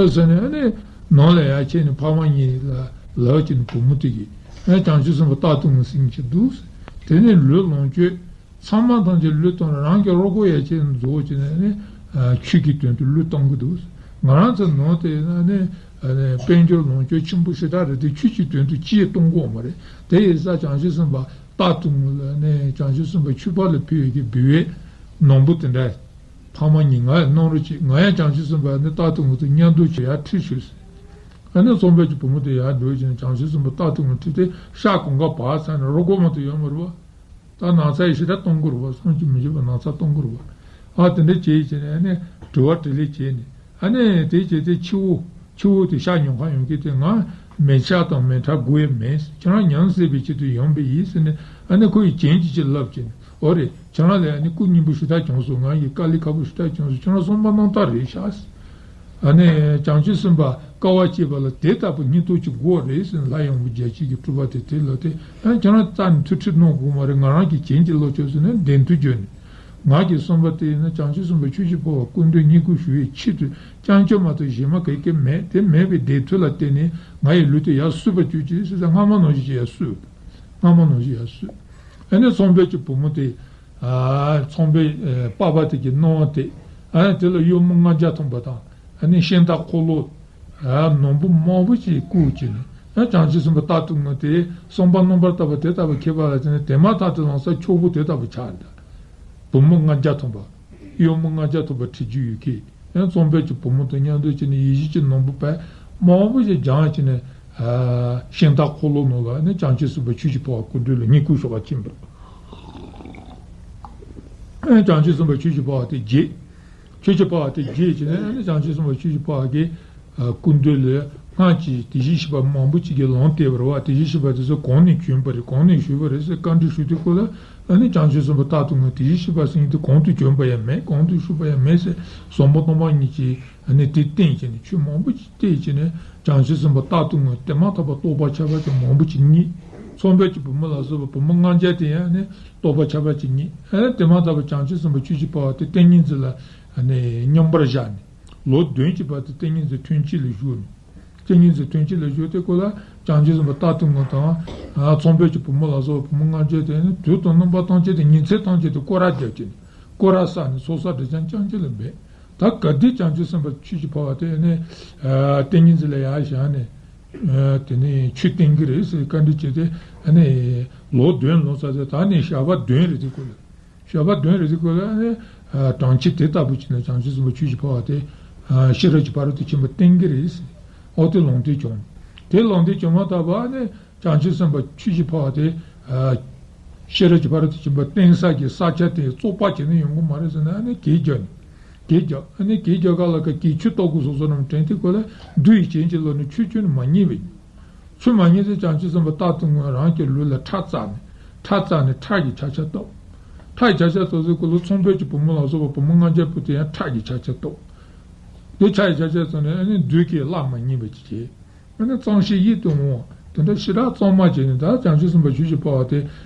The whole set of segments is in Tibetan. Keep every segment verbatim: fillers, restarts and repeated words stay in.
ཟེར་ནས་ཨ་ནི་ནང་ལ་ཡར་ཁྱེར་ནས་ཕ་མ་གཉིས་ལ་ལབ་ཀྱི་ནི་བུ་མོ་དེ་གིས་ཨ་བྱང་ཆུབ་སེམས་དཔའ་རྟག་ཏུ་ངུ་ཟེར་མཁན་ཅིག་འདུག་དེ་ནས་ལུས་ལོངས་སྤྱོད་ཚང་མ་ཐམས་ཅད་བློས་བཏང་ནས་རང་གི་རོ་ཁོག་ཡར་ཁྱེར་ནས་རྫོགས་བྱས་ནས་ཨ་ནི་ཆོས་ཀྱི་དོན་དུ་བློས་གཏོང་གི་འདུག་ང་རང་ཚོ་ནང་དེ་ན་ནི་ཨ་ནི་དཔལ་འབྱོར་ལོངས་སྤྱོད་ཆེན་པོ་ཞེ་དྲག་རེད་དེ་ཆོས་ཀྱི་དོན་དུ་ཅི་ཡང་གཏོང་གི་ཡོད་མ་རེད། དེ་ཡིན་ཙང་བྱང་ཆུབ་སེམས་དཔའ་རྟག་ཏུ་ངུ་ལ་ནི་བྱང་ཆུབ་སེམས་དཔའ་ཆོས་པ་ལ་ཕུལ་བའི་གི་འབུལ་བའི་ནོར་བུ་དེ་འདྲ། ཕ་མ་གཉིས་ང་ཡང་གནང་རོགས་གྱིས། ང་ཡང་བྱང་ཆུབ་སེམས་དཔའ་ནི་རྟག་ཏུ་ངུ་དང་མཉམ་དུ་བྱས་ཡར་ཁྲིད་ཤོག་ཟེར། ཨ་ནི་ཚོང་པའི་གི་བུ་མོ་དེ་ཡར་འགྲོ་བྱས་ནས་བྱང་ཆུབ་སེམས་དཔའ་རྟག་ཏུ་ངུ་ཁྲིད་དེ་ཤག་གང་ག་བག་ཚ་ནས་རོ་སྒོ་མ་གཏོགས་ཡོད་མ་རེད་བ། ད་ན་ཚ་ཡི་ཞེ་དྲག་གཏོང་གི་རེད་བ། བསམ་གྱིས་མི་ཁྱབ་པ་ན་ཚ་གཏོང་གི་རེད་བ། ཨ་དེ་འདྲ་བྱས་བྱས་ནས་ཨ་ནི་དྲི་བ་དྲིས་ལན་བྱས་ནས། ཨ་ནི་དེ་བྱས་ཏེ་ཕྱི་བོ། ཕྱི་བོ་དེ་ཤག་ཉོ་ཁ་ཡོང་གི་དེ་ང་མལ་ཆ་དང་མལ་ཁྲལ་དགོས་ཡ་མེད། ཁྱེད་རང་ཉམས་སད་པའི་ཆེད་དུ་ཡོང་པ་ཡིན་ཟེར་ནས་ཨ་ནི་ཁོ་ཡི་རྒྱན་གྱིས་ཅིག་ལབ་བྱས་ནས། འོ་རེད། ཁྱེད་རང་ལ་ཨ་ནི་སྐུ་སྙིང་པོ་ཞེ་དྲག་བྱུང་སོང་། ང་ཡི་དཀའ་ལས་ཁག་པོ་ཞེ་དྲག་བྱུང་སོང་། ཁྱེད་རང་གསུངས་པ་རྣམ་དག་རེད་ཤག་ཨ་ནི་བྱང་ཆུབ་སེམས་དཔའ་དཀའ་བ་སྤྱད་པ་ལ་དེ་ལྟ་བུ་སྙིང་སྟོབས་ཀྱི་དགོས་རེད་ཟེར་ནས་ལྷ་ཡང་བུ་རྒྱལ་བྱེད་ཀྱི་སྤྲུལ་པ་དེ་དེ་ལ་དེ་ཨ་ནི་ཁྱེད་རང་རྩ་ནས་ཐུགས་ཁྲལ་གནང་དགོས་མ་རེད། ང་རང་གི་རྒྱན་གྱིས་ལབ་ཆོག་ཟེར་ནས་བདེན་དོན་བརྗོད་ནས། ང་གིས་གསུངས་པ་དེ་ཡིན་ན་བྱང་ཆུབ་སེམས་དཔའ་ཆོས་ཀྱི་འཕགས་པ་སྐུ་མདུན་བསྙེན་བཀུར་ཞུ་བའི་ཆེད་དུ་རྐྱང་ཆོས་མ་གཏོགས་གཞན་མ་ག་གེ་མེད། དེ་མེད་པའི་བདེན་མཐུ་ལ་བརྟེན་ནས་ང་ཡི་ལུས་དེ་ཡར་གསོས་པར་གྱུར་ཅིག་ཟེར་ཙང་སྔ་མ་ནང་བཞིན་ཅིག་ཡར་གསོས། སྔ་མ་ནང་བཞིན་ཡར་གསོས། ཨ་ནི་ཚོང་པའི་གི་བུ་མོ་དེ། ཨ་ཚོང་པའི་ཨ་པ་ཕ་དེ་གི་སྣང་བ་དེ། ཨ་ནི་དེ་ལ་གཡོག་མོ་ལྔ་བརྒྱ་ཐམ་པ་དང་། ཨ་ནི་ཤིང་རྟ་འཁོར་ལོ། ཨ་ནོར་བུ་མང་པོ་ཞིག་བསྐུར་བྱས་ནས། ཨ་བྱང་ཆུབ་སེམས་དཔའ་རྟག་ཏུ་ངུ་དེ་གསུངས་པ་རྣམ་པར་དག་པ་དེ་ལྟ་བུ་མཁས་པ་ལ་བརྟེན་ནས་དེ་མ་ཐག་ཏུ་ལམ་སང་ཁྱོ་བོ་དེ་ལྟ་བུ་ཆགས་འདུག་བུ་མོ་ལྔ་བརྒྱ་ཐམ་པ། གཡོག་མོ་ལྔ་བརྒྱ་ཐམ་པ་ཁྲིད་རྒྱུ་ཡོད་ཀི། ཡང་ཚོང་པའི་གི་བུ་མོ་དང་མཉམ་དུ་བྱས་ནས་ཡིད་བཞིན་གྱི་ནོར་བུ་དཔེ་མང་པོ་ཞིག་སྦྱངས་བྱས་ནས། ཨ་ཤིང་རྟ་འཁོར་ལོ་ནང་ལ་ནི་བྱང་ཆུབ་སེམས་དཔའ་ཆོས་ཀྱི་འཕགས་པ་སྐུ་མདུན་ལ་བསྙེན་བཀུར་ཞུ་བར་ཕྱིན་པ་རེད། ཨ་བྱང་ཆུབ་སེམས་དཔའ་ཆོས་ཀྱི་འཕགས་པ་དེ་བརྗེད། ཆོས་ཀྱི་འཕགས་པ་དེ་བརྗེད་བྱས་ནས་ཨ་ནི་བྱང་ཆུབ་སེམས་དཔའ་ཆོས་ཀྱི་འཕགས་པ་གིས་ཨ་སྐུ་མདུན་ལ་སྔར་གྱི་དེ་བཞིན་གཤེགས་པ་མང་པོ་ཅིག་གིས་ལམ་བསྟན་པ་རེད་བ། དེ་བཞིན་གཤེགས་པ་དེ་ཚོ་གང་ནས་བྱོན་པ་རེད། གང་ནས་བཞུགས་པ་རེད་ཟེར་བཀའ་འདྲི་ཞུས་དུས་སྐབས་ལ། ཨ་ནི་བྱང་ཆུབ་སེམས་དཔའ་རྟག་ཏུ་ངུས་དེ་བཞིན་གཤེགས་པ་སེང་གེ་དེ་གང་དུ་བྱོན་པ་ཡང་མེད། གང་དུ་བཞུགས་པ་ཡང་མེད་ཟེར། ཟབ་མོ་སྟོང་པ་ཉིད་ཀྱི་ཨ་ནི་དེ་བསྟན་བྱས་ནས་ཆོས་མང་པོ་ཅིག་བསྟན་བྱས་ནས་བྱང་ཆུབ་སེམས་དཔའ་རྟག་ཏུ་ངུས་དེ་མ་ཐག་པ་རྟོགས་པ་ཁྱད་པར་ཅན་མང་པོ་ཅིག་རྙེད། ཚོང་པའི་གི་བུ་མོ་ལ་སོགས་པ་བུ་མོ་ལྔ་བརྒྱ་དེ་ཡང་ཨ་ནི་རྟོགས་པ་ཁྱད་པར་ཅན་རྙེད། ཨ་ནི་དེ་མ་ཐག་པ་བྱང་ཆུབ་སེམས་དཔའ་ཆོས་ཀྱི་འཕགས་པ་དེ་ཏིང་ངེ་འཛིན་ལ་ཨ་ནི་སྙོམས་པར་བཞག་ནས། ལོ་བདུན་གྱི་བར་དུ་ཏིང་ངེ་འཛིན་ཐུན་གཅིག་ལ་བཞུགས་ནས། ཏིང་ངེ་འཛིན་ཐུན་གཅིག་ལ་བཞུགས་ཏེ་ཁོ་ལ་བྱང་ཆུབ་སེམས་དཔའ་རྟག་ཏུ་ངུ་དང་། ཨ་ཚོང་པའི་གི་བུ་མོ་ལ་སོགས་བུ་མོ་ལྔ་བརྒྱ་དེ་ནི་དུས་དང་རྣམ་པ་ཐམས་ཅད་དུ་ཉིན་མཚན་ཐམས་ཅད་དུ་སྐོར་ར་རྒྱབ་ཀྱིན། སྐོར་ར་བསགས་ནས་ཚོགས་བསགས་སྒྲིབ་སྦྱང་རྐྱང་རྐྱང་ལ་འབད། ད་ག་དུས་བྱང་ཆུབ་སེམས་དཔའ་ཆོས་ཀྱི་འཕགས་པ་དེ་ནི་ཨ་ཏིང་ངེ་འཛིན་ལ་ཡར་བཞག་ནས། ཨ་དེ་ནི་ཆོས་བསྟན་གྱི་རེད་ཟེར་བཀའ་འདྲི་བྱས་ཏེ། ཨ་ནི་ལོ་བདུན་ལོན་ཚར་ཚེ་ད་ནི་ཞག་པ་བདུན་རེ་དེ་ཁོ་ལ། ཞག་པ་བདུན་རེ་དེ་ཁོ་ལ་ཨ་ནི་ཨ་གྲངས་ཅི་དེ་ལྟ་བུ་བྱས་ནས་བྱང་ཆུབ་སེམས་དཔའ་ཆོས་ཀྱི་འཕགས་པ་དེ་ཨ་ཤེས་རབ་ཀྱི་ཕ་རོལ་ཏུ་ཕྱིན་པ་བསྟན་གྱི་རེད་ཟེར། ཨོ་དེ་ལམ་སྟོན་བྱུང་། དེ་ལམ་སྟོན་བྱུང་མ་ཐག་པ་ཨ་ནི་བྱང་ཆུབ་སེམས་དཔའ་ཆོས་ཀྱི་འཕགས་པ་དེ་ཨ་ཤེས་རབ་ཀྱི་ཕ་རོལ་ཏུ་ཕྱིན་པ་བསྟན་ས་ཀྱི་ས་ཆ་དེ་བཙོག་པ་བྱས་ནས་ཡོང་གི་མ་རེད་ཟེར་ནས་ཨ་ནི་གད་རྒྱག་ནས། གད་རྒྱག་ཨ་ནི་གད་རྒྱག་ག་ལ་ཀ་གད་ཆུ་ལྟ་བུ་སོ་སོ་རྣམས་དྲན་ཏེ་ཁོ་ལ་བདུད་ཡི་རྒྱན་གྱི་ལོ་ནི་ཆོས་ཁྱོན་ནས་མ་རྙེད་པས། ཆོས་མ་རྙེད་ཚེ་བྱང་ཆུབ་སེམས་དཔའ་རྟག་ཏུ་ངུས་རང་གི་ལུས་ལ་ཁྲག་བཙགས་ནས། ཁྲག་བཙགས་ནས་ཁྲག་གི་ཆ་ཆ་བཏབ། ཁྲག་གི་ཆ་ཆ་བཏབ་ཚེ་ཁོ་ལ་ཚོང་པའི་གི་བུ་མོ་ལ་སོགས་པ་བུ་མོ་ལྔ་བརྒྱ་བུ་དེ་ཡང་ཁྲག་གི་ཆ་ཆ་བཏབ། དེ་ཁྲག་གི་ཆ་ཆ་བཏབ་ནས་ཨ་ནི་བདུད་ཀྱིས་གླགས་མ་རྙེད་པ་ཅིག་བྱས། ཨ་ནི་གཙང་ཞིང་ཡིད་དུ་འོང་བ་དེ་འདྲ་ཞེ་དྲག་གཙང་མ་བྱས་ནས་ད་བྱང་ཆུབ་སེམས་དཔའ་ཆོས་ཀྱི་འཕགས་པ་དེ་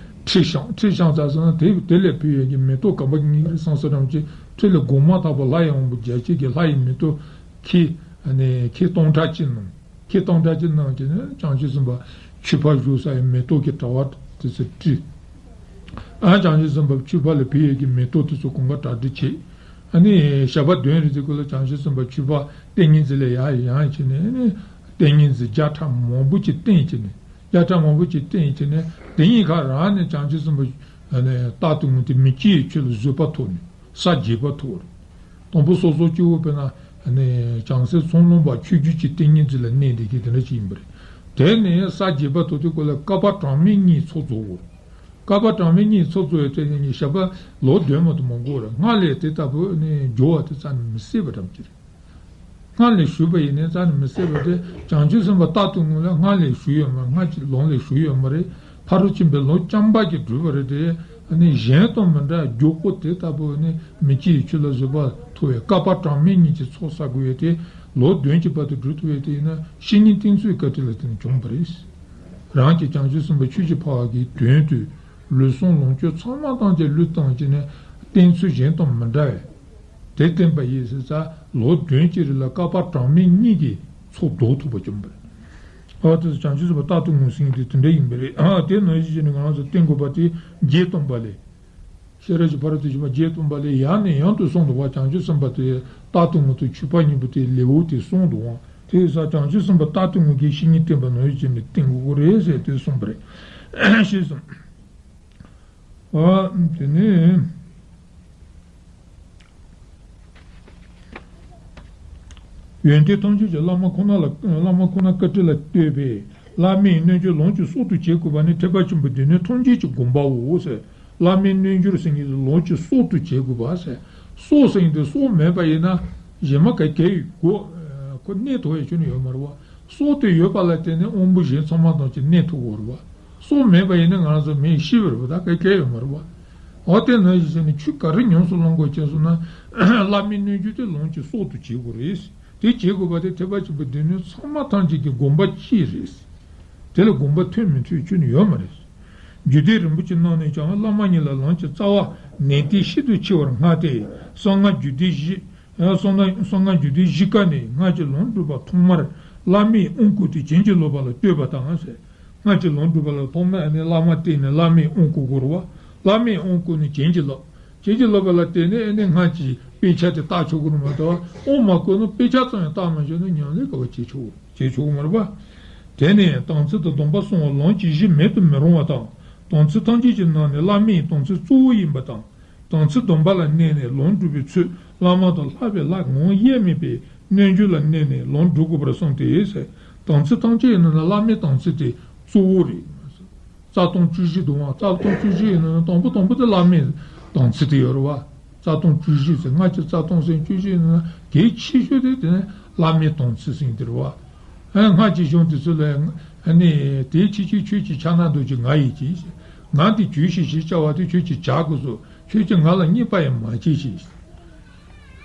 ཁྲིད་བཤམས། ཁྲིད་བཤམས་ཚར་སོང་ན་དེ་དེ་ལས་ཕུལ་ཡས་ཀྱི་མེ་ཏོག་ག་པར་རྙེད་ཀྱི་རེད་བསམ་སོ་རམ་གྱི་ཁྲིད་ལས་འགོ་མ་ཐག་པ་ལྷ་ཡི་དབང་པོ་བརྒྱ་བྱིན་གྱིས་ལྷ་ཡི་མེ་ཏོག་ཁྱི་ཨ་ནི་ཁྱི་སྟོང་ཕྲག་གཅིག་གནང་། ཁྱི་སྟོང་ཕྲག་གཅིག་གནང་བྱས་ནས་བྱང་ཆུབ་སེམས་དཔའ་ཆོས་འཕགས་བཞུགས་ས་ཡི་མེ་ཏོག་གི་དྲ་བ་དེ་ཚོ་བསྒྲིགས། ཨ་བྱང་ཆུབ་སེམས་དཔའ་ཆོས་འཕགས་ལ་ཕུལ་ཡས་ཀྱི་མེ་ཏོག་དེ་ཚོ་གང་ག་གྲ་སྒྲིག་བྱས། ཨ་ནི་ཞག་པ་བདུན་རེ་དེ་ཁོ་ལ་བྱང་ཆུབ་སེམས་དཔའ་ཆོས་འཕགས་ཏིང་ངེ་འཛིན་ལ་ཡར་ཡང་བྱས་ནས་ཨ་ནི་ཏིང་ངེ་འཛིན་བརྒྱ་ཕྲག་མང་པོ་ཅིག་བསྟན་བྱས་ནས། བརྒྱ་ཕྲག་མང་པོ་ཅིག་བསྟན་བྱས་ནས་དེ་གཉིས་ཀ་རང་ནས་བྱང་ཆུབ་སེམས་དཔའ་ཨ་ནི་རྟག་ཏུ་ངུས་ཏེ་མི་སྐྱེ་བའི་ཆོས་ལ་བཟོད་པ་ཐོབ་ནས་ས་བརྒྱད་པ་ཐོབ་རེད། དང་པོ་སོ་སོ་སྐྱེ་བོ་དཔེར་ན་ཨ་ནི་བྱང་སེམས་ཚོགས་ལོངས་པ་ཆོས་རྒྱུད་ཀྱི་ཏིང་ངེ་འཛིན་ལ་གནས་བསྡད་མཁན་དེ་འདྲ་ཅིག་ཡིན་པ་རེད། དེ་ནས་ས་བརྒྱད་པ་ཐོབ་དུས་ཁོ་ལ་བསྐལ་པ་གྲངས་མེད་གཉིས་ཚོགས་རྫོགས་པ་རེད། བསྐལ་པ་གྲངས་མེད་གཉིས་ཚོགས་རྫོགས་ཡོད་དེ་ནི་ཞག་པ་ལོ་བདུན་མ་གཏོགས་མ་འགོར་ར། སྔར་ལས་དེ་ལྟ་བུ་ནི་འགྱུར་བ་དེ་རྩ་ནས་མི་སྲིད་པ་ཙམ་གྱིས། སྔར་ལས་ཞུས་པ་ཡིན་ནའི་རྩ་ནས་མི་སྲིད་པ་དེ་བྱང་ཆུབ་སེམས་དཔའ་རྟག་ཏུ་ངུ་ལ་སྔར་ལས་ཞུས་ཡོད་མ་རེད། སྔར་གྱི་ལམ་ལས་ཞུས་ཡོད་མ་རེད། ཕ་རོལ་ཕྱིན་པའི་ལམ་རྐྱང་པ་གིས་བསྒྲུབས་པ་རེད་དེ། ཨ་ནི་གཞན་དང་མི་འདྲ་མགྱོགས་པོ་དེ་ལྟ་བུ་ནི་མི་སྐྱེ་བའི་ཆོས་ལ་བཟོད་པ་ཐོབ་པའི་བསྐལ་པ་གྲངས་མེད་གཉིས་ཀྱི་ཚོགས་བསགས་དགོས་ཡོད་དེ། ལོ་བདུན་གྱི་བར་དུ་བསྒྲུབས་ཐུབ་ཡོད་དེ་ཡིན་ན་བཤེས་གཉེན་བསྟེན་ཚུལ་བཀའ་དྲིན་ལ་བརྟེན་ནས་བྱུང་བ་རེད། རང་གི་བྱང་ཆུབ་སེམས་དཔའ་ཆོས་ཀྱི་འཕགས་པ་གི་དོན་དུ་ལུས་ཟུངས་ལོངས་སྤྱོད་ཚང་མ་ཐམས་ཅད་བློས་བཏང་བྱས་ནས་བསྟེན་ཚུལ་གཞན་དང་མི་འདྲ་བས། དེ་བསྟན་པ་ཡིན་ཟེར་ཙང་ལོ་བདུན་གྱི་རིང་ལ་བསྐལ་པ་གྲངས་མེད་གཉིས་ཀྱི་ཚོགས་རྫོགས་ཐུབ་པ་བྱུང་བ་རེད། ཨ་དེ་བྱང་ཆུབ་སེམས་དཔའ་རྟག་ཏུ་ངུ་ཟེར་མཁན་དེ་དེ་འདྲ་ཡིན་པ་རེད། ཨ་དེ་ནང་བཞིན་བྱས་ནས་ང་རང་ཚོ་བསྟེན་དགོས་པ་དེ་བརྒྱད་སྟོང་པ་ལས། ཤེས་རབ་ཀྱི་ཕ་རོལ་ཏུ་ཕྱིན་པ་བརྒྱད་སྟོང་པ་ལས་ཡང་ནས་ཡང་དུ་གསུངས་འདུག་པ། བྱང་ཆུབ་སེམས་དཔའ་དེ་རྟག་ཏུ་ངུ་དང་མཆོད་པ་གཉིས་པོ་དེ་ལེའུ་དེ་གསུངས་འདུག་པ། དེ་ཡིན་ཙང་བྱང་ཆུབ་སེམས་དཔའ་རྟག་ཏུ་ངུ་མཁན་བཤེས་གཉེན་བསྟེན་པ་ནང་བཞིན་བྱས་ནས་བསྟེན་དགོས་ཀྱི་རེད་ཟེར་དེ་གསུངས་པ་རེད། ཞེས་གསུངས། ཨ་དེ་ནས། ཡོན་ཏན་ཐམས་ཅད་ཀྱི་བླ་མ་ཁོ་ན་ལ། བླ་མ་ཁོ་ན་བཀའ་དྲིན་ལ་ལྟོས་པས་བླ་མའི་རྣལ་འབྱོར་ལོངས་སྤྱོད་གསོག་ཏུ་བྱེད་དགོས་པ་ནི་ཐེག་པ་ཆེན་པོའི་སྡེ་སྣོད་ཐམས་ཅད་ཀྱི་དགོངས་པའོ་ཟེར། བླ་མའི་རྣལ་འབྱོར་ཟེར་མཁན་དེ་ལོངས་སྤྱོད་གསོག་ཏུ་བྱེད་དགོས་པ་ཟེར། གསོག་ཟེར་མཁན་དེ་གསོག་མེད་པ་ཡིན་ན་གཞན་མ་ག་གེ་ཡོད་དགོས། ཁོ་གནས་ཐུབ་ཡ་ཁྱོན་ནས་ཡོད་མ་རེད་པ། གསོག་དེ་ཡོད་པ་ལ་བརྟེན་ནས་དབང་པོ་གཞན་ཚང་མ་དང་གཅིག་གནས་ཐུབ་ཀྱི་ཡོད་རེད་པ། གསོག་མེད་པ་ཡིན་ན་ང་རང་ཚོ་མི་ཤི་བ་རེད་པ། ད་ག་གེ་ཡོད་མ་རེད་པ། འོ་དེ་ནང་བཞིན་བྱས་ནས་ཆོས་ག་རེ་ཉམས་སུ་བླང་དགོས་ཀྱི་སོང་ན། བླ་མའི་རྣལ་འབྱོར་དེ་ལོངས་སྤྱོད་གསོག་ཏུ་བྱེད་དགོས་རེད། དེ་བྱེད་དགོས་པ་དེ་ཐེག་པ་ཆེན་པོའི་སྡེ་སྣོད་ཚང་མ་ཐམས་ཅད་ཀྱི་དགོངས་པ་གཅིག་རེད། དེ་ལ་དགོངས་པ་མཐུན་མི་མཐུན་ཁྱོན་ནས་ཡོད་མ་རེད། རྒྱུད་སྡེ་རིན་པོ་ཆེ་རྣམས་ནས་ཀྱང་བླ་མ་ཉིད་ལ་ལམ་གྱི་རྩ་བ་ནན་ཏན་ཤིན་ཏུ་ཆེ་བར་མངའ་སྟེ། གསང་སྔགས་རྒྱུད་སྡེ་བཞི། གསང་སྔགས་རྒྱུད་སྡེ་བཞི་ཀ་ནས་སྔགས་ཀྱི་ལམ་བསྒྲུབས་པ་ཐོག་མར་བླ་མས་དབང་བསྐུར་ཏེ་བྱིན་གྱིས་རློབ་པ་ལ་ལྟོས་པ་དང་ཟེར། སྔགས་ཀྱི་ལམ་བསྒྲུབས་པ་ལ་ཐོག་མར་ཨ་ནི་བླ་མ་བསྟེན་ནས་བླ་མས་དབང་བསྐུར་དགོས་རེད་པ། བླ་མས་དབང་བསྐུར་ནས་བྱིན་གྱིས་རློབ། བྱིན་གྱིས་རློབ་པ་ལ་བརྟེན་ནས་ཨ་ནི་སྔགས་ཀྱི་དཔེ་ཆ་དེ་བལྟ་ཆོག་གི་རེད་མ་གཏོགས། དབང་མ་བསྐུར་ན་དཔེ་ཆ་ཙམ་ཡང་བལྟ་མ་ཤེས་ན་ཉམས་ལེན་ག་པར་བྱེད་ཆོག་བྱེད་ཆོག་གི་མ་རེད་པ། དེ་ནས་དམ་ཚིག་དང་སྡོམ་པ་སྲུང་བ་ལམ་གྱི་གཞི་མེད་དུ་མི་རུང་བ་དང་། དམ་ཚིག་ཐམས་ཅད་ཀྱི་ནང་ནས་བླ་མས་དམ་ཚིག་གཙོ་བོ་ཡིན་པ་དང་། དམ་ཚིག་སྡོམ་པ་ལ་གནས་ནས་ལམ་བསྒྲུབ་པའི་ཚུལ། བླ་མ་དང་ལྷག་པའི་ལྷ་ངོ་བོ་དབྱེར་མེད་པའི་རྣལ་འབྱོར་ལ་གནས་ནས་ལམ་བསྒྲུབ་དགོས་པར་གསུངས་ཏེ། དམ་ཚིག་ཐམས་ཅད་ཡིན་ན་བླ་མའི་དམ་ཚིག་དེ་གཙོ་བོ་རེད། རྩ་ལྟུང་བཅུ་བཞི་འདུག་པ། རྩ་ལྟུང་བཅུ་བཞི་ཡིན་ན་དང་པོ་དང་པོ་དེ་བླ་མའི་དམ་ཚིག་དེ་ཡོད་རེད་པ། རྩ་ལྟུང་བཅུ་བཞི་ཟེར། སྔགས་ཀྱི་རྩ་ལྟུང་ཟེར་བཅུ་བཞི་ཡིན་ན་གལ་ཆེ་ཤོས་དེ་དེ་ནི་བླ་མའི་དམ་ཚིག་ཟེར་དེ་རེད་པ། ཨ་སྔགས་ཀྱི་གཞུང་དེ་ཚོ་ལ་ཨ་ནི་དེའི་ཕྱི་ཕྱིར་ཁྱོད་ཀྱི་ཕྱག་ན་རྡོ་རྗེ་ང་ཡིས་བྱས། ང་དེ་གྱིས་ཤིག་ཞེས་བྱ་བ་དེ་ཁྱོད་ཀྱིས་བྱ་དགོས་སོ། ཁྱོད་ཀྱིས་ང་ལ་བརྙས་པ་ཡང་མ་བྱེད་ཅིག།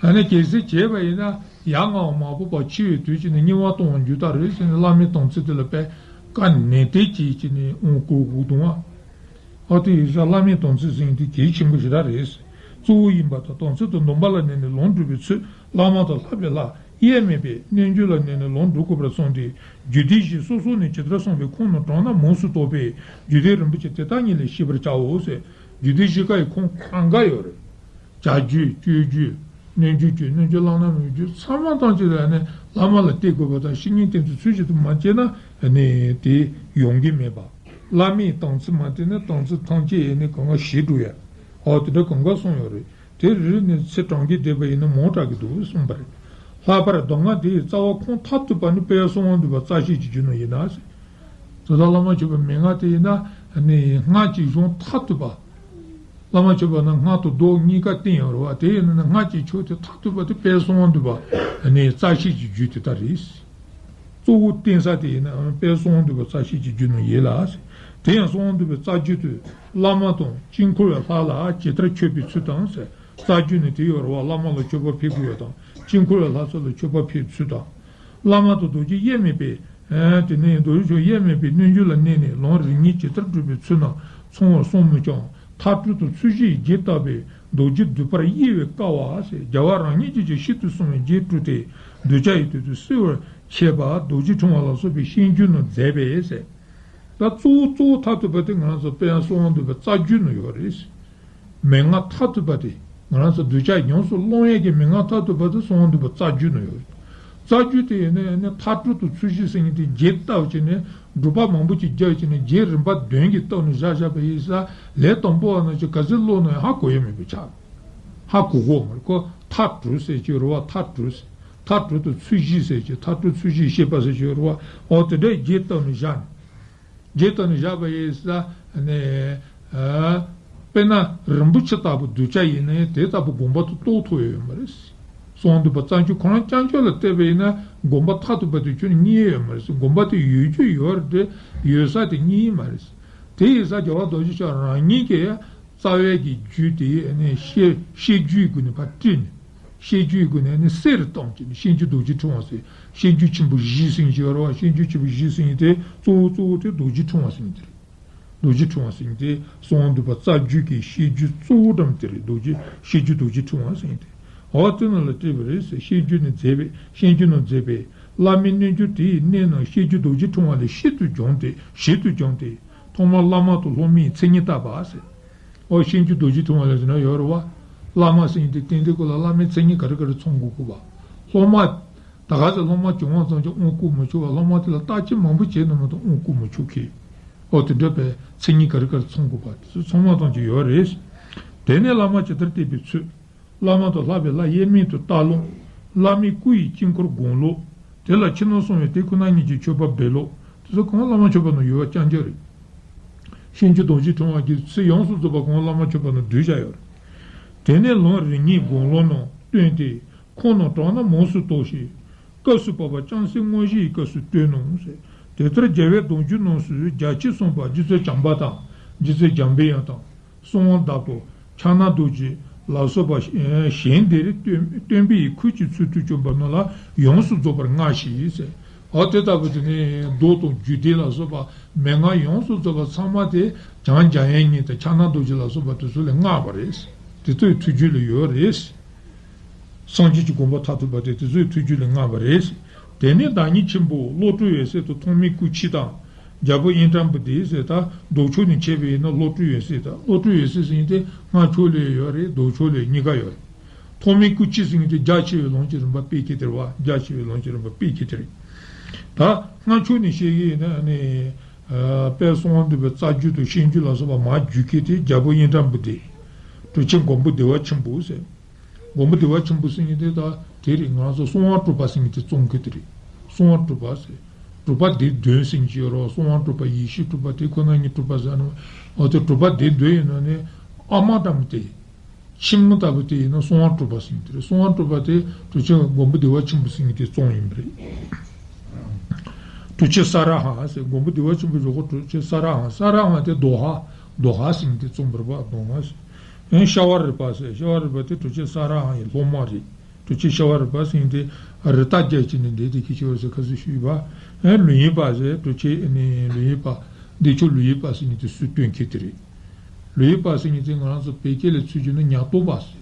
ཨ་ནི་གལ་སྲིད་བྱས་པ་ཡིན་ན་ཡ་ང་བ་མ་ཕོག་པར་འཆི་བའི་དུས་ཀྱི་ནི་བརྙས་པ་གཏོང་བ་རྒྱུ་ལྟར་རེད་ཟེར་ནས་བླ་མའི་དམ་ཚིག་དེ་ལ་དཔེ་བཀའ་ནན་ཏན་བྱས་ཀྱི་ནི་དབང་བསྐུར་དགོས་འདུག་པ། ཨ་དེ་ཡིན་ཙང་བླ་མའི་དམ་ཚིག་ཟེར་མཁན་དེ་གལ་ཆེན་པོ་ཞེ་དྲག་རེད། གཙོ་བོ་ཡིན་པ་དང་། དམ་ཚིག་དང་སྡོམ་པ་ལ་གནས་ནས་ལམ་བསྒྲུབ་པའི་ཚུལ། བླ་མ་དང་ལྷག་པའི་ལྷ་དབྱེར་མེད་པའི་རྣལ་འབྱོར་ལ་གནས་ནས་ལམ་བསྒྲུབ་དགོས་པར་གསུངས་ཏེ། རྒྱུད་སྡེ་བཞི་སོ་སོ་ནས་ཇི་ལྟར་གསུངས་པའི་ཁུངས་རྣམས་དྲངས་ན་མངས་སུ་རྟོགས་པས་རྒྱུད་སྡེ་རིན་པོ་ཆེ་དེ་དག་ཉིད་ལས་ཤེས་པར་བྱའོ་ཟེར། རྒྱུད་སྡེ་བཞི་ཀ་ཡི་ཁུངས་གང་ག་ཡོད་རེད། བྱ་རྒྱུད། སྤྱོད་རྒྱུད། རྣལ་འབྱོར་རྒྱུད། རྣལ་འབྱོར་བླ་ན་མེད་རྒྱུད་ཚང་མ་ཐམས་ཅད་ལ་ནི་བླ་མ་ལ་བརྟེན་དགོས་པ་དང་། བཤེས་གཉེན་བསྟེན་དུས་ཚུལ་བཞིན་དུ་མ་བྱས་ན་ནི་དེ་ཡོང་གི་མེད་པ། བླ་མའི་དམ་ཚིག་མ་བསྟེན་ན་དམ་ཚིག་ཐམས་ཅད་ནི་གང་ག་ཞིག་འགྲོ་ཡ། འོ་དེ་འདྲ་གང་ག་གསུངས་ཡོད་རེད། དེ་རིགས་ནི་ཚེ་གྲངས་ཀྱིས་འདས་པ་ཡིན་ན་མང་དྲགས་ཀྱི་འདུག་གསུངས་པ་རེད། ལྷག་པར་མདོ་སྔགས་འདི་ཡི་རྩ་བ་ཁུངས་མཐར་ཐུག་པ་ནི་དཔལ་གསང་བ་འདུས་པ་རྩ་ཤེས་ཀྱི་རྒྱུད་ནང་ཡིན་ན་ཟེར། དེ་དག་བླ་མ་མཆོད་པའི་མན་ངག་དེ་ཡིན་ན་ནི་སྔགས་ཀྱི་གཞུང་མཐར་ཐུག་པ། བླ་མ་མཆོད་པ་ན་སྔགས་དང་ཟློག་གཉིས་ཀ་བསྟན་ཡོད་རེད་པ། དེ་ཡིན་ན་སྔགས་ཀྱི་ཆོས་དེ་མཐར་ཐུག་པ་དེ་དཔལ་གསང་བ་འདུས་པ་ནི་རྩ་ཤེས་ཀྱི་རྒྱུད་དེ་ལྟར་རེད། གཙོ་བོ་བསྟན་ས་དེ་ཡིན་ན་དཔལ་གསང་བ་འདུས་པ་རྩ་ཤེས་ཀྱི་རྒྱུད་ནང་ཡོད་ལ། དེ་ཡང་གསང་བ་འདུས་པའི་རྩ་རྒྱུད་དུ་བླ་མ་དང་དཀྱིལ་འཁོར་བའི་ལྷ་ལ་ཇི་ལྟར་མཆོད་པའི་ཚུལ་དང་ཟེར། རྩ་རྒྱུད་ནི་དེ་ཡོད་རེད་པ། བླ་མ་ལ་མཆོད་པ་ཕུལ་དགོས་པ་དང་། དཀྱིལ་འཁོར་བའི་ལྷ་ཚོ་ལ་མཆོད་པ་ཕུལ་ཚུལ་དང་། བླ་མ་དང་རྡོ་རྗེ་དབྱེར་མེད་པའི། ཨ་དེ་ནས་རྡོ་རྗེ་ཆོས་དབྱེར་མེད་པའི་རྣལ་འབྱོར་ལ་གནས་ནས་ལམ་རིམ་གཉིས་ཇི་ལྟར་བསྒྲུབ་པའི་ཚུལ་རྣམས་ཚང་བར་གསུངས་མོད་ཀྱང་། མཐའ་སྤྲོས་དང་ཚུལ་བཞིའི་རྒྱས་བཏབ་པས་རྡོ་རྗེ་བསྡུས་པར་དབྱེ་བའི་དཀའ་བ་ཟེར། རྒྱལ་བ་རང་ཉིད་ཀྱིས་ཀྱང་ཤིན་ཏུ་གསང་བའི་རྒྱན་སྤྲུལ་ཏེ། གདུལ་བྱ་ཡི་དོན་དུ་གསལ་བར་བྱེད་པ་རྡོ་རྗེ་ཕྲེང་བ་ལ་སོགས་པའི་བཤད་རྒྱུད་རྣམས་མཛད་པས་ཟེར། ད་གཙོ་བོ་གཙོ་བོ་མཐར་ཐུག་པ་དེ་ང་རང་ཚོ་དཔལ་གསང་བ་འདུས་པའི་རྩ་རྒྱུད་ནང་ཡོད་རེད། མན་ངག་མཐར་ཐུག་པ་དེ། ང་རང་ཚོ་གདུལ་བྱ་ཡོངས་སུ་སློང་ཡས་ཀྱི་མན་ངག་མཐར་ཐུག་པ་དེ་གསང་བ་འདུས་པའི་རྩ་རྒྱུད་ནང་ཡོད་རེད། རྩ་རྒྱུད་དེ་ཡིན་ན་ཡང་ནི་མཐའ་སྤྲོས་དང་ཚུལ་བཞི་ཟེར་མཁན་དེ་རྒྱས་བཏབ་བྱས་ནས་སྒྲུབ་པ་མང་པོ་ཅིག་རྒྱབ་བྱས་ནས་རྒྱན་རིམ་པ་བདུན་གྱིས་སྟོན་ནས་བཞག་བཞག་པ་ཡིན་ཙང་ལས་དང་པོ་བ་ནང་བཞིན་ག་ཚོད་ཀློག་ན་ཡང་ཧ་གོ་ཡ་མེད་པ་ཆགས། ཧ་གོ་གོ་མ་རེད། ཁོ་མཐའ་སྤྲོས་ཟེར་གྱི་རེད་པ། མཐའ་སྤྲོས་ཟེར། མཐའ་སྤྲོས་དང་ཚུལ་བཞི་ཟེར་གྱི། མཐའ་སྤྲོས་ཚུལ་བཞི་ཤེས་པ་ཟེར་གྱི་རེད་པ། འོ་དེ་འདྲའི་རྒྱན་བཏབ་ནས་བཞག་ནས། རྒྱན་བཏབ་ནས་བཞག་པ་ཡིན་ཙང་ནས། ཨ་དཔེར་ན་རིན་པོ་ཆེ་ལྟ་བུ་གདུལ་བྱ་ཡིན་ན་ཡང་དེ་ལྟ་བུ་དགོངས་པ་དེ་རྟོགས་ཐུབ་ཡོད་མ་རེད། གསང་བ་འདུས་པ་རྩ་རྒྱུད་ཁོ་རང་རྐྱང་རྐྱང་ལ་བལྟས་པ་ཡིན་ན་དགོངས་པ་མཐར་ཐུག་པ་དེ་ཁྱོན་ནས་རྙེད་ཡོད་མ་རེད། དགོངས་པ་དེ་ཡོད་རྒྱུ་ཡོད་རེད་དེ། ཡོད་ས་དེ་རྙེད་ཡི་མ་རེད། དེ་ཡིན་ཙང་རྒྱལ་བ་རྡོ་རྗེ་འཆང་རང་ཉིད་ཀྱིས་རྩ་བའི་གི་རྒྱུད་དེ་ནི་བཤད་བཤད་རྒྱུད་ཀྱི་སྒོ་ནས་ཕར་བཀྲུས་ནས། བཤད་རྒྱུད་ཀྱི་སྒོ་ནས་ནི་གསེར་བཏང་བྱས་ནས་བཤད་རྒྱུད་རྡོ་རྗེ་ཕྲེང་བ་ཟེར། བཤད་རྒྱུད་ཆེན་པོ་བཞི་ཟེར་གྱི་ཡོད་རེད་པ། བཤད་རྒྱུད་ཆེན་པོ་བཞི་ཟེར་མཁན་དེ་གཙོ་བོ་གཙོ་བོ་དེ་རྡོ་རྗེ་ཕྲེང་བ་ཟེར་མཁན་དེ་རེད། རྡོ་རྗེ་ཕྲེང་བ་ཟེར་མཁན་དེ་གསང་བ་འདུས་པ་རྩ་རྒྱུད་ཀྱི་བཤད་རྒྱུད་གཙོ་བོ་འདྲ་མོ་དེ་རེད། རྡོ་རྗེ་བཤད་རྒྱུད་རྡོ་རྗེ་ཕྲེང་བ་ཟེར་མཁན་དེ། འོ་དེ་རྣམས་ལ་སྤྲད་པ་རེད་ཟེར། བཤད་རྒྱུད་ནི་མཛད་པས། བཤད་རྒྱུད་རྣམས་མཛད་པས། བླ་མའི་རྣལ་འབྱོར་དེ་ཡི་གནད་རྣམས་བཤད་རྒྱུད་རྡོ་རྗེ་ཕྲེང་བ་ལས་ཞིབ་ཏུ་སྦྱངས་ཏེ། ཞིབ་ཏུ་སྦྱངས་ཏེ། ཐོག་མར་བླ་མ་དང་སློབ་མའི་མཚན་ཉིད་བརྟག་པ་ཟེར། འོ་བཤད་རྒྱུད་རྡོ་རྗེ་ཕྲེང་བ་ལས་ཟེར་ན་ཡོད་རེད་བ། བླ་མ་ཟེར་མཁན་དེ་ཏན་ཏན་ཁོ་ལ་བླ་མའི་མཚན་ཉིད་ག་རེ་ག་རེ་ཚང་དགོས་ཀྱི་ཡོད་པ། སློབ་མ། ད་ག་ཚོད་སློབ་མ་བྱུང་བ་ཙམ་གྱིས་དབང་བསྐུར་མི་ཆོག་པ། སློབ་མ་དེ་ལ་བརྟག་དཔྱད་མང་པོ་བྱས་ན་མ་གཏོགས་དབང་བསྐུར་མི་ཆོག་གི། འོ་དེ་འདྲ་བའི་མཚན་ཉིད་ག་རེ་ག་རེ་ཚང་དགོས་པ་དེ་ཚོ་ཚང་མ་ཙམ་གྱིས་ཡོད་རེད། དེ་ནས་བླ་མ་ཇི་ལྟར་བསྟེན་པའི་ཚུལ། བླ་མ་དང་ལྷག་པའི་ལྷ་དབྱེར་མེད་དུ་བལྟ་ལོ། བླ་མའི་སྐུ་ཡི་དཀྱིལ་འཁོར་བསྒོམ་ལོ། དེ་ལ་ཕྱི་ནང་གསང་བའི་དེ་ཁོ་ན་ཉིད་ཀྱི་མཆོད་པ་འབུལ་ལོ། དེ་ཚོ་གང་བླ་མ་མཆོད་པ་ནང་ཡོད་པ་རྐྱང་རྐྱང་རེད། བཤད་རྒྱུད་རྡོ་རྗེ་ཕྲེང་བ་གི་ཚུལ་ཡོངས་སུ་རྫོགས་པ་གང་བླ་མ་མཆོད་པ་ནང་བསྡུས་བཞག་ཡོད་རེད། དེ་ནས་ལམ་རིམ་གཉིས་སྒོམ་ལམ་རྣམས་སྟོན་ཏེ། ཁོང་རྣམས་དྲངས་ན་མང་སུ་རྟོགས་ཤིང་། སྐབས་སུ་བབ་པ་ལྕམ་སྲས་དངོས་གཞིའི་སྐབས་སུ་སྟོན་ནོ་ཟེར། དེ་ལྟར་རྒྱལ་བའི་གདུང་རྒྱུད་རྣམས་སུ་རྒྱ་ཆེར་གསུངས་པ་རྗེ་བཙུན་བྱམས་པ་དང་། རྗེ་བཙུན་འཇམ་པའི་དབྱངས་དང་། གསང་བ་བདག་པོ། ཕྱག་ན་རྡོ་རྗེ་ལ་སོགས་པ་གཞན་འདིར་སྟོན་སྟོན་པའི་ཁུར་གྱིས་ཚུལ་དུ་བསྐྱངས་པ་རྣམས་ལ་ཡོངས་སུ་རྫོགས་པར་བསྔགས་ཤིག་ཟེར། འོ་དེ་ལྟ་བུ་དེ་ནི་མདོ་དང་རྒྱུད་སྡེ་ལ་སོགས་པ་མན་ངག་ཡོངས་སུ་རྫོགས་པ་ཚང་མ་དེ་བྱམས་འཇམ་དབྱངས་ཉིད་དང་ཕྱག་ན་རྡོ་རྗེ་ལ་སོགས་པ་དེ་ཚོ་ལས་བསྔགས་པ་རེད། དེ་ཚོའི་ཐུགས་རྒྱུད་ལ་ཡོད་རེད། སངས་རྒྱས་ཀྱི་གོ་འཕང་མཐར་ཐུག་པ་དེ་དེ་ཚོའི་ཐུགས་རྒྱུད་ལ་བསྔགས་པ་རེད། དེ་ནས་བདག་ཉིད་ཆེན་པོ་བློ་གྲོས་འོད་གསལ་དང་ཐོགས་མེད་སྐུ་མཆེད་དང་། རྒྱལ་པོ་དབྱངས་སྒྲ་འབུམ་ལྡན་ཟེར། ད་ལྡོག་ཕྱོགས་ནས་ཕྱེ་བ་ཡིན་ན་བློ་གྲོས་འོད་གསལ་དང་། བློ་གྲོས་འོད་གསལ་ཟེར་མཁན་དེ་སྔགས་ཕྱོགས་ལ་ཡོད་རེད། ལྡོག་ཕྱོགས་ལ་གཉིས་ཀ་ཡོད་རེད། ཐོགས་མེད་སྐུ་མཆེད་ཟེར་མཁན་དེ་རྒྱ་ཆེ་བའི་ལམ་གྱི་རིམ་པ་སྤེལ་མཁན་དེ་རེད་བ། རྒྱ་ཆེ་བའི་ལམ་གྱི་རིམ་པ་སྤེལ་མཁན་དེ་རེད། ད་སྔགས་ཕྱོགས་ནས་བཤད་ཀྱི་ཡིན་ན་ནི། དཔལ་གསང་བ་འདུས་པའི་རྩ་རྒྱུད་དང་བཤད་རྒྱུད་ལ་སོགས་པ་མར་བརྒྱུད་མཁན་དེ་རྒྱལ་པོ་དབྱངས་སྒྲ་འབུམ་ལྡན། གྲུབ་ཆེན་མགོན་པོ་བདེ་བ་ཆེན་པོ་ཟེར། མགོན་པོ་བདེ་བ་ཆེན་པོ་ཟེར་མཁན་དེ་ད་དེ་རེད། ང་རང་ཚོ་གསང་བ་གྲུབ་པ་ཟེར་མཁན་དེ་རྩོམ་མཁན་དེ་རེད། གསང་བ་གྲུབ་པ་ཟེར། གྲུབ་པ་སྡེ་བདུན་ཟེར་མཁན་ཅིག་ཡོད་རེད། གསང་བ་གྲུབ་པ། ཡེ་ཤེས་གྲུབ་པ། དེ་ཁོ་ན་ཉིད་གྲུབ་པ་ཟེར་ནོ། འོ་དེ་གྲུབ་པ་སྡེ་བདུན་ཡིན་ནོ་ནི་ཨ་མ་འདྲ་མོ་དེ། ཆེན་མོ་ལྟ་བུ་དེ་ཡིན་ན་གསང་བ་གྲུབ་པ་ཟེར་མཁན་དེ་རེད། གསང་བ་གྲུབ་པ་དེ་གྲུབ་ཆེན་མགོན་པོ་བདེ་བ་ཆེན་པོ་ཟེར་མཁན་དེ་རྩོམ་ཡིན་པ་རེད། གྲུབ་ཆེན་ས་ར་ཧ་ཟེར། མགོན་པོ་བདེ་བ་ཆེན་པོའི་གྲོགས་པོ་གྲུབ་ཆེན་ས་ར་ཧ། ས་ར་ཧ་དེ་དོ་ཧ། དོ་ཧ་ཟེར་མཁན་དེ་རྩོམ་པ་རེད་པ། དོ་ཧ་ཟེར། ཡང་ཤ་བ་རི་པ་ཟེར། ཤ་བ་རི་པ་དེ་གྲུབ་ཆེན་ས་ར་ཧ་ཡི་སློབ་མ་རེད། གྲུབ་ཆེན་ཤ་བ་རི་པ་ཟེར་མཁན་དེ་རི་དྭགས་རྒྱལ་བྱེད་ནས་འདས་དེ་སྐད་ཆ་བ་ཟེར་ཁ་སང་ཞུས་པ། ཡང་ལུས་ཡིན་པ་ཟེར། གྲུབ་ཆེན་ནི་ལུས་ཡིན་པ། བདེ་མཆོག་ལུས་ཡིན་པ་ཟེར་མཁན་དེ་སུས་སྟོན་མཁན་དེ་རེད། ལུས་ཡིན་པ་ཟེར་མཁན་དེ་ང་རང་ཚོ་བོད་སྐད་ལ་ཚུར་བསྒྱུར་ན་ཉ་སྟོབས་པ་ཟེར།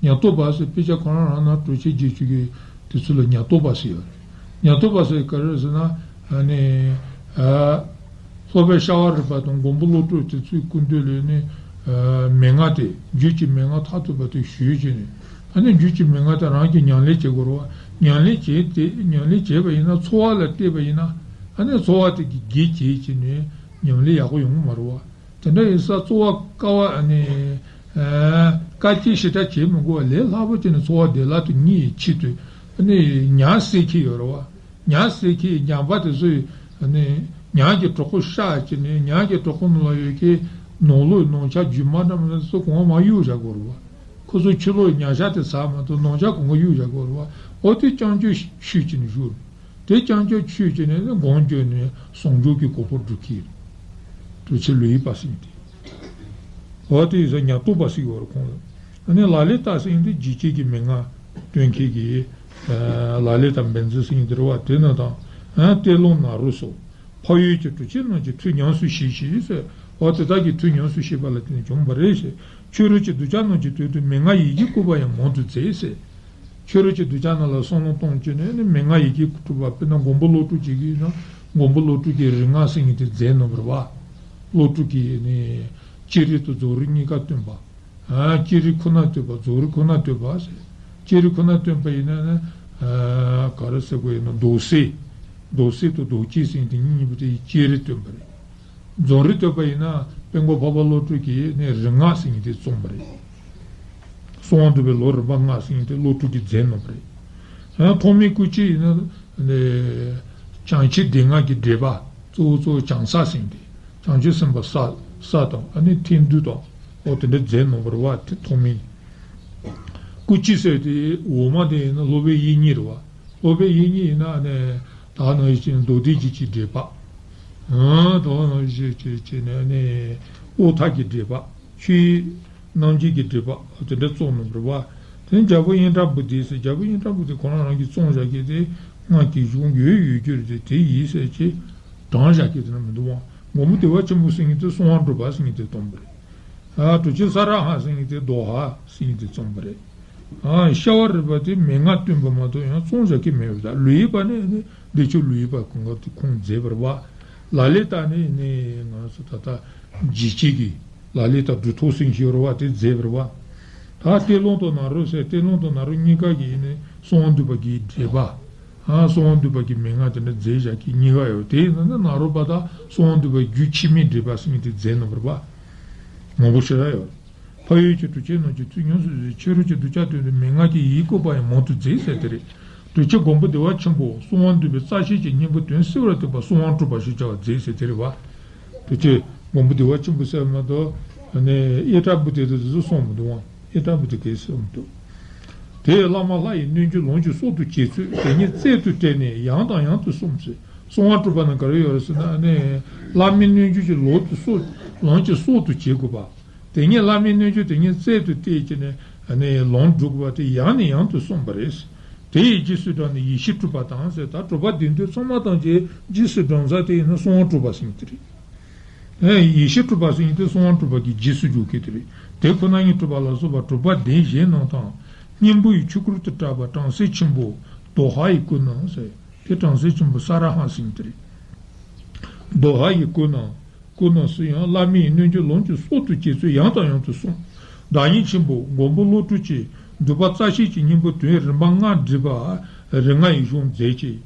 ཉ་སྟོབས་པ་ཟེར། དཔེ་ཆ་ཁོ་རང་རང་ན་གྲུབ་ཆེན་རྗེས་འཇུག་གི་དེ་ཚོ་ལ་ཉ་སྟོབས་པ་ཟེར་ཡོད་རེད། ཉ་སྟོབས་པ་ཟེར་ག་རེ་ཟེར་ན། ཨ་ནི། ཨ། སློབ་དཔོན་ཤ་བ་རི་པ་དང་མགོན་པོ་བློ་གྲོས་དེ་ཚོའི་སྐུ་མདུན་ལ་ནི། ཨ། མན་ངག་དེ། རྒྱུད་ཀྱི་མན་ངག་མཐར་ཐུག་པ་དེ་ཞུས་བྱས་ནས། ཨ་ནི་རྒྱུད་ཀྱི་མན་ངག་དེ་རང་གིས་ཉམས་ལེན་བྱེད་དགོས་རེད་བ། ཉམས་ལེན་བྱེད་དེ། ཉམས་ལེན་བྱས་པ་ཡིན་ན། འཚོ་བ་ལ་བལྟས་པ་ཡིན་ན། ཨ་ནི་འཚོ་བ་དེ་གི་གེགས་བྱས་བྱས་ནས་ཉམས་ལེན་ཡག་པོ་ཡོང་གི་མ་རེད་བ། དེ་འདྲ་ཡིན་ཙང་འཚོ་བ་དཀའ་བ། ཨ་ནི། ཨ། དཀའ་སྤྱད་ཞེ་དྲག་བྱེད་མི་དགོས་པ། ལས་སླ་པོ་བྱས་ནས་འཚོ་བ་བདེ་བླག་ཏུ་གཉེར་བའི་ཆེད་དུ། ཨ་ནི་ཉ་བསད་མཁན་ཡོད་རེད་བ། ཉ་བསད་མཁན་ཉ་པ་དེ་ཚོས། ཨ་ནི་ཉ་གི་གྲོད་ཁོག་གཤགས་བྱས་ནས། ཉ་གི་གྲོད་ཁོག་ནང་ལ་ཡོད་མཁན་ནང་ལོགས་ནང་ཆ་རྒྱུ་མ་འདྲ་མི་འདྲ་ཚོ་གང་མར་གཡུག་བཞག་དགོས་རེད་བ། ཁོ་ཚོ་ཕྱི་ལོགས་ཉ་ཤ་དེ་ཟ་མ་གཏོགས་ནང་ཆ་གང་ག་གཡུག་བཞག་དགོས་རེད་བ། འོ་དེ་རྐྱང་རྐྱང་ཆུས་བྱས་ནས་བཞུགས། དེ་རྐྱང་རྐྱང་ཆུས་བྱས་ནས་ནི་སྒོམ་བརྒྱབ་ནས་ཟུང་འཇུག་གི་གོ་འཕང་སྒྲུབ་མཁན་རེད། གྲུབ་ཆེན་ལུས་ཡིན་པ་ཟེར་མཁན་དེ། འོ་དེ་ཡིན་ཙང་ཉ་སྟོབས་པ་ཟེར་གྱི་ཡོད་རེད་ཁོང་ལ། ཨ་ནི་ལ་ལས་ལྟ་ཟེར་མཁན་དེ་འཇིགས་བྱེད་ཀྱི་མན་ངག་སྟོན་མཁན་གྱི། ཨ། ལ་ལས་དང་བཛྲ་ཟེར་མཁན་དེ་རེད་བ། དེ་རྣམས་དང་། ཨ། གཏེར་ལམ་ནཱ་རོ་སོགས། འཕགས་ཡུལ་གྱི་གྲུབ་ཆེན་རྣམས་ཀྱི་ཐུགས་ཉམས་སུ་བཞེས་ཤིག་ཟེར། འོ་དེ་དག་གི་ཐུགས་ཉམས་སུ་བཞེས་པ་ལ་བརྟེན་ནས་བྱུང་བ་རེད་ཟེར། ཆོས་རོགས་ཀྱི་གདུལ་བྱ་རྣམས་ཀྱི་དོན་དུ་མན་ངག་ཡི་གེ་བཀོད་པ་ཡང་མང་དུ་མཛད་ཟེར། ཆོས་རོགས་ཀྱི་གདུལ་བྱ་རྣམས་ལ་བསམ་བློ་གཏོང་བྱས་ནས་ནི་མན་ངག་ཡི་གེ་གྲུབ་པ། དཔེར་ན་མགོན་པོ་བློ་གྲོས་ཀྱི་ཡིན་ན། མགོན་པོ་བློ་གྲོས་ཀྱི་རིག་སྔགས་ཟེར་མཁན་དེ་མཛད་གནང་བ་རེད་བ། བློ་གྲོས་ཀྱིས་ནི་ཅི་རིགས་དང་རྫོགས་རིགས་གཉིས་ཀ་སྟོན་པ། ཨ། ཅི་རིགས་ཁོ་ན་སྟོན་པ། རྫོགས་རིགས་ཁོ་ན་སྟོན་པ་ཟེར། ཅི་རིགས་ཁོ་ན་སྟོན་པ་ཡིན་ན་ནི། ཨ། ག་རེ་ཟེར་དགོས་ཡིན་ན། མདོ་གསལ། མདོ་གསལ་དང་མདོ་སྐྱེས་ཟེར་མཁན་དེ་གཉིས་པོ་དེ་ཅི་རིགས་སྟོན་པ་རེད། རྫོགས་རིགས་སྟོན་པ་ཡིན་ན་དཔལ་མགོན་འཕགས་པ་བློ་གྲོས་ཀྱིས་ནི་རིག་སྔགས་ཟེར་མཁན་དེ་རྩོམ་པ་རེད། གསང་བ་འདུས་པའི་ལམ་རིམ་པ་ལྔ་ཟེར་མཁན་དེ་བློ་གྲོས་ཀྱིས་མཛད་གནང་བ་རེད། ཡང་ཐོགས་མེད་སྐུ་མཆེད་ཡིན་ན་ནི་བྱང་ཆུབ་སྡེ་ལྔ་གི་འགྲེལ་པ། གཙོ་བོ་གཙོ་བོ་བྱང་ས་ཟེར་མཁན་དེ། བྱང་ཆུབ་སེམས་དཔའ་ས། ས་དང་། ཨ་ནི་ཐེག་བསྡུས་དང་། འོ་དེ་འདྲ་མཛད་གནང་བ་རེད་བ། དེ་ཐོགས་མེད། སྐུ་མཆེད་ཟེར་དེ་འོག་མ་དེ་ཡིན་ན་སློབ་དཔོན་དབྱིག་གཉེན་རེད་བ། སློབ་དཔོན་དབྱིག་གཉེན་ཡིན་ན་ནི་ད་ནང་བཞིན་མདོ་སྡེ་རྒྱས་བཤད་ཀྱི་འགྲེལ་པ། ཨ། ད་ནང་བཞིན་བྱས་བྱས་ནས་ནི་དབུ་མཐའ་གི་འགྲེལ་པ། ཆོས་དབྱིངས་རྣམ་འབྱེད་ཀྱི་འགྲེལ་པ། དེ་འདྲ་རྩོམ་གནང་བ་རེད་བ། དེ་ནས་རྒྱལ་པོ་དབྱངས་སྒྲ་འབུམ་ལྡན་ཟེར། རྒྱལ་པོ་དབྱངས་སྒྲ་འབུམ་ལྡན་ཁོ་རང་རང་གིས་རྩོམ་བཞག་མཁན་དེ་སྔགས་ཀྱི་གཞུང་ཡོད་ཡོད་རྒྱུ་རེད་དེ། དེ་ཡིན་ཟེར་གྱི་དྲངས་བཞག་མཁན་དེ་འདྲ་མི་འདུག་བ། མགོན་པོ་བདེ་བ་ཆེན་པོ་ཟེར་མཁན་དེ་གསང་བ་འགྲུབ་པ་ཟེར་མཁན་དེ་རྩོམ་པ་རེད། ཨ། གྲུབ་ཆེན་ས་ར་ཧ་ཟེར་མཁན་དེ་དོ་ཧ་ཟེར་མཁན་དེ་རྩོམ་པ་རེད། ཨ། ཤ་བ་རི་པ་དེ་མན་ངག་སྟོན་པ་མ་གཏོགས་ཡང་ཚོང་བྱ་གི་མེད་པ་དང་། ལཱ་ལི་པ་ནི་ནི་བདེ་མཆོག་ལཱ་ལི་པ་ཁོང་ག་དེ་ཁུངས་མཛད་པ་རེད་པ། ལ་ལི་ཏ་ནི་ནི་ང་ཚོ་ད་ལྟ་འཇིགས་བྱེད་ཀྱི་ལ་ལི་ཏ་སྒྲུབ་ཐོག་སེང་ཞེས་པ་དེ་མཛད་པ་རེད་པ། ད་གཏེར་ལུང་དང་ནཱ་རོ་ཟེར། གཏེར་ལུང་དང་ནཱ་རོ་གཉིས་ཀ་གི་ནི་གསང་བ་འདུས་པ་གི་འགྲེལ་པ། ཨ། གསང་བ་འདུས་པ་གི་མན་ངག་དེ་འདྲ་མཛད་བཞག་གི་གཉིས་ཀ་ཡོད། དེའི་ནང་ན་ནཱ་རོ་པ་དང་གསང་བ་འདུས་པ་རྒྱུད་ཆེན་མོའི་འགྲེལ་པ་ཟེར་མཁན་དེ་མཛད་གནང་བ་རེད་པ། མང་པོ་ཞེ་དྲག་ཡོད། འཕགས་ཡུལ་གྱི་གྲུབ་ཆེན་རྣམས་ཀྱི་ཚུལ་ཉམས་སུ་བཞེས། ཕྱི་རོལ་གྱི་གདུལ་བྱ་དོན་དུ་མན་ངག་གི་ཡིག་བཀོད་པ་ཡང་མང་དུ་མཛད་ཟེར་དེ་རེད། གྲུབ་ཆེན་མགོན་པོ་བདེ་བ་ཆེན་པོ་གསང་བ་འདུས་པའི་རྩ་ཤེས་ཀྱི་སྙིང་པོ་དོན་གསལ་བར་སྟོན་པ་གསང་བ་གྲུབ་པ་ཞེས་བྱ་བ་མཛད་ཟེར་དེ་རེད་པ། གྲུབ་ཆེན་མགོན་པོ་བདེ་བ་ཆེན་པོ་ཟེར་མ་གཏོགས་ཨ་ནི་ཨེ་ཏྲ་བུ་དེ་དེ་ཚོ་གསུངས་མི་འདུག་ཨང་། ཨེ་ཏྲ་བུ་དེ་གས་གསུངས་མི་འདུག་དེས་བླ་མ་ལྷ་ཡི་རྣལ་འབྱོར་ལོངས་སྤྱོད་སྲོག་ཏུ་བྱེད་ཚུལ་དེ་ཉིད་རྩལ་དུ་བཀྲལ་ནས་ཡང་དང་ཡང་དུ་གསུངས་ཚུལ། གསང་བ་གྲུབ་པ་ན་ག་རེ་ཡོད་རེད་ཟེར་ན། ཨ་ནི་བླ་མའི་རྣལ་འབྱོར་གྱི་ལོངས་སྤྱོད་སྲོག་ལོངས་སྤྱོད་སྲོག་ཏུ་བྱེད་དགོས་པ། དེ་ཉིད་བླ་མའི་རྣལ་འབྱོར་དེ་ཉིད་རྩལ་དུ་བཀྲལ་བྱས་ནས་ཨ་ནི་ལོངས་སྒྲུབ་པ་དེ་ཡང་ནས་ཡང་དུ་གསུངས་པ་རེད། དེ་ཡི་རྗེས་སུ་འབྲངས་ནས་ཡེ་ཤེས་སྒྲུབ་པ་དང་ཟེར། ད་གྲུབ་པ་བདེན་དོན་ཚང་མ་ཐམས་ཅད་རྗེས་སུ་འབྲང་ས་དེ་ཡིན་ན་གསང་བ་གྲུབ་པ་ཟེར་མཁན་དེ་རེད། ཨེ། ཡེ་ཤེས་སྒྲུབ་པ་ཟེར་མཁན་དེ་གསང་བ་གྲུབ་པ་གི་རྗེས་སུ་འཇུག་མཁན་དེ་རེད། དེ་ཁོ་ན་ཉིད་སྒྲུབ་པ་ལ་སོགས་པ་གྲུབ་པ་བདེན་གཞན་རྣམས་དང་། སྙིང་པོ་ཡི་ཆོས་སྐོར་དུ་གྲགས་པ་བྲམ་ཟེ་ཆེན་པོ་དོ་ཧ་ཡི་སྐུ་རྣམས་ཟེར། དེ་བྲམ་ཟེ་ཆེན་པོ་ས་ར་ཧ་ཟེར་མཁན་དེ་རེད། དོ་ཧ་ཡི་སྐུ་རྣམས། སྐུ་རྣམས་སུ་ཡང་བླ་མའི་རྣལ་འབྱོར་ལོངས་སྤྱོད་སྲོག་ཏུ་བྱེད་ཚུལ་ཡང་དང་ཡང་དུ་གསུངས། བདག་ཉིད་ཆེན་པོ་མགོན་པོ་བློ་གྲོས་ཀྱིས་སྒྲུབ་པ་རྩ་ཤེས་ཀྱི་སྙིང་པོ་དོན་རིམ་པ་ལྔ་བསྒྲིགས་པ་རིམ་ལྔ་ཡི་གཞུང་མཛད་ཅིང་།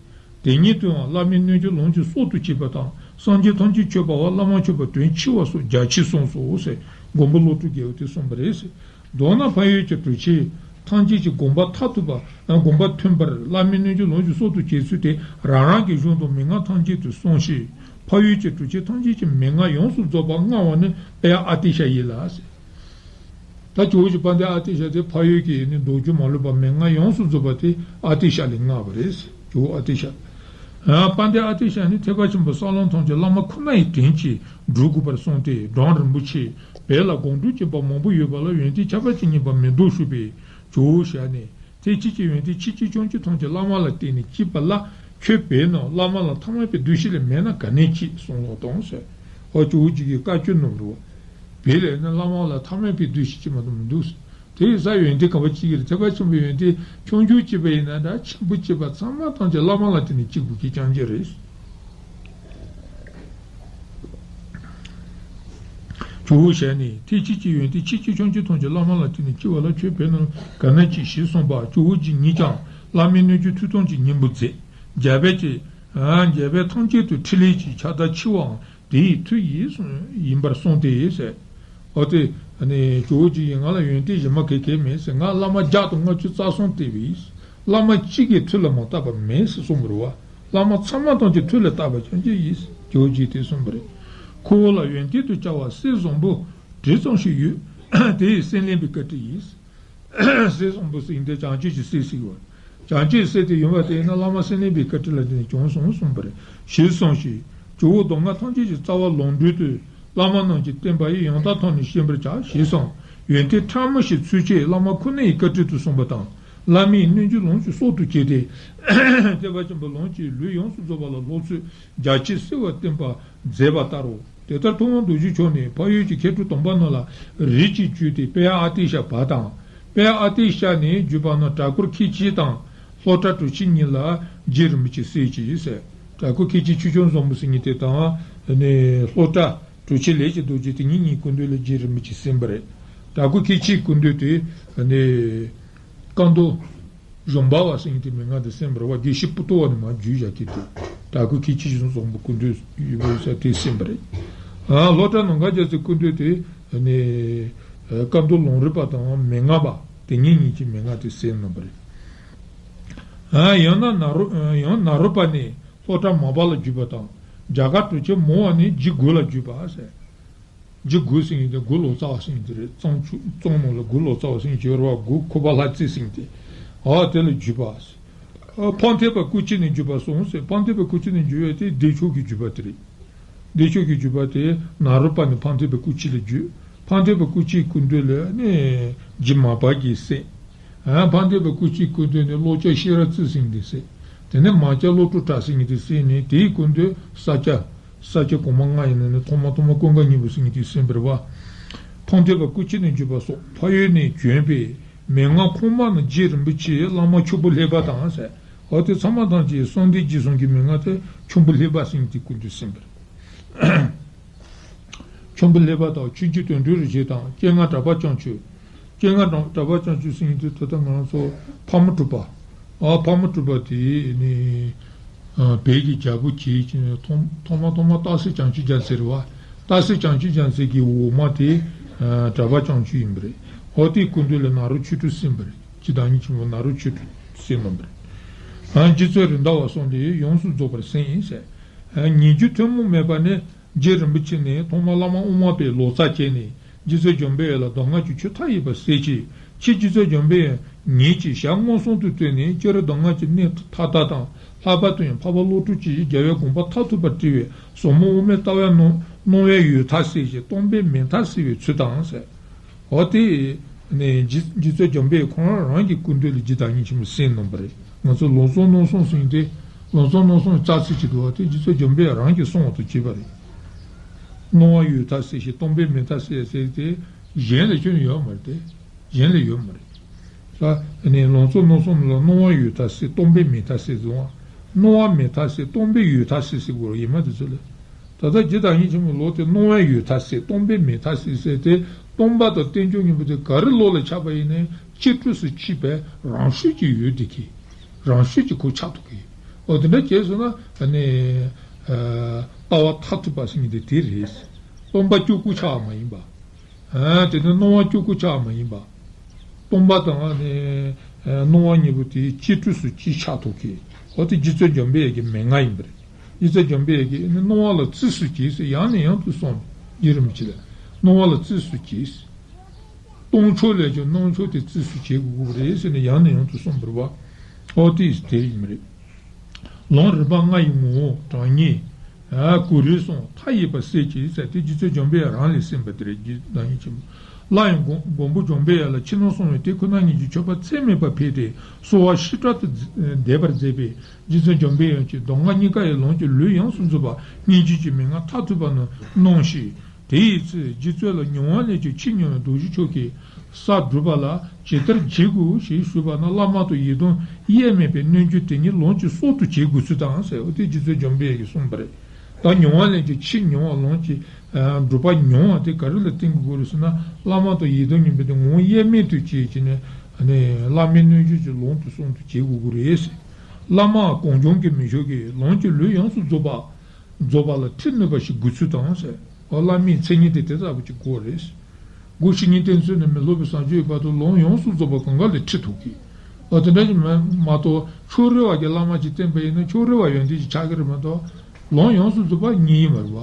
དེ་ཉིད་དུའང་བླ་མའི་རྣལ་འབྱོར་ལོངས་སྤྱོད་སྲོག་ཏུ་བྱེད་པ་དང་། སངས་རྒྱས་ཐམས་ཅད་མཆོད་པ་བ་བླ་མ་མཆོད་པ་དོན་ཆེ་བ་སོགས་རྒྱ་ཆེར་གསུངས་སོ་ཟེར། མགོན་པོ་བློ་གྲོས་རྒྱལ་པོ་དེས་གསུངས་པ་རེད་ཟེར། མདོར་ན་འཕགས་ཡུལ་གྱི་གྲུབ་ཆེན་ཐམས་ཅད་ཀྱི་དགོངས་པ་མཐར་ཐུག་པ། དགོངས་པ་མཐུན་པར་བླ་མའི་རྣལ་འབྱོར་ལོངས་སྤྱོད་སྲོག་ཏུ་བྱེད་ཚུལ་དེ་རང་རང་གི་གཞུང་དང་མན་ངག་ཐམས་ཅད་དུ་གསུངས་ཤིང་། འཕགས་ཡུལ་གྱི་གྲུབ་ཆེན་ཐམས་ཅད་ཀྱི་མན་ངག་ཡོངས་སུ་རྫོགས་པར་མངའ་བ་ནི་དཔལ་ཨ་ཏི་ཤ་ཡིན་ལ་ཟེར། ད་ཇོ་བོ་རྗེ་དཔལ་ལྡན་ཨ་ཏི་ཤ་དེ་འཕགས་ཡུལ་གྱི་ནི་མདོ་རྒྱུད་མ་ལུས་པ་མན་ངག་ཡོངས་སུ་རྫོགས་པ་དེ་ཨ་ཏི་ཤ་ལས་མངའ་བ་རེད། ཇོ་བོ་ཨ་ཏི་ཤ། ཨ། དཔལ་ལྡན་ཨ་ཏི་ཤ་ནི་ཐེག་པ་ཆེན་པོའི་ས་བོན་ཐམས་ཅད་བླ་མ་ཁོ་ན་ཡི་དྲིན་གྱིས་སྒྲུབ་དགོས་པར་གསུངས་ཏེ། འབྲོམ་རིན་པོ་ཆེ་བོད་ལ་སྒོམ་སྒྲུབ་བྱེད་པ་མང་པོ་ཡོད་པ་ལ་ཡོན་ཏན་ཁྱད་པར་ཅན་ཡིན་པ་མི་འདུག་ཞུས་པས། ཇོ་བོ་ཞལ་ནས། ཐེག་ཆེན་གྱི་ཡོན་ཏན་ཆེ་ཆུང་ཆུང་ཆུང་ཐམས་ཅད་བླ་མ་ལ་བརྟེན་ནས་སྐྱེས་པ་ལ། ཁྱོད་བོད་ནང་བླ་མ་ལ་ཐ་མལ་པའི་འདུ་ཤེས་ལས་མེད་ན་ག་ནས་སྐྱེས་གསུངས་ལོ་དང་ཟེར། ཨོ། ཇོ་བོ་རྗེ་གི་བཀའ་བཀྱོན་ནོར་བུ། བོད་ལ་ནི་བླ་མ་ལ་ཐ་མལ་པའི་འདུ་ཤེས་ཅིག་མ་གཏོགས་མི་འདུག་ཟེར། དེ་ཡིན་ཙང་ཡོན་ཏན་ག་པར་སྐྱེ་གི་རེད། ཐེག་པ་ཆེན་པོའི་ཡོན་ཏན་ཆུང་ཆུང་སྐྱེས་པ་ཡིན་ན་འདྲ། ཆེན་པོ་སྐྱེས་པ་ཚང་མ་ཐམས་ཅད་བླ་མ་ལ་བརྟེན་ནས་སྐྱེ་དགོས་ཀྱི་རྐྱང་རྐྱང་རེད། ཇོ་བོ་ཞལ་ནས། ཐེག་ཆེན་གྱི་ཡོན་ཏན་ཆེ་ཆུང་ཆུང་ཆུང་ཐམས་ཅད་བླ་མ་ལ་བརྟེན་ནས་སྐྱེ་བ་ལ་ཁྱོད་བོད་ནང་ག་ནས་སྐྱེས་ཞེས་གསུངས་པ། ཇོ་བོ་རྗེ་ཉིད་ཀྱང་བླ་མའི་རྣལ་འབྱོར་ཐོས་དམ་གྱི་སྙིང་པོ་མཛད། རྒྱ་བོད་ཀྱི། ཨ། རྒྱ་བོད་ཐམས་ཅད་དུ་འཕྲིན་ལས་ཀྱི་ཁྱབ་བརྡལ་ཆེ་བའང་དེའི་མཐུ་ཡིས་ཡིན་པར་གསུངས་ཏེ་ཟེར། འོ་དེ་ནས་ཇོ་བོ་རྗེ་ཡིས་ང་ལ་ཡོན་ཏན་གཞན་མ་གང་ཡང་མེད་ཟེར། ང་བླ་མ་བརྒྱ་དང་ལྔ་བཅུ་རྩ་གསུམ་བསྟེན་པ་ཡིན། བླ་མ་གཅིག་གི་མཐུ་ལས་མ་བཏགས་པ་མེད་ཟེར་གསུངས་པ་རེད་པ། བླ་མ་ཚང་མ་ཐམས་ཅད་མཐུ་ལས་བཏགས་པ་རྐྱང་རྐྱང་ཡིན། ཇོ་བོ་རྗེས་དེ་གསུངས་པ་རེད། ཁོ་བོ་ལ་ཡོན་ཏན་དུ་བྱ་བ་སྲས་བཟང་པོ་དྲུག་ཙམ་ཞིག་ཡོད། དེ་ཡི་སྲས་ལེན་པའི་བཀའ་དྲིན་ཡིན། སྲས་བཟང་པོ་ཟེར་དེ་བྱང་ཆུབ་ཀྱི་སྲས་ཟེར་བ། བྱང་ཆུབ་སྲས་དེ་ཡོང་བ་དེ་ཡིན་ན་བླ་མ་སྲས་ལེན་པའི་བཀའ་དྲིན་ལ་བརྟེན་ནས་བྱུང་སོང་གསུངས་པ་རེད། ཞེས་གསུངས་ཤིང་། ཇོ་བོ་མདོ་སྔགས་ཐམས་ཅད་ཀྱི་རྩ་བ་ལམ་འབྲས་དེ། བླ་མ་རྣམས་ཀྱིས་བསྟན་པ་ཡི་ཡང་དག་ཐོག་ནས་ཤེས་པར་བྱ། ཞེས་གསུངས། ཡོན་ཏན་ཕྲ་མོ་ཞིག་འཚོལ་ཆེད་བླ་མ་ཁོ་ན་ཡི་བཀའ་དྲིན་དུ་གསུངས་པ་དང་། བླ་མའི་རྣལ་འབྱོར་ལོངས་སྤྱོད་སྲོག་ཏུ་བྱས་ཏེ། ཐེག་པ་ཆེན་པོའི་ལམ་གྱི་ལུས་ཡོངས་སུ་རྫོགས་པ་ལ་སློབ་ཚུལ་རྒྱ་ཆེར་གསལ་བར་བསྟན་པ་མཛད་པ་ལྟར་རོ། དེ་ལྟར་ཐུབ་དབང་རྡོ་རྗེ་མཆོག་ནི་འཕགས་ཡུལ་གྱི་མཁས་གྲུབ་དམ་པ་རྣམས་ལ་རིགས་ཀྱིས་བརྒྱུད་དེ་དཔལ་ཨ་ཏི་ཤ་བར་དང་། དཔལ་ཨ་ཏི་ཤ་ནས་བརྒྱུད་པ་རྣམས་གྲྭ་སྐོར་མཁན་ཆེན་དང་། སློབ་གྲྭ་གྲུབ་ཆེན་གཉིས་ལ་རྗེ་རིན་པོ་ཆེ་སྲས་ཀྱིས་ཟེར། གྲྭ་སྐོར་མཁན་ཆེན་ཆོས་སྐྱོང་བཟང་པོ་ཟེར་མཁན་དེ་དང་། ནས་སློབ་གྲྭ་གྲུབ་ཆེན་ལས་ཀྱི་རྡོ་རྗེ་དེ་གཉིས་གཉིས་སྐུ་མདུན་ལ་རྗེ་རིན་པོ་ཆེས་གསན་པ་རེད། གྲྭ་སྐོར་མཁན་ཆེན་སྐུ་མདུན་དེ་ནས། ཀ་མདོ་གཞོང་པ་བ་ཟེར་མཁན་དེ་མན་ངག་དེ་གསན་པ་རེད་པ། དགེ་བཤེས་པོ་ཏོ་བ་ནས་མར་བརྒྱུད་བཞག་མཁན་དེ། གྲྭ་སྐོར་མཁན་ཆེན་བཟང་པོ་སྐུ་མདུན་ཡོད་པ་ས་དེ་གསན་པ་རེད། ཨ། སློབ་གྲྭ་ནང་ག་རྒྱ་ཚེ་སྐུ་མདུན་དེ་ནས་ཀ་མདོ་ལུང་རིགས་པ་དང་མན་ངག་པ་དེ་གཉིས་གཉིས་ཀྱི་མན་ངག་དེ་གསན་གནང་བ་རེད། ཨ། ཡང་ན་ནཱ་རོ། ཡང་ནཱ་རོ་པ་ནས་སློབ་གྲྭ་མར་པ་ལ་བརྒྱུད་པ་དང་། རྒྱ་གར་གྲུབ་ཆེན་མོ་བ་ནས་རྗེ་དགུ་ལ་བརྒྱུད་པ་ཟེར། རྗེ་དགུ་ཟེར་མཁན་དེ་དགུ་ལོ་ཙཱ་བ་ཟེར་མཁན་དེ་རེད། གཙང་ཆུ་གཙང་ནང་ལ་དགུ་ལོ་ཙཱ་བ་ཟེར་མཁན་ཅིག་ཡོད་རེད་པ། དགུ་ཁུ་པ་ལྷ་རྩེ་ཟེར་མཁན་དེ། ཨ། དེ་ལ་བརྒྱུད་པ། ཨ། ཕ་ཐེག་པ་སྐུ་མཆེད་ནས་བརྒྱུད་པ་གསུངས་ཟེར། ཕ་ཐེག་པ་སྐུ་མཆེད་ནས་བརྒྱུད་པ་དེ་བདེ་མཆོག་གི་བརྒྱུད་པ་དེ་རེད། བདེ་མཆོག་གི་བརྒྱུད་པ་དེ་ནཱ་རོ་པ་ནས་ཕ་ཐེག་པ་སྐུ་མཆེད་ལ་བརྒྱུད། ཕ་ཐེག་པ་སྐུ་མཆེད་སྐུ་མདུན་ལ་ནི་རྗེ་མར་པ་གིས་གསན། ཨ། ཕ་ཐེག་པ་སྐུ་མཆེད་སྐུ་མདུན་ནས་ཀློག་སྐྱོར་ཤེས་རབ་རྩེ་ཟེར་མཁན་དེ་གསན། དེ་ནས་མ་སྐྱ་བློ་གྲོས་གྲགས་ཟེར་མཁན་དེ་གསན་ནས། དེའི་སྐུ་མདུན་ས་སྐྱ། ས་སྐྱ་གོང་མ་ལྔ་ཡི་ནང་ནས་ཐོག་མ་ཐོག་མ་ཀུན་དགའ་སྙིང་པོ་ཟེར་མཁན་དེས་གསན་པ་རེད་པ། ཕ་ཐེག་པ་སྐུ་མཆེད་ནས་བརྒྱུད་པ་སོགས་འཕགས་ཡུལ་ནས་བྱོན་པའི་ མན་ངག་ཁོག་མ་ནི་རྗེ་རིན་པོ་ཆེའི་བླ་མ་མཆོག་བུ་ལྷས་པ་དང་ཟེར། འོ་དེ་ཚང་མ་ཐམས་ཅད་གསང་བདེ་རྗེས་གསུམ་གྱི་མན་ངག་དེ་མཆོག་བུ་ལྷས་པ་ཟེར་མཁན་དེའི་སྐུ་མདུན་ཟིན་པ་རེད། མཆོག་བུ་ལྷས་པ་དང་ཆོས་རྗེ་དོན་གྲུབ་རིན་ཆེན་དང་སྤྱན་སྔ་གྲགས་པ་བྱང་ཆུབ། སྤྱན་སྔ་གྲགས་པ་བྱང་ཆུབ་ཟེར་མཁན་དེ་ད་ལྟ་ང་ཚོ་ཕག་མོ་གྲུ་པ། ཨ་ཕག་མོ་གྲུ་པ་དེ་ནི་ཨ་བོད་ཀྱི་རྒྱལ་པོ་གྱིས་ཐོག་ཐོག་མ་ཐོག་མ་སྟག་གཟིག་བྱང་ཆུབ་རྒྱལ་མཚན་རེད་བ། སྟག་གཟིག་བྱང་ཆུབ་རྒྱལ་མཚན་གྱི་འོག་མ་དེ་ཨ་གྲགས་པ་བྱང་ཆུབ་ཡིན་པ་རེད། འོ་དེའི་སྐུ་མདུན་ལ་ནཱ་རོ་ཆོས་དྲུག་གསན་པ་རེད། རྗེ་བདག་ཉིད་ཆེན་པོ་ནཱ་རོ་ཆོས་དྲུག་གསན་གནང་བ་རེད། ཨ་རྗེ་བཙུན་རེད་མདའ་བ་གསུམ་དེ་ཡོངས་སུ་རྫོགས་པར་གསན་ཡིན་ཟེར། ཨ་ཉེ་རྒྱུ་ཐུན་མོང་མེད་པ་ནི། རྗེ་རིན་པོ་ཆེ་ནི་ཐོག་མར་བླ་མ་དབུ་མ་པའི་ལོ་ཙཱ་བྱས་ནས་རྗེ་བཙུན་འཇམ་དཔལ་དབྱངས་ལ་གདམས་ངག་གི་ཆུ་མཐའ་ཡས་པ་གསན་ཅིང་། ཕྱིས་རྗེ་བཙུན་འཇམ་དཔལ་དབྱངས་ཉིད་ཀྱིས་ཞལ་མངོན་སུམ་དུ་བསྟན་ནས་སྤྱིར་གདམས་ངག་གི་གནད་མཐའ་དག་དང་། ལྷག་པར་དུ་ཡང་འཕགས་པ་བློ་གྲོས་ཀྱི་རྒྱལ་བའི་དགོངས་པ་མཐར་ཐུག་པར་བཀྲི་བའི་ཟབ་མོ་དབུ་མའི་ལྟ་བའི་སྣང་སྣང་བས་ཡོད་མཐའ་གསལ་ཞིང་སྟོང་པས་མེད་མཐའ་གསལ་བའི་ཚུལ་དང་ཟེར། འོ་དེ་ནས་རྗེ་རྗེ་བཙུན་འཇམ་དཔལ་ཁོང་རང་རང་གི་སྐུ་མདུན་ལ་རྗེ་བདག་ཉིད་ཆེན་པོས་གསན་གནང་བ་རེད། ང་ཚོ་ལམ་གསུམ་སྣང་གསུམ་ཟེར་མཁན་དེ། ལམ་གསུམ་སྣང་གསུམ་རྩ་ཚིག་ཅིག་འདུག་བ། དེ་རྗེ་བཙུན་འཇམ་དཔལ་རང་གིས་གསུངས་པ་དང་བཅས་པ་རེད། སྣང་བ་ཡོད་མཐའ་གསལ་ཞིང་སྟོང་པས་མེད་མཐའ་གསལ་ཟེར་དེ་གཞན་ལ་ཁྱོན་ནས་ཡོད་མ་རེད་དེ། གཞན་ལ་ཡོད་མ་རེད། ས་ནས་ལམ་གསུམ་སྣང་གསུམ་ལ་སྣང་བ་ཡོད་མཐའ་གསལ་སྟོང་པས་མེད་མཐའ་གསལ་ཟེར་བ། སྣང་བ་མེད་མཐའ་གསལ་སྟོང་པས་ཡོད་མཐའ་གསལ་ཟེར་དགོས་རེད། ཡིན་མ་དེ་ཚོ་ལ། ད་ལྟ་རྗེ་བདག་ཉིད་ཆེན་པོའི་ལུགས་དེ་སྣང་བས་ཡོད་མཐའ་གསལ་སྟོང་པས་མེད་མཐའ་གསལ་ཟེར་ཏེ། སྟོང་པ་དང་རྟེན་འབྱུང་གཉིས་པོ་དེ་ག་རེ་བློ་ལ་ཆགས་པ་ཡིན་ནའི་གཅིག་གྲུབ་སུ་གཅིག་པའི་རང་ཤུགས་ཀྱིས་ཡོད་བསྡད་ཀྱི། རང་ཤུགས་ཀྱིས་ཁོ་ཆགས་ཐུབ་ཀྱི། འོ་དེ་འདྲ་བྱས་སོང་ན་ཨ་ནི་ཨ་ལྟ་བ་མཐར་ཐུག་པ་ཟེར་མཁན་དེ་དེ་རེད། སྟོང་པ་ཅུང་ཀུན་ཆགས་པ་མ་ཡིན་པ། ཨ་དེ་ནི་སྣང་བ་ཅུང་ཀུན་ཆགས་པ་མ་ཡིན་པ། སྟོང་པ་དང་ཨ་ནི་ཨ་སྣང་བ་གཉིས་པོ་དེ་གཅིག་གྲུབ་སུ་གཅིག་ཆགས་ཐུབ་ཀྱི། འོ་དེ་རྗེ་བཙུན་འཇམ་དཔལ་གྱི་མན་ངག་ཡིན་པ་རེད། རྗེ་བཙུན་འཇམ་དཔལ་གྱིས་ནི་སྣང་བ་ལ་རྩིས་སུ་བགྱིས་ཟེར་ཡང་ནས་ཡང་དུ་གསུངས། རྗེ་རིན་པོ་ཆེ་ལ། སྣང་བ་ལ་རྩིས་སུ་བགྱིས། སྟོང་ཕྱོགས་ལས་ཀྱང་སྣང་ཕྱོགས་དེ་རྩིས་སུ་བྱེད་དགོས་ཀྱི་རེད་ཟེར་ནས་ཡང་ནས་ཡང་དུ་གསུངས་པ་རེད་བ། ཨོ་དེ་དེ་ཡིན་པ་རེད། ལམ་རིམ་པ་ལྔ་ཡི་ངོ་བོ་དྲང་ངེས། ཨ་གུ་རུའི་གསུང་མཐའ་ཡས་པ་གསལ་བྱེད་ཟེར་དེ་རྗེ་བཙུན་འཇམ་དཔལ་རང་ལས་གསན་པ་དེ་རེད། རྗེ་བདག་ཉིད་ཆེན་པོ། སླར་ཡང་མགོན་མགོན་པོ་འཇམ་དཔལ་དབྱངས་ལ་ཕྱི་ནང་གསང་བའི་དེ་ཁོ་ན་ཉིད་ཀྱི་མཆོད་པ་ཚད་མེད་པ་ཕུལ་ཏེ་གསོལ་བ་ཞིབ་ཕྲ་དུ་འདེབས་པར་མཛད་པས། རྗེ་བཙུན་འཇམ་དཔལ་དབྱངས་ཀྱིས་གདམས་ངག་གཉིས་ཀ་ཡི་ལམ་གྱི་ལུས་ཡོངས་སུ་རྫོགས་པ་སྙིང་རྗེ་གི་མན་ངག་མཐར་ཐུག་པ་རྣམས་གནང་ཞིང་། དེ་ཡི་ཚེ་རྗེ་བཙུན་ལ་མྱུར་བ་ལས་ཀྱང་ཆེས་མྱུར་བའི་རྡོ་རྗེ་མཆོག་གི་ས་སྒྲུབ་པ་ལ་ཇི་ལྟར་བྱེད་དགོས་ཞེས་ཞུས་པ་ན། བླ་མ་དང་ཡི་དམ་དབྱེར་མེད་པའི་རྣལ་འབྱོར་དེ་ཉིད་ལམ་གྱི་སྲོག་ཏུ་བྱེད་དགོས་ཚུལ་དང་ཟེར། འོ་དེ་རྗེ་བཙུན་འཇམ་དཔལ་གྱིས་གསུངས་པ་རེད། ད་མྱུར་བ་ལས་ཀྱང་ཆེས་མྱུར་བ་ལམ་གྱི་ཨ་སྒྲུབ་པ་མྱུར་བ་དེ་ག་རེ་ལ་བརྟེན་དགོས་རེད་ཟེར་ན། བླ་མ་དང་ཡི་དམ་གཉིས་པོ་དེ་ངོ་བོ་དབྱེར་མེད་དུ་བྱས་བྱས་ནས་ནས་བླ་མའི་རྣལ་འབྱོར་གྱི་ལམ་དུ་སྲོག་ཏུ་བྱེད་དགོས་ཀྱི་རེད་ཟེར། བླ་མ་གང་བྱུང་གིས་མི་ཆོག་གི། ལམ་གྱི་ལུས་ཡོངས་སུ་རྫོགས་པ་རྫོགས་པ་ལ་ཁྲིད་ནུས་པ་ཞིག་དགོས་ཚུལ་དང་ཟེར། འོ་བླ་མའི་མཚན་ཉིད་དེ་དེ་ལྟ་བུ་ཅིག་དགོས་རེད། སྒོ་བཞི་གཉིས་སྟེང་ཚུད་ནས་མི་སློབ་པའི་བཟང་སྤྱོད་ཡོད་བར་དུ་ལམ་ཡོངས་སུ་རྫོགས་པ་གང་ག་ལ་ཁྲིད་ཐུབ་ཀྱི། འོ་དེ་འདྲ་ཞིག་མ་མ་གཏོགས་ཕྱོགས་རིས་པ་གི་བླ་མ་ཅིག་བསྟེན་པ་ཡིན་ན་ཕྱོགས་རིས་པ་ཡོན་ཏན་ཅིག་ཆགས་ཀྱི་རེད་མ་གཏོགས་ལམ་ཡོངས་སུ་རྫོགས་པ་གཉིས་ཡིན་པ་རེད་བ།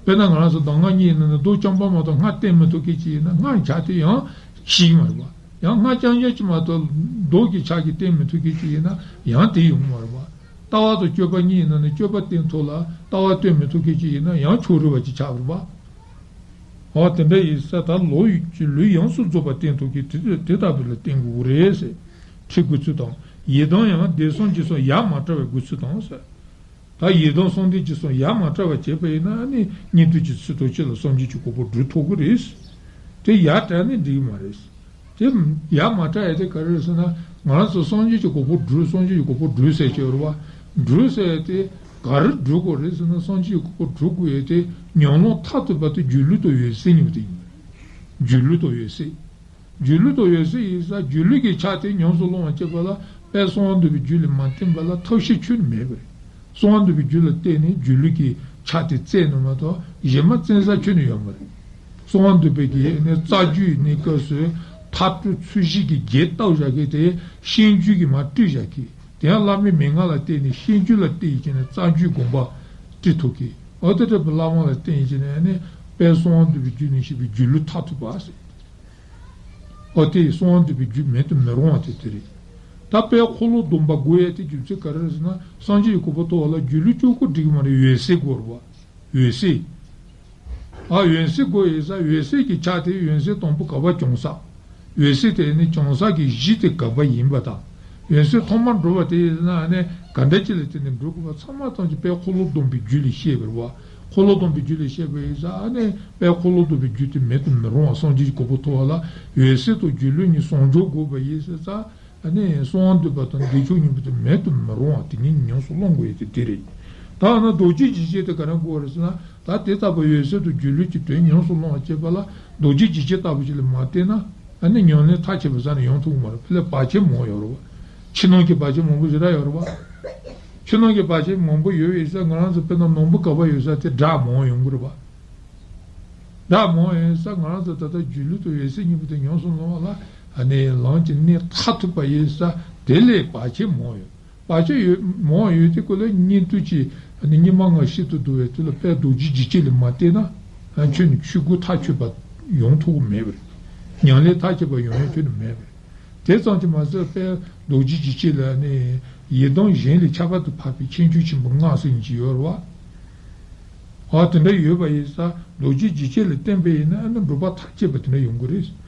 དཔེར་ན་ང་རང་ཚོ་གདམས་ངག་གཉིས་ཡིན་ན་ནི་མདོ་རྐྱང་པ་མ་གཏོགས་སྔགས་བསྟེན་མི་ཐུབ་མཁན་ཅིག་ཡིན་ན་སྔགས་ཆ་དེ་ཡང་ཤེས་ཀྱི་མ་རེད་བ། ཡང་སྔགས་རྐྱང་རྐྱང་ཅིག་མ་གཏོགས་མདོ་གི་ཆ་གི་བསྟེན་མི་ཐུབ་མཁན་ཅིག་ཡིན་ན་ཡང་དེ་ཡོང་གི་མ་རེད་བ། ལྟ་བ་དང་སྤྱོད་པ་གཉིས་ཡིན་ན་ནི་སྤྱོད་པ་བསྟེན་ཐུབ་ལ་ལྟ་བ་བསྟེན་མི་ཐུབ་མཁན་ཅིག་ཡིན་ན་ཡང་ཕྱོགས་རིས་པ་ཅིག་ཆགས་པ་རེད་བ། འོ་དེ་འདྲ་ཡིན་ས་ད་ལོ་ཡི་ལུས་ཡོངས་སུ་རྫོགས་པ་བསྟེན་ཐུབ་མཁན་དེ་དེ་ལྟ་བུ་ལ་བསྟེན་དགོས་རེད་ཟེར། ཁྲིད་དགོས་ཚུལ་དང་། ཡི་དམ་ཡང་བདེ་གསུམ་གྱི་གསུང་ཡ་མ་བྲལ་བའི་དགོས་ཚུལ་དང་ཟེར། ད་ཡི་དམ་གསུམ་ལྡན་གྱི་གསུང་ཡ་མ་བྲལ་བ་བྱས་པ་ཡིན་ན་ནི་སྙིགས་དུས་ཀྱི་ཚེ་ཐོག་ཅིག་ལ་སངས་རྒྱས་ཀྱི་གོ་འཕང་སྒྲུབ་ཐུབ་ཀྱི་རེད། དེ་ཡ་བྲལ་ནས་འགྲིག་གི་མ་རེད། དེ་ཡ་མ་བྲལ་ཡ་དེ་ག་རེ་རེད་ཟེར་ན། ང་རང་ཚོ་སངས་རྒྱས་ཀྱི་གོ་འཕང་སྒྲུབ་སངས་རྒྱས་ཀྱི་གོ་འཕང་སྒྲུབ་ཟེར་གྱི་ཡོད་རེད་བ། སྒྲུབ་ཟེར་ཡ་དེ་ག་རེ་སྒྲུབ་དགོས་རེད་ཟེར་ན། སངས་རྒྱས་ཀྱི་གོ་འཕང་སྒྲུབ་དགོས་ཡ་དེ་ཉམས་ལེན་མཐར་ཐུག་པ་དེ་སྒྱུ་ལུས་དང་འོད་གསལ་གཉིས་པོ་དེ་ཡིན། སྒྱུ་ལུས་དང་འོད་གསལ། སྒྱུ་ལུས་དང་འོད་གསལ་ཡིན་ཙང་སྒྱུ་ལུས་ཀྱི་ཆ་དེ་ཉམས་སུ་བླང་བ་བྱེད་པ་ལ་དཔལ་གསང་བ་འདུས་པའི་རྒྱུད་ལས་མ་བསྟན་པ་ལ་ཐབས་ཤེས་ཁྱོན་ནས་མེད་པ་རེད། གསང་བ་འདུས་པའི་རྒྱུད་ལ་བརྟེན་ནས་སྒྱུ་ལུས་ཀྱི་ཆ་དེ་བཙལ་ནས་མ་གཏོགས་གཞན་མ་བཙལ་ས་ཁྱོན་ནས་ཡོད་མ་རེད། གསང་བ་འདུས་པའི་གི་ནི་རྩ་རྒྱུད་ནི་སྐབས་སུ་མཐར་སྤྲོད་ཚུལ་བཞི་གི་རྒྱན་བཏབ་བཞག་གི་དེ་ཤེས་རྒྱུད་ཀྱིས་མར་བཀྲུས་བཞག་གི། དེ་ཡང་བླ་མའི་མན་ངག་ལ་བརྟེན་ནས་ཤེས་རྒྱུད་ལ་བརྟེན་བྱས་ནས་རྩ་རྒྱུད་དགོངས་པ་བཀྲི་ཐུབ་ཀྱི། འོ་དེ་འདྲ་བའི་བླ་མ་ལ་བརྟེན་བྱས་ནས་ནི་དཔལ་གསང་བ་འདུས་པའི་རྒྱུད་ནས་བཤད་པའི་སྒྱུ་ལུས་མཐར་ཐུག་པ་ཟེར། འོ་དེ་གསང་བ་འདུས་པའི་རྒྱུད་མེད་དུ་མི་རུང་བ་དེ་དེ་རེད། ད་དཔལ་འཁོར་ལོ་སྡོམ་པ་དགོས་ཡ་དེ་རྒྱུ་མཚན་ག་རེ་རེད་ཟེར་ན། སངས་རྒྱས་ཀྱི་གོ་འཕང་ཐོབ་པ་ལ་སྒྱུ་ལུས་གཅིག་པོ་འགྲིག་གི་མ་རེད། འོད་གསལ་དགོས་རེད་བ། འོད་གསལ། ཨ་འོད་གསལ་དགོས་ཡིན་ཙང་འོད་གསལ་གྱི་ཆ་དེ་འོད་གསལ་དང་པོ་ག་པར་བྱུང་ས། འོད་གསལ་དེ་ནི་བྱུང་ས་གི་གཞི་དེ་ག་པར་ཡིན་པ་དང་། འོད་གསལ་ཐོག་མར་འགྲོ་བ་དེ་ཡིན་ན་ནི་ག་འདྲ་ཅིག་ལ་བརྟེན་ནས་འགྲོ་དགོས་པ་ཚང་མ་ཐམས་ཅད་དཔལ་འཁོར་ལོ་སྡོམ་པའི་རྒྱུད་ལས་བཤད་པ་རེད་བ། འཁོར་ལོ་སྡོམ་པའི་རྒྱུད་ལ་བཤད་པ་ཡིན་ཙང་ཨ་ནི་དཔལ་འཁོར་ལོ་སྡོམ་པའི་རྒྱུད་དེ་མེད་དུ་མི་རུང་བ། སངས་རྒྱས་ཀྱི་གོ་འཕང་ཐོབ་པ་ལ་འོད་གསལ་དང་སྒྱུ་ལུས་གཉིས་ཟུང་འཇུག་དགོས་པ་ཡིན་ཙང་། ཨ་ནི་གསང་བ་འདུས་པ་དང་བདེ་མཆོག་སྙིང་པོ་དེ་མེད་དུ་མི་རུང་བ་དེ་ཉིད་ཉམས་སུ་བླང་དགོས་ཡ་དེ་དེ་རེད། ད་ཨ་ན་རྡོ་རྗེ་འཇིགས་བྱེད་དེ་ག་རེ་དགོས་པ་རེད་ཟེར་ན། ད་དེ་ལྟ་བུ་འོད་གསལ་དང་སྒྱུ་ལུས་ཀྱི་དོན་ཉམས་སུ་བླང་བ་བྱེད་པ་ལ་རྡོ་རྗེ་འཇིགས་བྱེད་ལྟ་བུ་ཞིག་ལ་མ་བརྟེན་ན། ཨ་ནི་ཉམས་ལེན་མཐར་ཕྱིན་པའི་ས་ནས་ཡོང་ཐུབ་ཀྱི་མ་རེད། དེ་ལ་བར་ཆད་མང་ཡོད་རེད་བ། ཕྱི་ནང་གི་བར་ཆད་མང་པོ་ཞེ་དྲག་ཡོད་རེད་བ། ཕྱི་ནང་གི་བར་ཆད་མང་པོ་ཡོད་པའི་ས་ང་རང་ཚོ་དཔེར་ན་ནོར་བུ་ག་པར་ཡོད་ས་དེ་དགྲ་མང་ཡོང་གི་རེད་བ། དགྲ་མང་ཡོད་ས་ང་རང་ཚོ་ད་ལྟ་སྒྱུ་ལུས་དང་འོད་གསལ་གཉིས་པོ་དེ་ཉམས་སུ་བླང་བ་ལ་ཨ་ནི་ལམ་གྱི་གནད་མཐར་ཐུག་པ་ཡིན་ས་དེ་ལས་བར་ཆད་མང་ཡོད། བར་ཆད་ཡོད་མང་ཡོད་དེ་ཀོ་ལ་གཉིད་དུས་ཀྱི་ཨ་ནི་གཉིད་མ་ངང་ཤིན་ཏུ་སྡུག་པའི་དུས་ལ་དཔལ་རྡོ་རྗེ་འཇིགས་བྱེད་ལ་མ་བརྟེན་ན་ཨ་ཁྱོད་ནི་ཆོས་སྐུ་མཐར་ཆོད་པ་ཡོང་ཐུབ་ཀྱི་མེད་པ་རེད། ཉམས་ལེན་མཐར་ཕྱིན་པ་ཡོང་ཡ་ཁྱོད་ནི་མེད་པ་རེད། དེ་ཙམ་གྱིས་མ་ཟད་དཔལ་རྡོ་རྗེ་འཇིགས་བྱེད་ལ་ནི་ཡི་དམ་གཞན་ལས་ཁྱད་པར་དུ་འཕགས་པའི་ཁྱད་ཆོས་ཆེན་པོ་ལྔ་ཟེར་མཁན་ཅིག་ཡོད་རེད་བ། ཨ་དེ་འདྲ་ཡོད་པ་ཡིན་ཙང་རྡོ་རྗེ་འཇིགས་བྱེད་ལ་བརྟེན་པ་ཡིན་ན་ཨ་ནི་འགྲོ་བ་མཐར་ཕྱིན་པ་དེ་འདྲ་ཡོང་གི་རེད།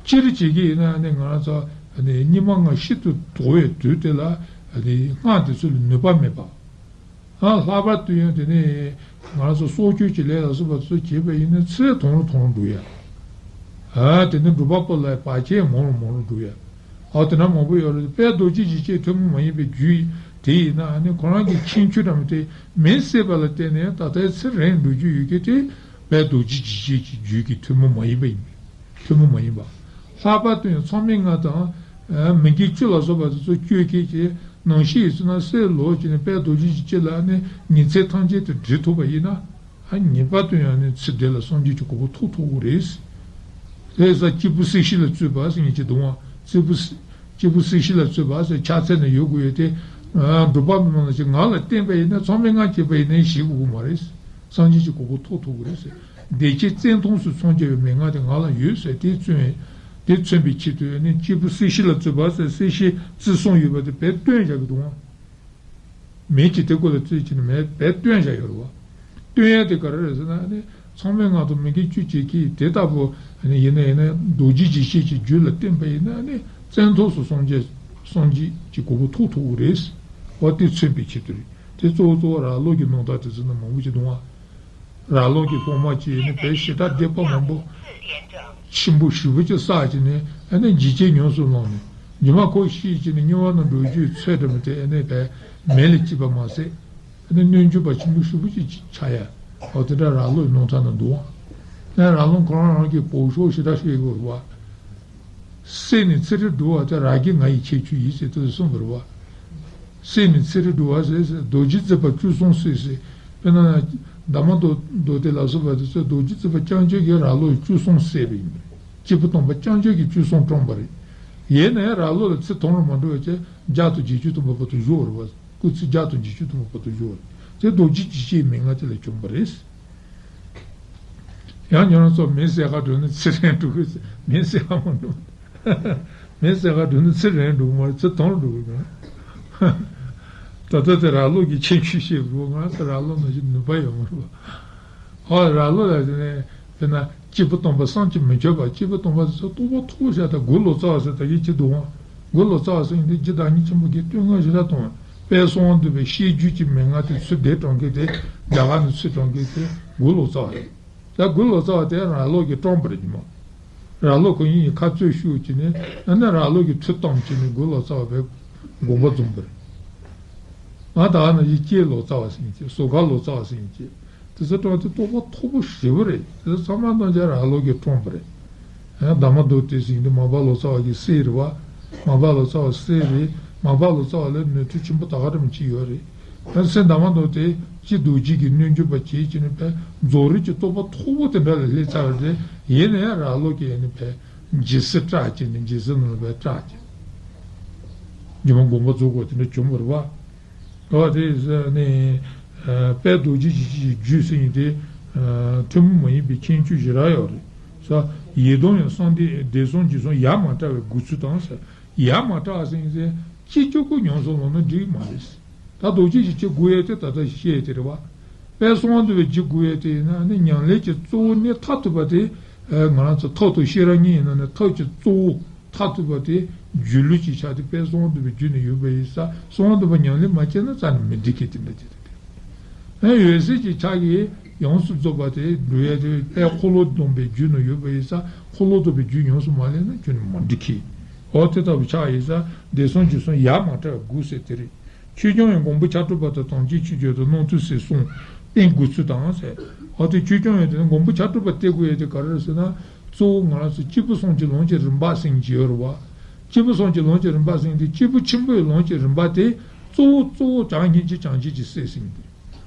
སྤྱིར་བྱེད་ཀྱི་ཡིན་ན་ཨ་ནི་ང་རང་ཚོ་ཨ་ནི་གཉིད་མ་ངང་ཤིན་ཏུ་སྡུག་པའི་དུས་དེ་ལ་ཨ་ནི་སྔགས་དེ་ཚོ་ལ་ནུས་པ་མེད་པ། ཨ་ལྷག་པར་དུ་ཡང་དེ་ནས་ང་རང་ཚོ་སྲོག་གཅོད་ཀྱི་ལས་ལ་སོགས་པ་ཚོ་བྱེད་པ་ཡིན་ན་ཚེ་ཐུང་རུ་ཐུང་རུ་འགྲོ་ཡ། ཨ་དེ་ནས་འགྲོ་བ་པོ་ལ་བར་ཆད་མང་རུ་མང་རུ་འགྲོ་ཡ། ཨ་དེ་འདྲ་མང་པོ་ཡོད་རེད། དཔལ་རྡོ་རྗེ་འཇིགས་བྱེད་ཐུན་མོང་མ་ཡིན་པའི་རྒྱུད་དེ་ཡིན་ན་ཨ་ནི་ཁོ་རང་གི་ཁྱད་ཆོས་འདྲ་མི་དེ་མེད་སྲིད་པ་ལ་བརྟེན་ནས་ད་ལྟའི་ཚེ་རིང་འགྲོ་རྒྱུ་ཡོད་ཀྱི་དེ་དཔལ་རྡོ་རྗེ་འཇིགས་བྱེད་ཀྱི་རྒྱུད་ཀྱི་ཐུན་མོང་མ་ཡིན་པ་ཡིན། ཐུན་མོང་མ་ཡིན་པ། ལྷག་པར་དུ་ཡང་མཚམས་མེད་ལྔ་དང་། མི་དགེ་བཅུ་ལ་སོགས་པ་དེ་ཚོ་གཅོད་མཁན་གྱི་ནང་ཤེས་ཡིན་ཚུལ་ན་སྲོག་ལོག་བྱས་ནས་དཔལ་རྡོ་རྗེ་འཇིགས་བྱེད་ལ་ནི་ཉིན་མཚན་ཐམས་ཅད་དུ་སྒྲིལ་ཐུབ་པ་ཡིན་ན། ངེས་པར་དུ་ཡང་ནི་ཚེ་འདི་ལ་སངས་རྒྱས་ཀྱི་གོ་འཕང་ཐོབ་ཐུབ་ཀྱི་རེད། དེ་ས་སྐྱེས་བུ་སྲིད་ཞི་ལ་བཙུད་པ་ཟེར་མཁན་ཅིག་འདུག་ཨང་། སྐྱེས་བུ་སྲིད་སྐྱེས་བུ་སྲིད་ཞི་ལ་བཙུད་པ་ཟེར་ཕྱག་འཚལ་ནས་ཡོད་དགོས་ཡོད་དེ། འགྲོ་བ་མི་མང་ལ་ཅིག་ང་ལ་བརྟེན་པ་ཡིན་ན་མཚམས་མེད་ལྔ་བྱས་པ་ཡིན་ན་ཞེད་དགོས་ཀྱི་མ་རེད། སངས་རྒྱས་ཀྱི་གོ་འཕང་ཐོབ་ཐུབ་ཀྱི་རེད་ཟེར། བདེ་སྐྱིད་བཙན་ཐུང་སུ་སངས་རྒྱས་པའི་མན་ངག་དེ་ང་ལ་ཡོད་ཟེར་དེ་མཚོན། དེ་མཚོན་པའི་ཆེད་དུ་ནི་སྐྱེས་བུ་སྲིད་ཞི་ལ་བཙུད་པ་ཟེར་སྲིད་ཞི་བརྩི་སྲུང་ཡོད་པ་དེ་བས་སྟོན་བཞག་གི་འདུག་ཨང་། མེད་ཀྱི་དེ་སྐོར་ལ་རྩོད་ཀྱི་ནི་མེད་བས་སྟོན་བཞག་ཡོད་རེད་བ། སྟོན་ཡ་དེ་ག་རེ་རེད་ཟེར་ན་ནི་མཚམས་མེད་ལྔ་དང་མི་དགེ་བཅུ་བྱེད་ཀྱི་དེ་ལྟ་བུ་ནི་ཡིན་ན་ཡིན་ན་རྡོ་རྗེ་འཇིགས་བྱེད་ཀྱི་རྒྱུད་ལ་བརྟེན་པ་ཡིན་ན་ནི་བཙན་ཐུང་སུ་སངས་རྒྱས་སངས་རྒྱས་ཀྱི་གོ་འཕང་ཐོབ་ཐུབ་ཀྱི་རེད། འོ་དེ་མཚོན་པའི་ཆེད་དུ་རེད། དེ་གཙོ་བོ་གཙོ་བོ་ར་ལོ་གི་སྣང་བརྡ་དེ་ཚོ་ནི་མང་པོ་ཞིག་འདུག་ཨང་། ར་ལོ་གི་སློབ་མ་ཅིག་ནི་བས་ཞེ་དྲག་སྡིག་པ་མང་པོ་ཆེན་པོ་ཞེ་པོ་ཅིག་བསགས་ཀྱི་ནི་ཨ་ནི་འཇིགས་བྱེད་ཉམས་སུ་བླངས་ནས་རྗེས་མ་ཁོ་ཤི་ཀྱི་ནི་དམྱལ་བ་ནང་འགྲོ་རྒྱུའི་ཚོད་འགྲོ་མི་དེ་ཨ་ནི་བས་མེ་ལ་སྐྱེས་པ་མ་ཟད་ཨ་ནི་གནོད་འགྱོད་པ་ཆེན་པོ་ཞེ་པོ་ཅིག་ཆགས་ཡ། འོ་དེ་འདྲ་ར་ལོ་ཡི་སྣང་བརྡ་ནང་འདུག་ཨང་། ཨ་ར་ལོ་ཁོ་རང་རང་གི་བོད་ཤོག་ཞེ་དྲག་ཤོད་ཡོད་རེད་བ། སྲས་ནི་ཚེ་རིང་སྒྲུབ་པ་དེ་ར་གི་ང་ཡི་ཁྱད་ཆོས་ཡིན་ཟེར་དུ་གསུངས་པ་རེད་བ། སྲས་ནི་ཚེ་རིང་སྒྲུབ་པ་ཟེར་ཟེར་རྡོ་རྗེ་བརྩེགས་པ་བཅུ་གསུམ་སྲས་ཟེར། དཔེར་ན་ཟླ་མ་མདོ་མདོ་སྡེ་ལ་སོགས་པ་དེ་ཚོས་རྡོ་རྗེ་བརྩེགས་པ་རྐྱང་རྐྱང་གིས་ར་ལོ་ཡི་བཅུ་གསུམ་བསད་པ་ཡིན་པ་རེད། སྐྱེས་བུ་སྟོང་པ་རྐྱང་རྐྱང་གིས་བཅུ་གསུམ་བཀྲོངས་པ་རེད། ཡིན་ན་ཡང་ར་ལོ་ལ་ཚེ་ཐུང་རུ་མ་འགྲོ་བ་བྱས་བརྒྱ་དང་བརྒྱད་ཅུ་ཐམ་པ་བར་དུ་བཞུགས་པ་རེད་བ། སྐུ་ཚེ་བརྒྱ་དང་བརྒྱད་ཅུ་ཐམ་པ་བར་དུ་བཞུགས་པ་རེད། དེ་རྡོ་རྗེ་འཇིགས་བྱེད་མན་ངག་དེ་ལས་བྱུང་བ་རེད། ཡང་ཉོན་ཚོ་མི་ཟས་ཁ་འགྲོ་ནི་ཚེ་རིང་འགྲོ་གི་ཟེར་མི་ཟས་ཁ་མ་འགྲོ། མི་ཟས་ཁ་འགྲོ་ནི་ཚེ་རིང་འགྲོ་གི་མ་རེད། ཚེ་ཐུང་འགྲོ་གི་ཡོད། ད་ལྟ་དེ་ར་ལོ་གི་ཁྱད་ཆོས་ཤེས་དགོས། ང་ཚོ་ར་ལོ་ནང་བཞིན་ནུས་པ་ཡོད་མ་རེད་པ། ཨོ་ར་ལོ་ལ་དེ་ནས་དཔེར་ན་སྐྱེས་བུ་སྟོང་པ་བསམ་གྱིས་མི་ཁྱབ་པ། སྐྱེས་བུ་སྟོང་པ་དེ་ཚོ་རྟོགས་པ་མཐོ་པོ་བྱས་ད་མགུར་ལོ་ཙཱ་བ་ཟེར་ད་གི་ཅི་འདུག་ཨང་། མགུར་ལོ་ཙཱ་བ་ཟེར་མཁན་དེ་རྗེ་བདག་ཉིད་ཆེན་པོ་གིས་བསྟོད་བསྔགས་ཞེ་དྲག་གཏོང་བའི་དཔལ་གསང་བ་འདུས་པའི་བཤད་རྒྱུད་ཀྱི་མན་ངག་དེ་ཚུར་དེབ་དྲངས་མཁན་དེ་རྒྱ་གར་ནས་ཚུར་དྲངས་མཁན་དེ་མགུར་ལོ་ཙཱ་བ་རེད། ད་མགུར་ལོ་ཙཱ་བ་དེ་ར་ལོ་གིས་བཀྲོངས་པ་རེད་ཉི་མ། ར་ལོ་ཁོ་གཉིས་ཀྱིས་ཁ་རྩོད་ཤུགས་བྱས་ནས་ཨ་ནི་ར་ལོ་གིས་མཐུ་བཏང་བྱས་ནས་མགུར་ལོ་ཙཱ་བ་དཔེ་དགོངས་པ་རྫོགས་པ་རེད། ང་ད་ནང་བཞིན་སྐྱེས་ལོ་ཙཱ་བ་ཟེར་མཁན་ཅིག་ཟུར་མཁར་ལོ་ཙཱ་བ་ཟེར་མཁན་ཅིག་དེ་ཚོ་བཀྲོངས་ཏེ་རྟོགས་པ་མཐོ་པོ་ཞེ་པོ་རེད། དེ་ཚོ་ཚང་མ་གཏོང་བྱས་ར་ལོ་གིས་བཀྲོངས་པ་རེད། ཡང་དྷརྨ་དྷཱུ་ཏི་ཟེར་མཁན་དེ་མར་པ་ལོ་ཙཱ་བ་གི་སྲས་རེད་བ། མར་པ་ལོ་ཙཱ་བ་སྲས་རེད། མར་པ་ལོ་ཙཱ་བ་ལ་ནུས་མཐུ་ཆེན་པོ་ད་ག་རང་ཅིག་ཡོད་རེད། ཡང་སྲས་དྷརྨ་དྷཱུ་ཏི་སྤྱིར་རྡོ་རྗེ་གི་སྣོད་བཅུད་པ་བྱས་བྱས་ནས་དཔེ་རྫོགས་རིམ་གྱི་རྟོགས་པ་མཐོ་པོ་དེ་འདྲ་ལ་སླེབས་ཚར་བ་རེད། ཡིན་ན་ཡང་ར་ལོ་གིས་ཡང་ནི་དཔེ་ཇི་སྲིད་སྐྲག་བྱས་ནས་ཇི་སྲིད་ནང་ལ་དཔེ་སྐྲག་བྱས། རྗེས་མ་དགོངས་པ་རྫོགས་དགོས་དེ་འདྲ་བྱུང་བ་རེད་བ། ཨོ་དེ་ནི་དཔལ་རྡོ་རྗེ་འཇིགས་བྱེད་ཀྱི་རྒྱུད་ཟེར་མཁན་དེ་ཐུན་མོང་མ་ཡིན་པའི་ཁྱད་ཆོས་ཞེ་དྲག་ཡོད་རེད། ས་ཡི་དམ་ཡང་གསང་བདེ་བདེ་གསང་འཇིགས་གསུམ་ཡ་མ་བྲལ་བའི་དགོས་ཚུལ་དང་ས་ཡ་མ་བྲལ་ཟེར་མཁན་ཟེར་ཅི་ཅོ་ཀོ་ཉམས་སུ་བླངས་ན་འགྲིག་མ་རེད། ད་རྡོ་རྗེ་འཇིགས་བྱེད་དགོས་ཡས་དེ་ད་ལྟ་བཤད་དེ་རེད་བ། དཔལ་གསང་བ་འདུས་པའི་རྒྱུད་དགོས་ཡས་དེ་ཡིན་ན་ནི་ཉམས་ལེན་གྱི་གཙོ་བོ་གནད་མཐར་ཐུག་པ་དེ་ང་རང་ཚོ་ཐབས་དང་ཤེས་རབ་གཉིས་ཡིན་ན་ནི་ཐབས་ཀྱི་གཙོ་བོ་མཐར་ཐུག་པ་དེ་སྒྱུ་ལུས་ཀྱི་ཆ་དེ་དཔལ་གསང་བ་འདུས་པའི་རྒྱུད་ནས་ཡོད་པ་ཡིན་ཙང་གསང་བ་འདུས་པ་ཉམས་ལེན་མ་བྱས་ན་རྩ་ནས་མི་འགྲིག་གི་དེ་འདྲ་དེ་རེད། ཨ་འོད་གསལ་གྱི་ཆ་གིས་ཡོངས་སུ་རྫོགས་པ་དེ་འགྲུབ་ཡས་དེ་ཨེ་འཁོར་ལོ་སྡོམ་པའི་རྒྱུ་ནི་ཡོད་པ་ཡིན་ཙང་འཁོར་ལོ་སྡོམ་པའི་རྒྱུ་ཡོངས་སུ་མ་ལེན་ན་ཁྱོན་ནས་མ་འགྲིག་གི། འོ་དེ་ལྟ་བུ་ཆགས་ཡིན་ཙང་བདེ་གསུམ་རྒྱུ་གསུམ་ཡ་མ་བྲལ་དགོས་ཟེར་དེ་རེད། ཆོས་སྐྱོང་ཡང་མགོན་པོ་ཕྱག་དྲུག་པ་དང་དམ་ཅན་ཆོས་སྐྱོང་དང་སྣང་ཚུལ་ཟེར་གསུམ་བསྟེན་དགོས་ཚུལ་དང་ཟེར། འོ་དེ་ཆོས་སྐྱོང་ཡང་དེ་ནི་མགོན་པོ་ཕྱག་དྲུག་པ་བསྟེན་དགོས་ཡས་དེ་ག་རེ་རེད་ཟེར་ན། གཙོ་བོ་ང་རང་ཚོ་སྐྱེས་བུ་གསུམ་གྱི་ལམ་གྱི་རིམ་པ་ཟེར་གྱི་ཡོད་རེད་བ། སྐྱེས་བུ་གསུམ་གྱི་ལམ་གྱི་རིམ་པ་ཟེར་གྱི་དེ་སྐྱེས་བུ་ཆེན་པོའི་ལམ་གྱི་རིམ་པ་དེ་གཙོ་བོ་གཙོ་བོ་བྱམས་སྙིང་རྗེ་བྱང་ཆུབ་ཀྱི་སེམས་ཟེར་གྱི་དེ།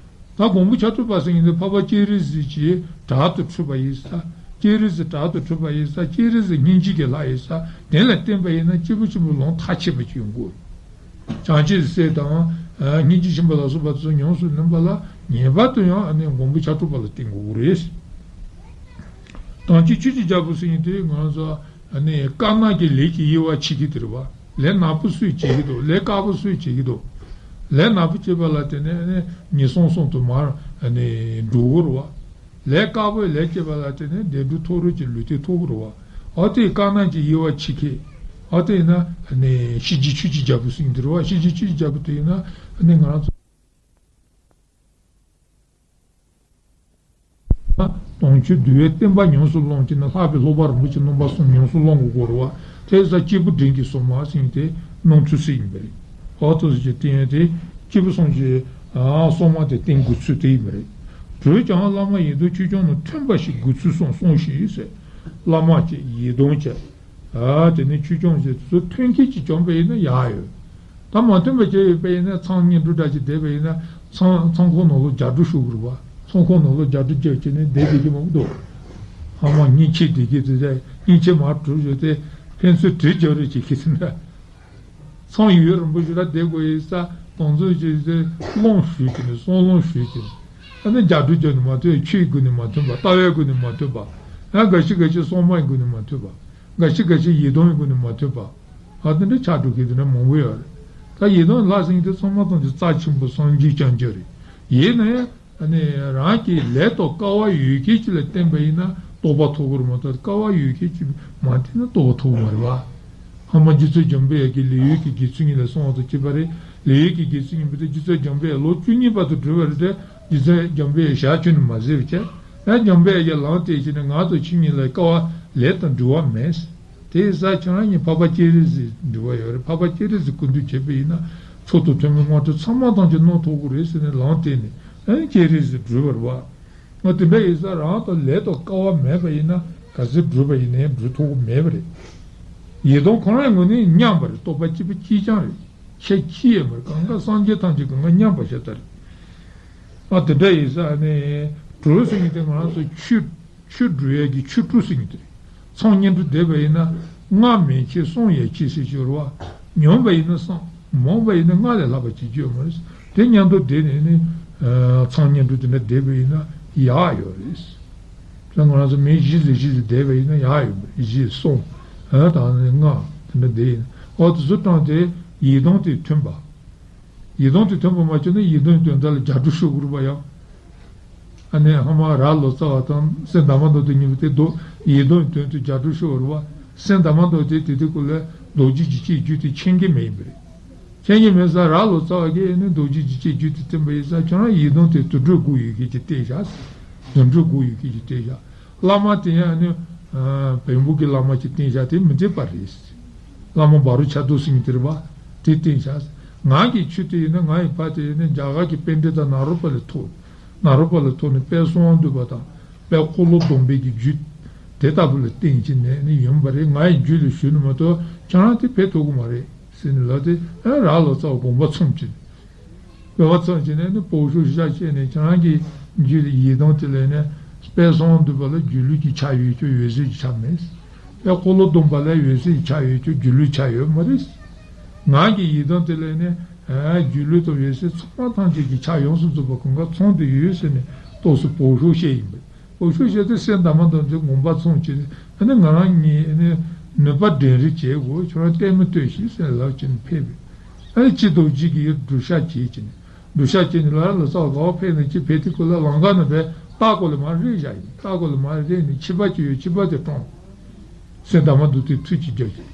ད་མགོན་པོ་ཕྱག་དྲུག་པ་ཟེར་མཁན་དེ་འཕགས་པ་སྤྱན་རས་གཟིགས་ཀྱི་བྲག་ཏུ་འཁྲིད་པ་ཡིན་ས། སྤྱན་རས་གཟིགས་བྲག་ཏུ་འཁྲིད་པ་ཡིན་ས། སྤྱན་རས་གཟིགས་སྙིང་རྗེ་གི་ལྷ་ཡིན་ས། དེ་ལ་བརྟེན་པ་ཡིན་ན་སྐྱེས་བུ་ཆེན་པོའི་ལམ་ཐག་ཆོད་པ་ཅིག་ཡོང་གི་ཡོད། བྱང་ཆུབ་སེམས་དང་སྙིང་རྗེ་ཆེན་པོ་ལ་སོགས་པ་ཚོ་ཉམས་སུ་ལེན་པ་ལ་ངེས་པར་དུ་ཡང་ཨ་ནི་མགོན་པོ་ཕྱག་དྲུག་པ་ལ་བརྟེན་དགོས་ཀྱི་རེད། དམ་ཅན་ཆོས་ཀྱི་རྒྱལ་པོ་ཟེར་མཁན་དེ་ང་ཚོ་ཨ་ནི་དཀར་ནག་གི་ལས་ཀྱི་དབྱེ་བ་ཕྱེ་གི་དེ་རེད་བ། ལས་ནག་པོ་སུས་བྱེད་ཀྱི་འདུག་ལས་དཀར་པོ་སུས་བྱེད་ཀྱི་འདུག་ལས་ནག་པོ་བྱེད་པ་ལ་བརྟེན་ནས་ཨ་ནི་ཉེས་སྲུང་གསུམ་དུ་མར་ཨ་ནི་འགྲོ་གི་རེད་བ། ལས་དཀར་པོས་ལས་བྱེད་པ་ལ་བརྟེན་ནས་བདེ་འགྲོ་མཐོ་རིས་ཀྱི་ལུས་རྟེན་ཐོབ་ཀྱི་རེད་བ། འོ་དེ་དཀར་ནག་གི་དབྱེ་བ་ཕྱེ་མཁན། འོ་དེ་ཡིན་ན་ཨ་ནི་གཤིན་རྗེ་ཆོས་ཀྱི་རྒྱལ་པོ་ཟེར་གྱི་འདུག་རེད་བ། གཤིན་རྗེ་ཆོས་ཀྱི་རྒྱལ་པོ་དེ་ཡིན་ན་ཨ་ནི་ང་རང་ཚོ་དམ་ཆོས་འདུལ་བའི་བསྟན་པ་ཉམས་སུ་བླང་བྱས་ན་ལྷག་པའི་ལྷོ་པ་རིན་པོ་ཆེ་རྣམ་པ་གསུམ་ཉམས་སུ་བླང་དགོས་ཀྱི་རེད་བ། དེ་ཡིན་ཙང་སྐྱེས་བུ་འབྲིང་གི་སྲུང་མ་ཟེར་མཁན་དེ་སྣང་ཚུལ་ཟེར་ཡིན་པ་རེད། འོ་དེ་ཚོ་ཀྱི་བསྟན་ཡས་དེ་སྐྱེས་བུ་གསུམ་གྱི་ཨ་སྲུང་མ་དེ་བསྟེན་དགོས་ཚུལ་དེ་ཡིན་པ་རེད། གྲོལ་ཀྱང་བླ་མ་ཡི་དམ་ཆོས་སྐྱོང་ནི། མཐུན་པ་ཞིག་དགོས་ཚུལ་གསུངས་གསུངས་ཤིག་ཟེར། བླ་མ་བཅས་ཡི་དམ་བཅས། ཨ་དེ་ནས་ཆོས་སྐྱོང་བཅས་སུ་མཐུན་རྐྱེན་གྱིས་བྱུང་བ་ཡིན་ན་ཡག་ཡོད། ད་མ་མཐུན་པ་བྱས་ཡོད་པ་ཡིན་ན་མཚམས་བསྙེན་སྒྲུབ་འདྲ་ཅིག་བསྡད་པ་ཡིན་ན་མཚམས་མཚམས་ཁང་ནང་ལོགས་རྒྱབ་སྒྲུབ་ཞུ་དགོས་རེད་བ། མཚམས་ཁང་ནང་ལོགས་རྒྱབ་སྒྲུབ་བརྒྱབ་བྱས་ནས་བསྡད་བསྡད་ཀྱི་མང་པོ་འདུག་ཧ་མ་སྙིང་རྗེ་བསྡད་ཀྱི་དེ་འདྲ་སྙིང་རྗེ་མར་གྲུབ་བྱས་ཏེ་ཕན་ཚུན་དྲི་རྒྱག་རེས་བྱེད་ཀྱི་དེ་འདྲ། མཚམས་ཡུན་རིང་པོ་ཞིག་ལ་བསྡད་དགོས་ཡིན་ས། དང་ཚོད་ཅིག་དེ་སློང་ཞུས་ཀྱི་ནས་སྲང་ལོང་ཞུས་ཀྱི་ནས། ཨ་ནི་རྒྱབ་སྒྲུབ་བརྒྱབ་ནས་མ་མཐུན། ཆོས་སྒོ་ནས་མ་མཐུན་པ། ལྟ་བའི་སྒོ་ནས་མ་མཐུན་པ། ཨ་འགའ་ཞིག་འགའ་ཞིག་སྲུང་མའི་སྒོ་ནས་མ་མཐུན་པ། འགའ་ཞིག་འགའ་ཞིག་ཡི་དམ་གྱི་སྒོ་ནས་མ་མཐུན་པ། ཨ་དེ་འདྲ་ཆགས་འགྲོ་མཁན་དེ་འདྲ་མང་པོ་ཡོད་རེད། ད་ཡི་དམ་ལྷ་ཟེར་མཁན་དེ་ཚང་མ་ཐམས་ཅད་རྩ་ཆེན་པོ་སངས་རྒྱས་བསྐྱངས་རྒྱུ་རེད། ཡིན་ན་ཡང་ཨ་ནི་རང་གི་ལས་དང་སྐལ་བ་ཡོད་མཁན་ཅིག་ལ་བརྟེན་པ་ཡིན་ན་རྟོགས་པ་ཐོབ་ཀྱི་རེད་མ་གཏོགས་སྐལ་བ་ཡོད་མཁན་ཅིག་མ་བརྟེན་ན་རྟོགས་པ་ཐོབ་ཀྱི་མ་རེད་བ། ཧ་མ་རྗེ་བཙུན་འཇམ་དཔལ་དབྱངས་ཀྱིས་ལེའུ་གི་དགེ་ཚུལ་གཉིས་ལ་གསུངས་པ་དང་གཅིག་པ་རེད། ལེའུ་གི་དགེ་ཚུལ་གཉིས་པ་དེ་རྗེ་བཙུན་འཇམ་དཔལ་དབྱངས་ལོ་བཅུ་གཉིས་བར་དུ་བགྲོས་པ་རེད་དེ། རྗེ་བཙུན་འཇམ་དཔལ་དབྱངས་ཞལ་ཆུ་ནས་མ་ཟེར་བ་བྱས། ཡང་འཇམ་དཔལ་དབྱངས་ལམ་སྟོན་བྱས་ནས་ང་དང་ཁྱེད་གཉིས་ལ་སྐལ་བ་ལས་དང་འབྲེལ་བ་མེད། དེ་ཡིན་ཙང་ཁྱེད་རང་གཉིས་འཕགས་པ་སྤྱན་རས་གཟིགས་འབྲེལ་བ་ཡོད་རེད། འཕགས་པ་སྤྱན་རས་གཟིགས་སྐུ་མདུན་བྱས་པ་ཡིན་ན་མཆོག་ཏུ་ཐུན་མོང་དངོས་གྲུབ་ཚང་མ་ཐམས་ཅད་གནང་ཐུབ་ཀྱི་རེད་ཟེར་ནས་ལམ་བསྟན་ནས་ཨ་ནི་སྤྱན་རས་གཟིགས་བགྲོས་པ་རེད་བ། ང་དེ་འདྲ་ཡིན་ཙང་རང་དང་ལས་དང་སྐལ་བ་མེད་པ་ཡིན་ན་ག་ཚོད་བགྲོས་པ་ཡིན་ནའི་བགྲོས་ཐུབ་ཀྱི་མེད་པ་རེད། ཡི་དམ་ཁོ་རང་ངོས་ནས་མཉམ་པ་རེད། རྟོགས་པ་གཅིག་པ་གཅིག་རྐྱང་རེད། ཁྱད་ཅི་ཡང་མེད། གང་ག་སངས་རྒྱས་ཐམས་ཅད་གང་ག་མཉམ་པ་ཞེས་ལྟ་རེད། ཨ་དེ་འདྲ་ཡིན་ཙང་ནས་གྲོལ་ཟེར་མཁན་དེ་ང་རང་ཚོ་ཆོས་ཆོས་སྒྲུབ་ཡས་ཀྱི་ཆོས་དྲུག་ཟེར་མཁན་དེ་རེད། མཚམས་བསྙེན་སྒྲུབ་བསྡད་པ་ཡིན་ན་སྔགས་མན་ཆད་གསུམ་ཡས་ཆད་ཟེར་གྱི་ཡོད་རེད་བ། ཉུང་བ་ཡིན་ན་གསུམ། མང་བ་ཡིན་ན་ལྔ་ལས་ལྷག་པ་བྱེད་རྒྱུ་ཡོད་མ་རེད། དེ་མཉམ་དུ་བསྡད་ནས་ནི་མཚམས་བསྙེན་སྒྲུབ་དེ་འདྲ་བསྡད་པ་ཡིན་ན་ཡག་ཡོད་རེད། ད་ང་རང་ཚོ་མི་བཞི་ཙམ་བཞི་ཙམ་བསྡད་པ་ཡིན་ན་ཡག་ཡོད་མ་རེད། བཞི་གསུམ་ཨ་དང་ནི་ལྔ་དེ་འདྲ་བསྡད་ཡིན། འོ་དེ་ཚོ་སྟངས་དེ་ཡི་དམ་དེ་མཐུན་པ། ཡི་དམ་དེ་མཐུན་པ་མ་བྱུང་ན་ཡི་དམ་དོན་དག་ལ་རྒྱབ་སྒྲུབ་ཞུ་དགོས་རེད་པ་ཡང་། ཨ་ནི་ཧ་མ་ར་ལོ་ཙཱ་བ་དང་སེང་གདམས་པ་མདོ་སྡེ་གཉིས་པོ་དེ་རྡོ་ཡི་དམ་དོན་དུ་རྒྱབ་སྒྲུབ་ཞུ་དགོས་རེད་པ། སེང་གདམས་པ་མདོ་སྡེ་དེ་དེ་སྐོར་ལ་རྡོ་རྗེ་འཇིགས་བྱེད་རྒྱུད་དེ་མཁྱེན་གྱི་མེད་ཡིན་པ་རེད། མཁྱེན་གྱི་མེད་ས་ར་ལོ་ཙཱ་བ་གིས་ཨ་ནི་རྡོ་རྗེ་འཇིགས་བྱེད་རྒྱུད་དེ་བསྟན་པ་ཡིན་ཙང་ཁྱོད་རང་ཡི་དམ་དེ་དུད་འགྲོའི་སྒོ་ཡོད་མཁན་གྱི་བསྟན་བཞག་དུད་འགྲོའི་སྒོ་ཡོད་མཁན་གྱི་བསྟན་བཞག་བླ་མ་དེ་ཡང་ནི་བོན་པོ་གི་བླ་མ་ཅིག་བསྟེན་བཞག་དེ་མི་འགྲིག་པ་རེད། བླ་མ་བ་རུ་ཆ་རྡོ་ཟེར་མཁན་དེ་རེད་པ། དེ་བསྟེན་བཞག་ང་གི་ཆོས་དེ་ཡིན་ན་ང་ཡི་ཕ་དེ་ཡིན་ན་རྒྱ་གར་གྱི་པཎྜི་ཏ་ནཱ་རོ་པ་ལས་ཐོག་ནཱ་རོ་པ་ལས་ཐོག་ནས་དཔལ་གསང་བ་འདུས་པ་དང་དཔལ་འཁོར་ལོ་སྡོམ་པའི་གི་རྒྱུད་དེ་ལྟ་བུ་ལ་བསྟེན་བྱས་ནས་ནི་ཡོང་པ་རེད། ང་ཡི་རྒྱུད་ལ་ཞུགས་ནས་མ་གཏོགས་ཁྱེད་རང་དེ་ཕེབས་ཐུབ་ཀྱི་མ་རེད་ཟེར་ནས་ལབ་དེ་ཨ་ར་ལོ་ཙཱ་བ་དགོངས་པ་ཚོམས་བྱས། དགོངས་པ་ཚོམས་བྱས་ནས་ནི་སྤོ་བོ་ཤོ་ཤ་བྱས་ནས་ཁྱེད་རང་གི་རྒྱུད་ལ་ཡི་དམ་དེ་ལ་ནི་དཔལ་གསང་བ་འདུས་པ་ལ་སྒྱུ་ལུས་ཀྱི་ཆ་ཡོད་ཀྱང་འོད་གསལ་གྱི་ཆ་མེད། དཔལ་འཁོར་ལོ་སྡོམ་པ་ལ་འོད་གསལ་གྱི་ཆ་ཡོད་ཀྱང་སྒྱུ་ལུས་ཆ་ཡོད་མ་རེད། ང་གི་ཡི་དམ་དེ་ལ་ནི་སྒྱུ་ལུས་དང་འོད་གསལ་ཚང་མ་ཐམས་ཅད་ཀྱི་ཆ་ཡོངས་སུ་རྫོགས་པ་གང་ག་ཚང་དུ་ཡོད་ཟེར་ནས་རྟོགས་སུ་སྤོ་བོ་ཤོ་བཤད་ཡིན་པས། སྤོ་བོ་ཤོ་བཤད་དེ་སེང་གདམས་པ་མདོ་སྡེ་དགོངས་པ་ཚོམས་བྱས་ནས་ཨ་ནི་ང་རང་གཉིས་ཨ་ནི་ནུས་པ་འགྲན་རེས་བྱེད་དགོས། ཁྱོད་རང་ལྟད་མོ་ལྟོས་ཤིག་ཟེར་ལབ་བྱས་ནས་ཕེབས་པས། ཨ་ནི་ཅི་ལྟར་ཅིག་གིས་སྒྲུབ་ཞག་བྱེད་ཅེས་ནས། སྒྲུབ་ཞག་བྱས་ནས་ལ་ལོ་ཙཱ་བ་ག་བ་ཕེབས་ནས་ཅི་ཕེབས་དེ་ཁོ་ལ་ལམ་ཁ་ན་བས་ལྟག་སྐོར་ལ་མར་རེག་བཞག་ཡིན། ལྟག་སྐོར་ལ་མར་རེག་ནས་ཕྱི་པ་ཅིག་ཡོད། ཕྱི་པ་དེ་བཀྲོངས། སེང་གདམས་པ་མདོ་སྡེ་ཐུགས་ཀྱིས་རྒྱལ་བྱས།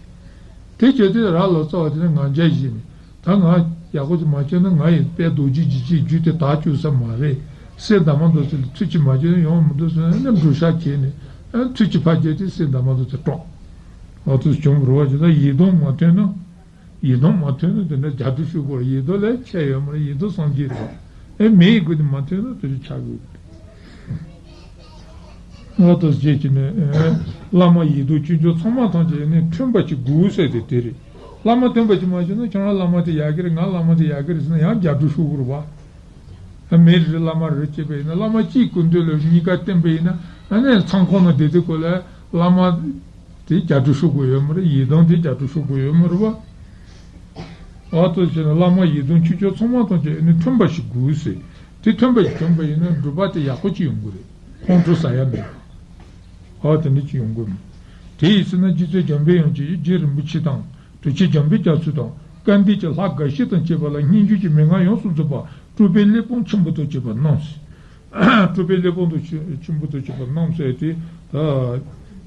དེ་བྱས་དུས་ར་ལོ་ཙཱ་བ་དེ་ནས་ང་རྒྱལ་བཞེས་ནས་ད་ང་ཡག་པོ་ཅིག་མ་བྱས་ན་ང་ཡི་དཔལ་རྡོ་རྗེ་འཇིགས་བྱེད་རྒྱུད་དེ་དག་བཅུག་ས་མ་རེད། སྲས་དར་མ་མདོ་ཚེ་ལ་ཐུགས་ཀྱིས་མ་བྱས་ན་ཡོང་མི་འདུག་ཟེར་ནས་འགྲུལ་བཞག་བྱས་ནས་ཨ་ཐུགས་ཀྱིས་ཕར་བྱས་ཏེ་སྲས་དར་མ་མདོ་ཚེ་བཀྲོངས། ཨ་ཐུགས་བྱུང་རུ་བ་ཇི་ལྟར་ཡིད་དོན་མ་ཐོན་ན། ཡིད་དོན་མ་ཐོན་ན་དེ་འདྲ་རྒྱ་མཚོ་ཤུག་གོ། ཡིད་དོན་ལས་ཆད་ཡོད་མ་རེད། ཡིད་དོན་སངས་རྒྱས་རེད། ཨེ་མེད་དགུ་དེ་མ་ཐོན་ན་དེ་རུ་ཆགས་དགོས། ང་དང་བཅས་ཀྱི་ནི་བླ་མ་ཡི་དམ་ཆོས་སྐྱོང་ཚང་མ་ཐམས་ཅད་ནི་མཐུན་པ་ཞིག་དགོས་ཟེར་ཏེ་དེ་རེད། བླ་མ་མཐུན་པ་ཞིག་མ་བྱུང་ན་ཁྱོད་རང་བླ་མ་དེ་ཡག་གི་རེད། ང་བླ་མ་དེ་ཡག་གི་རེད་ཟེར་ན་ཡང་རྒྱ་མཚོ་ཤུག་གོ་རེད་བ། མི་རེ་རེ་བླ་མ་རེ་བྱས་པ་ཡིན་ན། བླ་མ་གཅིག་སྐུ་མདུན་ལ་གཉིས་ཀ་བསྟེན་པ་ཡིན་ན། ཨ་ནི་མཚང་ཁོག་ནང་བསྡད་དུས་སྐབས་ལ་བླ་མ་དེ་རྒྱ་མཚོ་ཤུག་གོ་ཡོད་མ་རེད། ཡི་དམ་དེ་རྒྱ་མཚོ་ཤུག་གོ་ཡོད་མ་རེད་བ། ཨ་ཏོ་བྱས་ན་བླ་མ་ཡི་དམ་ཆོས་སྐྱོང་ཚང་མ་ཐམས་ཅད་ནི་མཐུན་པ་ཞིག་དགོས་ཟེར། དེ་མཐུན་པ་ཞིག་བྱུང་པ་ཡིན་ན་སྒྲུབ་པ་དེ་ཡག་པོ་ཅིག་ཡོང་གི་རེད། ཁོང་ཁྲོ་ཟ་ཡ་མེད། ཨ་དེ་འདྲ་ཅིག་ཡོང་གི་རེད། དེ་ཡིན་ཟེར་ན་རྗེ་བཙུན་འཇམ་པའི་དབྱངས་ཀྱིས་རྗེ་རིན་པོ་ཆེ་དང་། གྲུབ་ཆེན་འཇམ་པའི་རྒྱ་མཚོ་དང་། སྐལ་ལྡན་གྱི་ལྷ་འགའ་ཞིག་དང་བཅས་པ་ལ་སྙན་བརྒྱུད་ཀྱི་མན་ངག་ཡོངས་སུ་རྫོགས་པ་སྤྲུལ་པའི་གླེགས་བམ་ཆེན་པོ་དང་བཅས་པ་གནང་ཟེར། སྤྲུལ་པའི་གླེགས་བམ་དང་ཆེན་པོ་དང་བཅས་པ་གནང་ཟེར་ཏེ།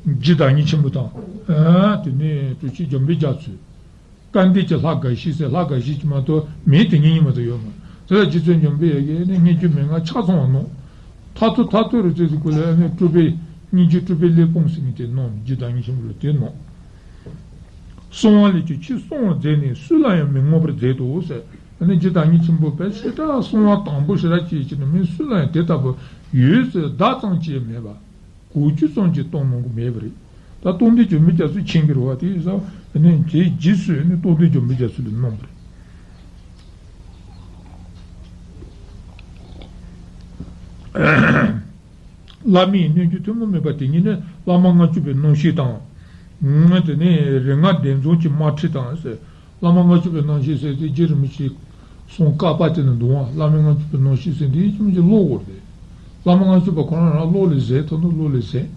རྗེ་བདག་ཉིད་ཆེན་པོ་དང་། དེ་ནས་གྲུབ་ཆེན་འཇམ་པའི་རྒྱ་མཚོས། སྐལ་ལྡན་གྱི་ལྷ་འགའ་ཞིག་ཟེར། ལྷ་འགའ་ཞིག་ཅིག་མ་གཏོགས་མི་དེ་ཉིད་ཉིད་མ་གཏོགས་ཡོད་མ་རེད། དེ་ལ་རྗེ་བཙུན་འཇམ་པའི་དབྱངས་ཀྱིས་ནི་སྙན་བརྒྱུད་མན་ངག་ཆ་ཚང་བ་གནང་། མཐར་ཐུག་མཐར་ཐུག་རུ་བཙལ་དུས་སྐབས་ལ་ནི་སྤྲུལ་པའི་སྙན་བརྒྱུད་སྤྲུལ་པའི་གླེགས་བམ་ཟེར་མཁན་དེ་གནང་། རྗེ་བདག་ཉིད་ཆེན་པོ་ལ་དེ་གནང་། གསང་བ་ལས་ཀྱང་ཆེས་གསང་བར་མཛད་ནས་སུ་ལ་ཡང་མི་མངོན་པར་མཛད་དོ་ཟེར། ཨ་ནི་རྗེ་བདག་ཉིད་ཆེན་པོ་དཔེ་ཞེ་དྲག་གསང་བ་དམ་པོ་ཞེ་དྲག་བྱས་བྱས་ནས་མི་སུ་ལ་ཡང་དེ་ལྟ་བུ་ཡོད་ཟེར་བརྡ་ཙམ་ཅིག་མེད་པ། གོ་རྒྱུ་ཙམ་གྱིས་གཏོང་གནང་གི་མེད་པ་རེད། ད་རྟོགས་ལྡན་འཇམ་པའི་རྒྱ་མཚོས་མཁྱེན་གྱི་རེད་བ། དེ་ཡིན་ཙང་ཨ་ནི་དེའི་རྗེས་སུ་ཨ་ནི་རྟོགས་ལྡན་འཇམ་པའི་རྒྱ་མཚོ་ལ་གནང་བ་རེད། བླ་མའི་རྣལ་འབྱོར་ཐུན་མོང་མེད་པ་དེ་ཉིད་ནི་བླ་མ་ལྔ་བཅུ་པའི་རྣམ་བཤད་དང་། དེ་ནས་རིགས་ལྔ་གདན་རྫོང་གི་དམར་ཁྲིད་དང་ཟེར། བླ་མ་ལྔ་བཅུ་པའི་རྣམ་བཤད་ཟེར་དེ་རྗེ་རིན་པོ་ཆེའི་གསུང་བཀའ་པ་དེ་ནི་འདུག་ཨང་། བླ་མ་ལྔ་བཅུ་པའི་རྣམ་བཤད་ཟེར་དེ་ཅི་མི་ཅི་ཀློག་དགོས་རེད། བླ་མ་ལྔ་བཅུ་པ་ཁོ་རང་རང་ཀློག་ལས་ཟད་ཐུབ་ན་ཀློག་ལས་ཟད།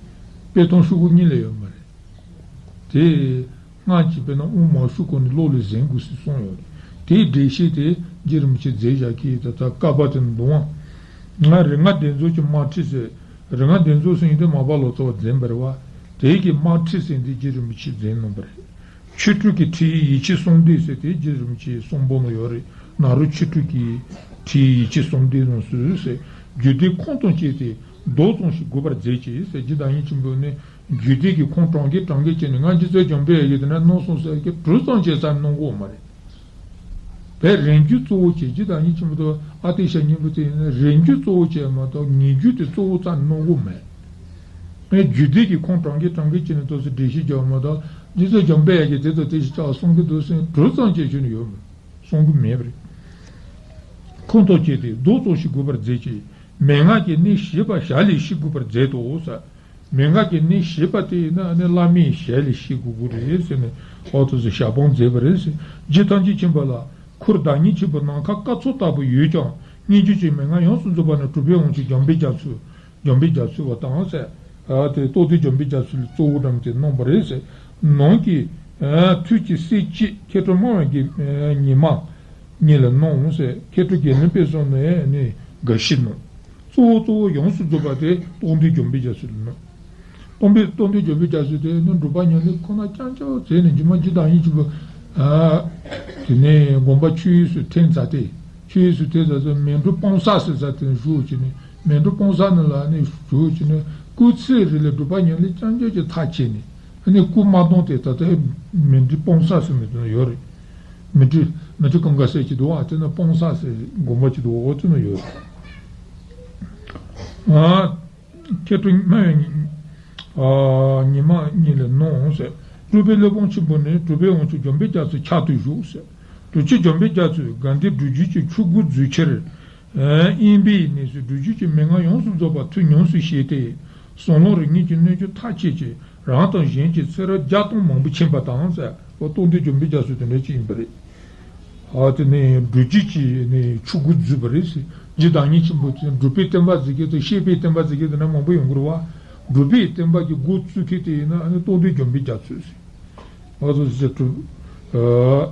དཔེ་ཐུང་ཤོག་གུ་གཉིས་ལས་ཡོད་མ་རེད། དེ་སྔགས་ཀྱི་དཔེར་ན་དབུ་མ་ཤོག་གུ་ནས་ཀློག་ལས་ཟིན་དགོས་ཞེས་གསུངས་ཡོད་རེད། དེའི་འགྲེལ་བཤད་དེ་རྗེ་རིན་པོ་ཆེས་མཛད་བཞག་གི་ད་ལྟ་བཀའ་པ་དེ་ནི་འདུག་ཨང་། ང་རིགས་ལྔ་གདན་རྫོང་གི་དམར་ཁྲིད་ཟེར། རིགས་ལྔ་གདན་རྫོང་ཟེར་མཁན་དེ་མར་པ་ལོ་ཙཱ་བ་འཛིན་པ་རེད་བ། དེའི་གི་དམར་ཁྲིད་ཟེར་དེ་རྗེ་རིན་པོ་ཆེས་འཛིན་གནང་བ་རེད། ཆོས་དྲུག་གི་ཁྲིད་ཡིག་ཡིད་ཆེས་གསུམ་ལྡན་ཟེར་དེ་རྗེ་རིན་པོ་ཆེའི་གསུང་འབུམ་ལ་ཡོད་རེད། ནཱ་རོ་ཆོས་དྲུག་གི་ཁྲིད་ཡིག་ཡིད་ཆེས་གསུམ་ལྡན་རྣམས་སུ་ཟེར། རྒྱུད་སྡེ་ཁུངས་དང་བཅས་ཏེ་མདོ་ཙམ་ཞིག་འགོད་པར་མཛད་ཅིང་ཟེར། རྗེ་བདག་ཉིད་ཆེན་པོ་ནི། རྒྱུད་སྡེ་གི་ཁུངས་དྲང་གིན་དྲང་གིན་བྱས་ནས་ང་རྗེ་བཙུན་འཇམ་པའི་དབྱངས་ཀྱིས་དེ་འདྲ་གནང་སོང་ཟེར་གྱི་གྲུ་ཙམ་ཅིག་ཙམ་གནང་གི་ཡོད་མ་རེད། བས་རིང་བརྒྱུད་གཙོ་བོ་བྱས། རྗེ་བདག་ཉིད་ཆེན་པོ་དང་ཨ་ཏི་ཤ་གཉིས་པོ་དེ་ཡིན་ན་རིང་བརྒྱུད་གཙོ་བོ་བྱས་མ་གཏོགས་ཉེ་བརྒྱུད་དེ་གཙོ་བོ་ཙམ་གནང་གི་ཡོད་མེད། ངས་རྒྱུད་སྡེ་གི་ཁུངས་དྲང་གིན་དྲང་གིན་བྱས་ནས་ཏོག་ཙམ་འགྲེལ་བཤད་རྒྱག་པ་མ་གཏོགས་རྗེ་བཙུན་འཇམ་པའི་དབྱངས་ཀྱིས་དེ་དང་དེ་བཞིན་བྱ་བ་གསུང་གི་འདུག་ཟེར་གྲུ་ཙམ་ཅིག་ཞུས་ནས་ཡོད་མེད། གསུང་གི་མེད་པ་རེད། ཁུངས་དང་བཅས་ཏེ་མདོ་ཙམ་ཞིག་འགོད་པར་མཛད་ཅིང་། མན་ངག་གི་གནད་བཞི་པ་ཞལ་ལས་བཤད་དགོས་པར་མཛད་དོ་ཟེར། མན་ངག་གི་གནད་བཞི་པ་དེ་ཡིན་ན་ཨ་ནི་བླ་མའི་ཞལ་ལས་བཤད་དགོས་ཀྱི་རེད་ཟེར་ནས་ཨོ་ཐུ་ཟེར་ཞལ་འབུམ་མཛད་པ་རེད་ཟེར། རྗེ་ཐམས་ཅད་མཁྱེན་པ་ལ་ཁུར་བདག་ཉིད་ཆེན་པོ་ནམ་མཁའ་སྐར་ཚོགས་ལྟ་བུ་ཡོད་ཀྱང་སྙན་བརྒྱུད་ཀྱི་མན་ངག་ཡོངས་སུ་རྫོགས་པ་ནི་གྲུབ་པའི་དབང་ཕྱུག་འཇམ་པའི་རྒྱ་མཚོ། འཇམ་པའི་རྒྱ་མཚོ་བ་དང་ཟེར། ཨ་དེ་རྟོགས་ལྡན་འཇམ་པའི་རྒྱ་མཚོ་ལས་གཙོ་བོ་འགྲམ་དེ་གནང་བ་རེད་ཟེར། ནང་གི་ཨ་ཐུགས་ཀྱི་སྲས་གཅིག་མཁས་གྲུབ་སྨྲ་བའི་དགེ་ཨ་ཉི་མ་གཉིས་ལ་གནང་ཟེར། མཁས་གྲུབ་དགེ་འདུན་དཔལ་བཟང་ནས་ནི་འགའ་ཞིག་གནང་། གཙོ་བོ་གཙོ་བོ་ཡོངས་སུ་རྫོགས་པ་དེ་རྟོགས་ལྡན་འཇམ་པའི་རྒྱ་མཚོ་ལ་གནང་། རྟོགས་པའི་རྟོགས་ལྡན་འཇམ་པའི་རྒྱ་མཚོ་དེ་ནི་སྒྲུབ་པ་ཉམས་ལེན་ཁོ་ན་རྐྱང་རྐྱང་བྱས་ནས་རྗེས་མ་རྗེ་བདག་ཉིད་ཆེན་པོ་ཨ་དེ་ནས་དགོངས་པ་ཆོས་དབྱིངས་སུ་ཐིམ་ཚར་ཏེ། ཆོས་དབྱིངས་སུ་ཐིམ་ཚར་ཏེ་མལ་གྲོ་སྤང་བྱ་ཟེར་ས་དེ་ནས་བཞུགས་བྱས་ནས་མལ་གྲོ་སྤང་བྱ་ནང་ལ་ནི་བཞུགས་བྱས་ནས་སྐུ་ཚེ་རིང་ལ་སྒྲུབ་པ་ཉམས་ལེན་རྐྱང་རྐྱང་གི་ཐག་བཅད་ནས་ཨ་ནི་སྐུ་མ་གདུང་སྟེ་ད་ལྟ་མལ་གྲོ་སྤང་བྱ་ཟེར་མི་དེ་ན་ཡོད་རེད། མལ་གྲོ་མལ་གྲོ་གང་ག་ཟེར་གྱི་འདུག་ཨ། དེ་ན་སྤང་བྱ་ཟེར་དགོན་པ་གྱི་འདུག་ཨོ་དེ་ན་ཡོད་རེད། ཨ། མཁས་གྲུབ་སྨྲ་བའི་ཉི་མ་གཉིས་ལ་གནང་ཟེར། སྤྲུལ་པའི་གླེགས་བམ་ཆེན་པོ་ནི་གྲུབ་པའི་དབང་ཕྱུག་འཇམ་པའི་རྒྱ་མཚོའི་ཕྱག་ཏུ་བཞུགས་ཟེར། གྲུབ་ཆེན་འཇམ་པའི་རྒྱ་མཚོས་དགའ་ལྡན་སྒྲུབ་བརྒྱུད་ཀྱི་ཆོས་སྒོ་འཛུལ་ཕྱིར། དབེན་པའི་གནས་སུ་སྒྲུབ་བརྒྱུད་ཀྱི་མན་ངག་ཡོངས་སུ་རྫོགས་པ་ཐུགས་ཉམས་སུ་བཞེས་ཏེ། གསང་སྔགས་རིག་གནས་ཀྱི་རྣལ་འབྱོར་མཐར་ཕྱིན་ཅིང་རང་དང་གཞན་གྱི་ཚེ་རབས་བརྒྱ་སྟོང་མང་པོ་ཕྱིན་པ་དང་ཟེར། རྟོགས་ལྡན་འཇམ་པའི་རྒྱ་མཚོ་དེ་འདྲ་ཅིག་ཡིན་པ་རེད། ཨ་དེ་ནས་སྒྲུབ་བརྒྱུད་ཀྱི་ནས་ཆོས་སྒོ་འཛུལ་བ་རེད་ཟེར། རྗེ་བདག་ཉིད་ཆེན་པོ་དེ་སྒྲུབ་པའི་བསྟན་པ་འཛིན་མཁན་དང་བཤད་པའི་བསྟན་པ་འཛིན་མཁན་དེ་འདྲ་མང་པོ་ཡོང་གི་རེད་བ། སྒྲུབ་པའི་བསྟན་པ་གི་སྒོ་བཙུགས་མཁན་དེ་ཡིན་ན་ཨ་ནི་རྟོགས་ལྡན་འཇམ་པའི་རྒྱ་མཚོ་ཟེར། ཨ་ཙི་ཟེར་གྲུབ། ཨ་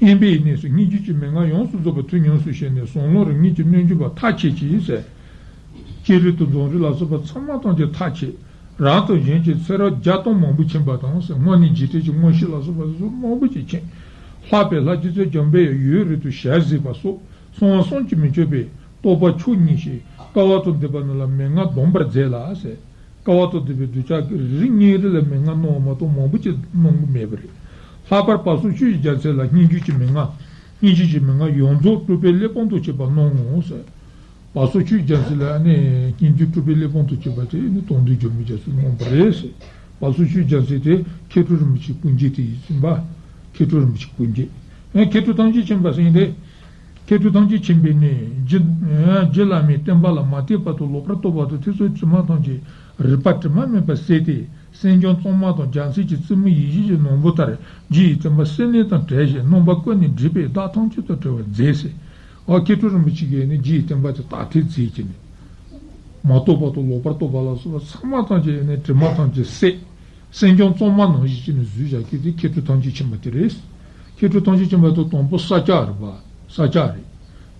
དབེན་པའི་གནས་སུ་སྙན་བརྒྱུད་ཀྱི་མན་ངག་ཡོངས་སུ་རྫོགས་པ་ཐུགས་ཉམས་སུ་བཞེས་ནས་གསང་སྔགས་རིག་གནས་ཀྱི་རྣལ་འབྱོར་པ་མཐར་ཕྱིན་ཅིང་ཟེར། ཀྱེ་རིགས་དང་རྫོང་རིགས་ལ་སོགས་པ་ཚང་མ་ཐམས་ཅད་མཐར་ཕྱིན། རང་དང་གཞན་གྱི་ཚེ་རབས་བརྒྱ་སྟོང་མང་པོ་ཕྱིན་པ་དང་ཟེར། སྔོན་ནས་འཇིག་རྟེན་གྱི་མངོན་ཤེས་ལ་སོགས་པ་སོགས་མང་པོ་ཅིག་མཁྱེན། ལྷག་པའི་ལྷ་རྗེ་བཙུན་འཇམ་པའི་དབྱངས་ཡུན་རིང་དུ་ཞལ་གཟིགས་པ་སོགས་གསང་བ་བསམ་གྱིས་མི་ཁྱབ་པའི་ རྟོགས་པ་ཆོས་ཉིད་ཞེས། དཀའ་བ་དང་ལྡན་པ་རྣམས་ལ་མན་ངག་གདམས་པར་མཛད་ལ་ཟེར། དཀའ་བ་དང་ལྡན་པའི་གདུལ་བྱ་རེ་རེ་གཉིས་རེ་ལ་མན་ངག་གནང་བ་མ་གཏོགས་མང་པོ་ཅིག་གནང་གི་མེད་པ་རེད། ལྷག་པར་བར་གསུམ་ཆོས་ཀྱི་རྒྱལ་མཚན་ལ་སྙན་བརྒྱུད་ཀྱི་མན་ངག་སྙན་བརྒྱུད་ཀྱི་མན་ངག་ཡོངས་རྫོགས་སྤྲུལ་པའི་གླེགས་བམ་དུ་བྱས་པ་གནང་ངོ་ཟེར། བར་གསུམ་ཆོས་ཀྱི་རྒྱལ་མཚན་ལ་ནི་སྙན་བརྒྱུད་སྤྲུལ་པའི་གླེགས་བམ་དུ་བྱས་པ་དེ་ནི་དོན་བདུན་འཇོམས་པའི་རྒྱལ་མཚན་གནང་བ་རེད་ཟེར། བར་གསུམ་ཆོས་ཀྱི་རྒྱལ་མཚན་དེ་མཁས་གྲུབ་རིན་པོ་ཆེའི་སྐུ་འགྱེད་དེ་ཡིན་ཟིན་པ། མཁས་གྲུབ་རིན་པོ་ཆེའི་སྐུ་འགྱེད། ཨེ་མཁས་གྲུབ་ཐམས་ཅད་མཁྱེན་པ་ཟེར་ཡིན་ཏེ། མཁས་གྲུབ་ཐམས་ཅད་མཁྱེན་པས་ནི་རྒྱུ་རྒྱུ་བླ་མའི་བསྟན་པ་ལ་མ་ལྟོས་པར་དུ་ལོག་པར་རྟོག་པ་དང་ཐེ་ཚོམ་དྲི་མ་ཐམས་ཅད་རིག་པ་དྲི་མ་མེད་པར་བསལ་ཏེ། སེམས་ཀྱང་གཙང་མ་དང་རྒྱལ་མཚན་གྱི་རྩེ་མོའི་ཡེ་ཤེས་ཀྱི་ནོར་བུ་ལྟར་རྒྱུ་ཡི་བསྟན་པ་སེམས་གནས་དང་བྲལ་ཞིང་རྣམ་པ་ཀུན་ནས་འདྲེས་པས་བདག་ཐམས་ཅད་དང་བྲལ་བར་མཛད་ཟེར། ཨ་མཁས་གྲུབ་རིན་པོ་ཆེ་གིས་ནི་རྒྱུ་ཡི་བསྟན་པ་དེ་དག་ཐེར་མཛད་ཀྱི་ནི། མ་རྟོགས་པ་དང་ལོག་པར་རྟོག་པ་ལ་སོགས་པ་ཚང་མ་ཐམས་ཅད་ནི་དྲི་མ་ཐམས་ཅད་བསལ། སེམས་ཀྱང་གཙང་མ་ནང་བཞིན་བྱས་ནས་བཟོས་བཞག་མཁན་དེ་མཁས་གྲུབ་ཐམས་ཅད་མཁྱེན་པ་དེ་རེད། མཁས་གྲུབ་ཐམས་ཅད་མཁྱེན་པ་དེ་དང་པོ་ས་སྐྱ་རེད་པ། ས་སྐྱ་རེད།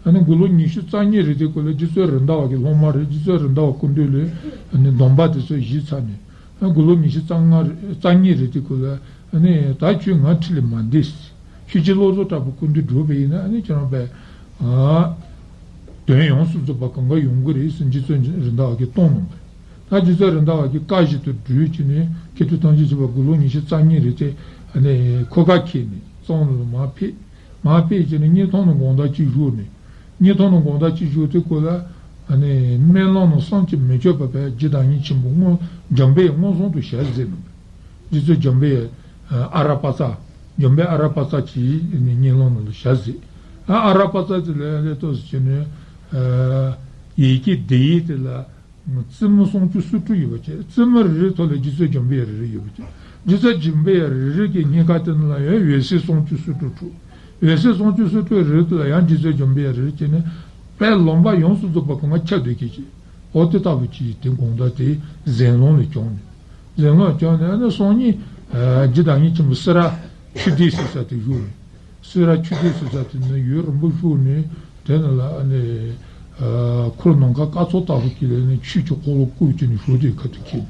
ཨ་ནི་དགུང་ལོ་ཉི་ཤུ་རྩ་གཉིས་རེད་དེ་སྐོར་ལ་རྗེ་བཙུན་རེད་མདའ་བ་གི་སློབ་མ་རེད། རྗེ་བཙུན་རེད་མདའ་བ་སྐུ་མདུན་ལས་ཨ་ནི་སྡོམ་པ་དེ་ཚོ་བཞེས་ཚར་ནས། ཨ་དགུང་ལོ་ཉི་ཤུ་རྩ་ལྔ་རེད། རྩ་གཉིས་རེད་དེ་སྐོར་ལ་ཨ་ནི་ད་ཁྱོད་ང་འཁྲིས་ལ་མ་བསྡད། ཆོས་རྗེ་བློ་བཟང་གྲགས་པ་སྐུ་མདུན་འགྲོ་བ་ཡིན་ན་ཨ་ནི་ཁྱེད་རང་པས། ཨ། དོན་ཡོངས་སུ་རྫོགས་པ་གང་ག་ཡོང་གི་རེད་ཟེར་རྗེ་བཙུན་རེད་མདའ་བ་གིས་གཏོང་གནང་བས། ད་རྗེ་བཙུན་རེད་མདའ་བ་གིས་བཀའ་བཞིན་དུ་བསྒྲུབས་བྱས་ནས་མཁས་གྲུབ་ཐམས་ཅད་མཁྱེན་པ་དགུང་ལོ་ཉི་ཤུ་རྩ་གཉིས་རེད་དེ་ཨ་ནི་འཁོར་ཁ་འཁྱེར་ནས་གཙང་ལ་མར་ཕེབས། མར་ཕེབས་བྱས་ནས་སྙེ་ཐང་ནང་དགོང་དག་གཅིག་བཞུགས་ནས། སྙེ་ཐང་ནང་དགོང་དག་གཅིག་བཞུགས་དུས་སྐབས་ལ་ཨ་ནི་སྨོན་ལམ་ནང་བསམ་གྱིས་མི་ཁྱབ་པ་བས་རྗེ་བདག་ཉིད་ཆེན་པོ་མངོན་འཇམ་དཔལ་མངོན་སུམ་དུ་ཞལ་གཟིགས་གནང་བས། རྗེ་བཙུན་འཇམ་དཔལ་ཨ་ར་པ་ཙ། འཇམ་དཔལ་ཨ་ར་པ་ཙ་གྱིས་ཨ་ནི་སྨོན་ལམ་ནང་ལ་ཞལ་གཟིགས། ཨ་ཨ་ར་པ་ཙ་དེ་ལ་ལས་ཏོག་ཙམ་བྱས་ནས་ཨ་ཡི་གེ་འདི་ཡི་དེ་ལ། རྩེ་མོ་སུམ་ཅུ་སོ་དྲུག་ཡོད་པ་བྱས། རྩེ་མོ་རེ་རེའི་ཐོག་ལ་རྗེ་བཙུན་འཇམ་པའི་དབྱངས་རེ་རེ་ཡོད་པ་བྱས། རྗེ་བཙུན་འཇམ་པའི་དབྱངས་རེ་རེ་གི་སྙིང་ཁ་དེ་ནང་ལ་ཡང་འོད་ཟེར་སུམ་ཅུ་སོ་དྲུག་འཕྲོ། འོད་ཟེར་སུམ་ཅུ་སོ་དྲུག་རེ་རེ་དེ་ལ་ཡང་རྗེ་བཙུན་འཇམ་པའི་དབྱངས་རེ་རེ་བྱས་ནས། དཔལ་ལམ་པ་ཡོངས་སུ་རྫོགས་པ་གང་ག་ཁྱབ་བསྡད་མཁན་ཅིག་འོ་དེ་ལྟ་བུ་ཅིག་དེ་དགོང་དག་དེ་ཟན་ལོང་ལ་བྱོན་ནས། ཟན་ལོང་ལ་བྱོན་ནས་ཨ་ནི་སང་ཉིན་རྗེ་བདག་ཉིད་ཆེན་པོ་སེ་ར་ཆོས་སྡེ་ཟེར་ས་དེ་བཞུགས་ནས། སེ་ར་ཆོས་སྡེ་ཟེར་ས་དེ་ནས་ཡུན་རིང་པོ་བཞུགས་ནས་དེ་ནས་ལ་ཨ་ནི་ཨ་འཁོར་ནམ་མཁའ་སྐར་ཚོགས་ལྟ་བུ་ཅིག་ལ་ནི་ཆོས་ཀྱི་འཁོར་ལོ་བསྐོར་བྱས་ནས་བཞུགས་དེ་ཁ་ཐུག་ཁྱེར་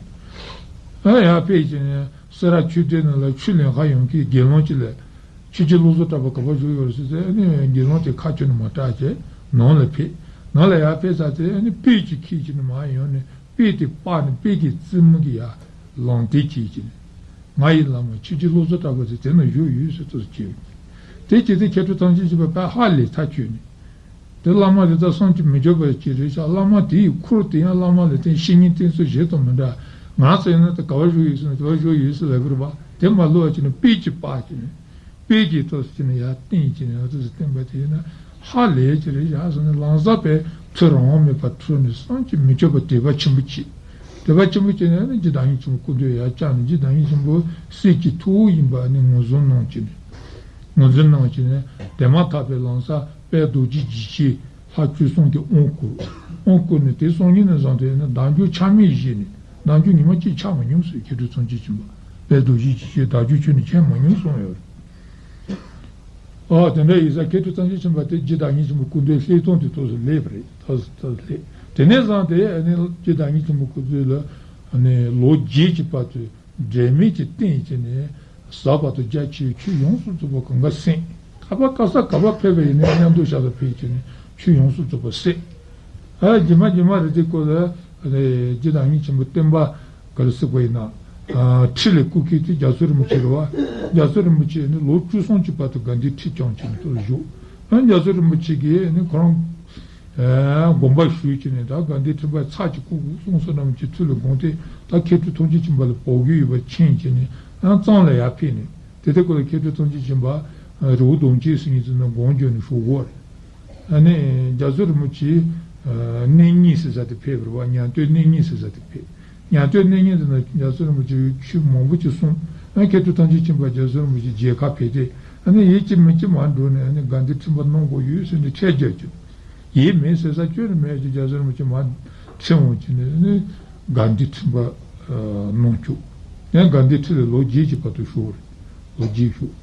ནས། ཨ་ཡར་ཕེབས་བྱས་ནས་སེ་ར་ཆོས་སྡེ་ནང་ལ་ཆོས་ལེན་ག་ཡོང་མཁན་དགེ་སློང་ཅིག་ལ། ཆོས་རྗེ་བློ་བཟང་གྲགས་པ་ག་པར་བཞུགས་ཡོད་རེད་ཟེར་ཏེ་ཨ་ནི་དགེ་སློང་དེ་ཁ་ཕྱེ་ནས་མར་བཀྲ་བྱས་ནང་ལ་ཕེབས། ནང་ལ་ཡར་ཕེབས་ཚར་ཚེ་ཨ་ནི་དཔེ་ཅིག་ཁྱེར་བྱས་ནས་མར་ཡོང་ནས། དཔེ་དེ་སྤར་ནས་དཔེ་གི་རྩེ་མོ་གི་ཡར་ལོང་དེ་བྱས་ཀྱི་ནས། ང་ཡི་བླ་མ་ཆོས་རྗེ་བློ་བཟང་གྲགས་པ་དེ་དེ་ན་བཞུགས་ཡོད་ཟེར་ཏོ་ཟེར་བྱས་ཡོད། དེ་བྱས་ཏེ་མཁས་གྲུབ་ཐམས་ཅད་མཁྱེན་པ་དཔེ་ཧ་ལས་ཐག་ཆོད་ནས། དེ་བླ་མ་དེ་དག་བསམ་གྱིས་མི་ཁྱབ་པ་ཅིག་རེད་ཤག་བླ་མ་དེ་ཡི་འཁོར་དེ་ཡང་བླ་མ་ལ་བརྟེན་བཤེས་གཉེན་བསྟེན་ཚུལ་གཞན་དང་མི་འདྲ། ང་ཚོ་ཡིན་ན་དེ་ག་པར་བཞུགས་ཡོད་ཟེར་ན་ག་པར་བཞུགས་ཡོད་ཟེར་ལབ་ཀྱི་རེད་པ། དེ་མ་ལོ་བ་ཅིག་ནས་དཔེ་ཅིག་སྤར་ཅིག་ནས། དཔེ་གྱིས་ཐོག་སུ་ཅི་ནས་ཡར་བསྟན་ཅི་ནས་ཡར་ཐོག་སུ་བསྟན་པ་དེ་ཡིན་ན་ཧ་ལས་ཅི་རེད་བཞག་ཟེར་ན་ལམ་སང་པའི་ཐུགས་རང་དབང་མེད་པར་འཁྲུལ་ནས་བསམ་གྱིས་མི་ཁྱབ་པ་དད་པ་ཆེན་པོ་བྱས། དད་པ་ཆེན་པོ་བྱས་ནས་ནི་རྗེ་བདག་ཉིད་ཆེན་པོ་སྐུ་མདུན་ཡར་བཅར་ནས་རྗེ་བདག་ཉིད་ཆེན་པོ་སྲས་ཀྱི་ཐུ་བོ་ཡིན་པ་ནི་ངོས་འཛིན་གནང་ཅི་ནས། ངོས་འཛིན་གནང་ཅི་ནས་དེ་མ་ཐག་པའི་ལམ་སང་དཔལ་རྡོ་རྗེ་འཇིགས་བྱེད་ལྷ་བཅུ་གསུམ་གྱི་དབང་བསྐུར། དབང་བསྐུར་ནས་དེ་སང་ཉིན་ནས་བཟུང་སྟེ་ནི་བདག་འཇུག་ཆ་མེད་བཞེས་ནས་བདག་འཇུག་ཉི་མ་གཅིག་ཆག་མ་མྱོང་ཟེར། མཁས་གྲུབ་ཐམས་ཅད་མཁྱེན་པ་དཔལ་རྡོ་རྗེ་འཇིགས་བྱེད་བདག་འཇུག་ཆོས་ནི་མཁྱེན་མ་མྱོང་གསུངས་ཡོད་རེད། ཨ་དེ་འདྲ་ཡིན་ཙང་མཁས་གྲུབ་ཐམས་ཅད་མཁྱེན་པ་དེ་རྗེ་བདག་ཉིད་ཆེན་པོ་སྐུ་མདུན་སླེབས་སྟངས་དེ་ཐོག་སུ་སླེབས་པ་རེད། ཐོག་སུ་ཐོག་སུ་སླེབས། དེ་ནས་བཟུང་སྟེ་ཨ་ནི་རྗེ་བདག་ཉིད་ཆེན་པོ་སྐུ་མདུན་ལ་ཨ་ནི་ལོ་བརྒྱད་ཀྱི་བར་དུ་འབྲལ་མེད་ཀྱི་བསྟེན་བྱས་ནས་ཟབ་པ་དང་རྒྱ་ཆེའི་ཆོས་ཡོངས་སུ་རྫོགས་པ་གང་ག་གསན། ག་པ་ག་ས་ག་པ་ཕེབས་པ་ཡིན་ན་མཉམ་དུ་ཞབས་ལ་ཕེབས་བྱས་ནས་ཆོས་ཡོངས་སུ་རྫོགས་པ་གསན། ཨ་རྗེས་མ་རྗེས་མ་རེད་དེ་སྐོར་ལ་ཨ་ནི་རྗེ་བདག་ཉིད་ཆེན་པོ་བསྟན་པ། ག་རེ་ཟེར་བ་ཡིན་ན། ཨ་ཁྲི་ལས་བསྐོ་མཁན་དེ་རྒྱ་མཚོ་རིན་པོ་ཆེ་རེད་བ། རྒྱ་མཚོ་རིན་པོ་ཆེ་ནི་ལོ་བཅུ་གསུམ་གྱི་བར་དུ་དགའ་ལྡན་ཁྲི་བསྐྱངས་བྱས་ནས་ཐོག་བཞུགས། ཨ་རྒྱ་མཚོ་རིན་པོ་ཆེ་གིས་ནི་ཁོ་རང་ཨ་དགོངས་པ་ཞུས་བྱས་ནས་ད་དགའ་ལྡན་ཁྲི་པ་ཚར་གཅིག་བསྐོ་དགོས་གསུངས་སོ་ནམ་གྱི་ཐུགས་ལ་དགོངས་ཏེ་ད་མཁས་གྲུབ་ཐམས་ཅད་མཁྱེན་པ་ལ་བོད་བརྒྱུད་ཡོད་པ་མཁྱེན་བྱས་ནས་ཨ་གཙང་ལ་ཡར་ཕེབས་ནས་དེ་ལྟར་ཁོ་ལ་མཁས་གྲུབ་ཐམས་ཅད་མཁྱེན་པ་རི་བོ་གདོང་ཅན་ཟེར་མཁན་དེ་ན་དགོངས་བརྒྱབ་ནས་བཞུགས་ཡོད་རེད། ཨ་ནི་རྒྱ་མཚོ་རིན་པོ་ཆེ་གནས་རྙིང་ཟེར་ས་དེ་ཕེབས་པ་རེད་བ། ཉན་ཐོས་གནས་རྙིང་ཟེར་ས་དེ་ཕེབས། ཉན་ཐོས་གནས་རྙིང་དེ་ན་རྒྱ་མཚོ་རིན་པོ་ཆེ་ཆོས་མང་པོ་ཅིག་གསུངས། ཨ་མཁས་གྲུབ་ཐམས་ཅད་མཁྱེན་པ་རྒྱ་མཚོ་རིན་པོ་ཆེ་མཇལ་ཁ་ཕེབས་ཏེ་ཨ་ནི་ཡིད་ཀྱི་མི་སྐྱིད་མ་འགྲོ་ནས་ཨ་ནི་དགའ་ལྡན་ཁྲི་པ་གནང་དགོས་ཡོད་ཟེར་ནས་ཁྲལ་བརྒྱབ་ཀྱི། ཡིད་མེད་ཟེར་ས་ཁྱོན་ནས་མེད་ཅིག་རྒྱ་མཚོ་རིན་པོ་ཆེ་མ་ཁྲི་འོང་ཅིག་ནས་ཨ་ནི་དགའ་ལྡན་ཁྲི་པ་གནང་བཅུག་ཡང་དགའ་ལྡན་ཁྲི་ལ་ལོ་བརྒྱད་ཀྱི་བར་དུ་བཞུགས་རེད། ལོ་རྒྱས་བཞུགས།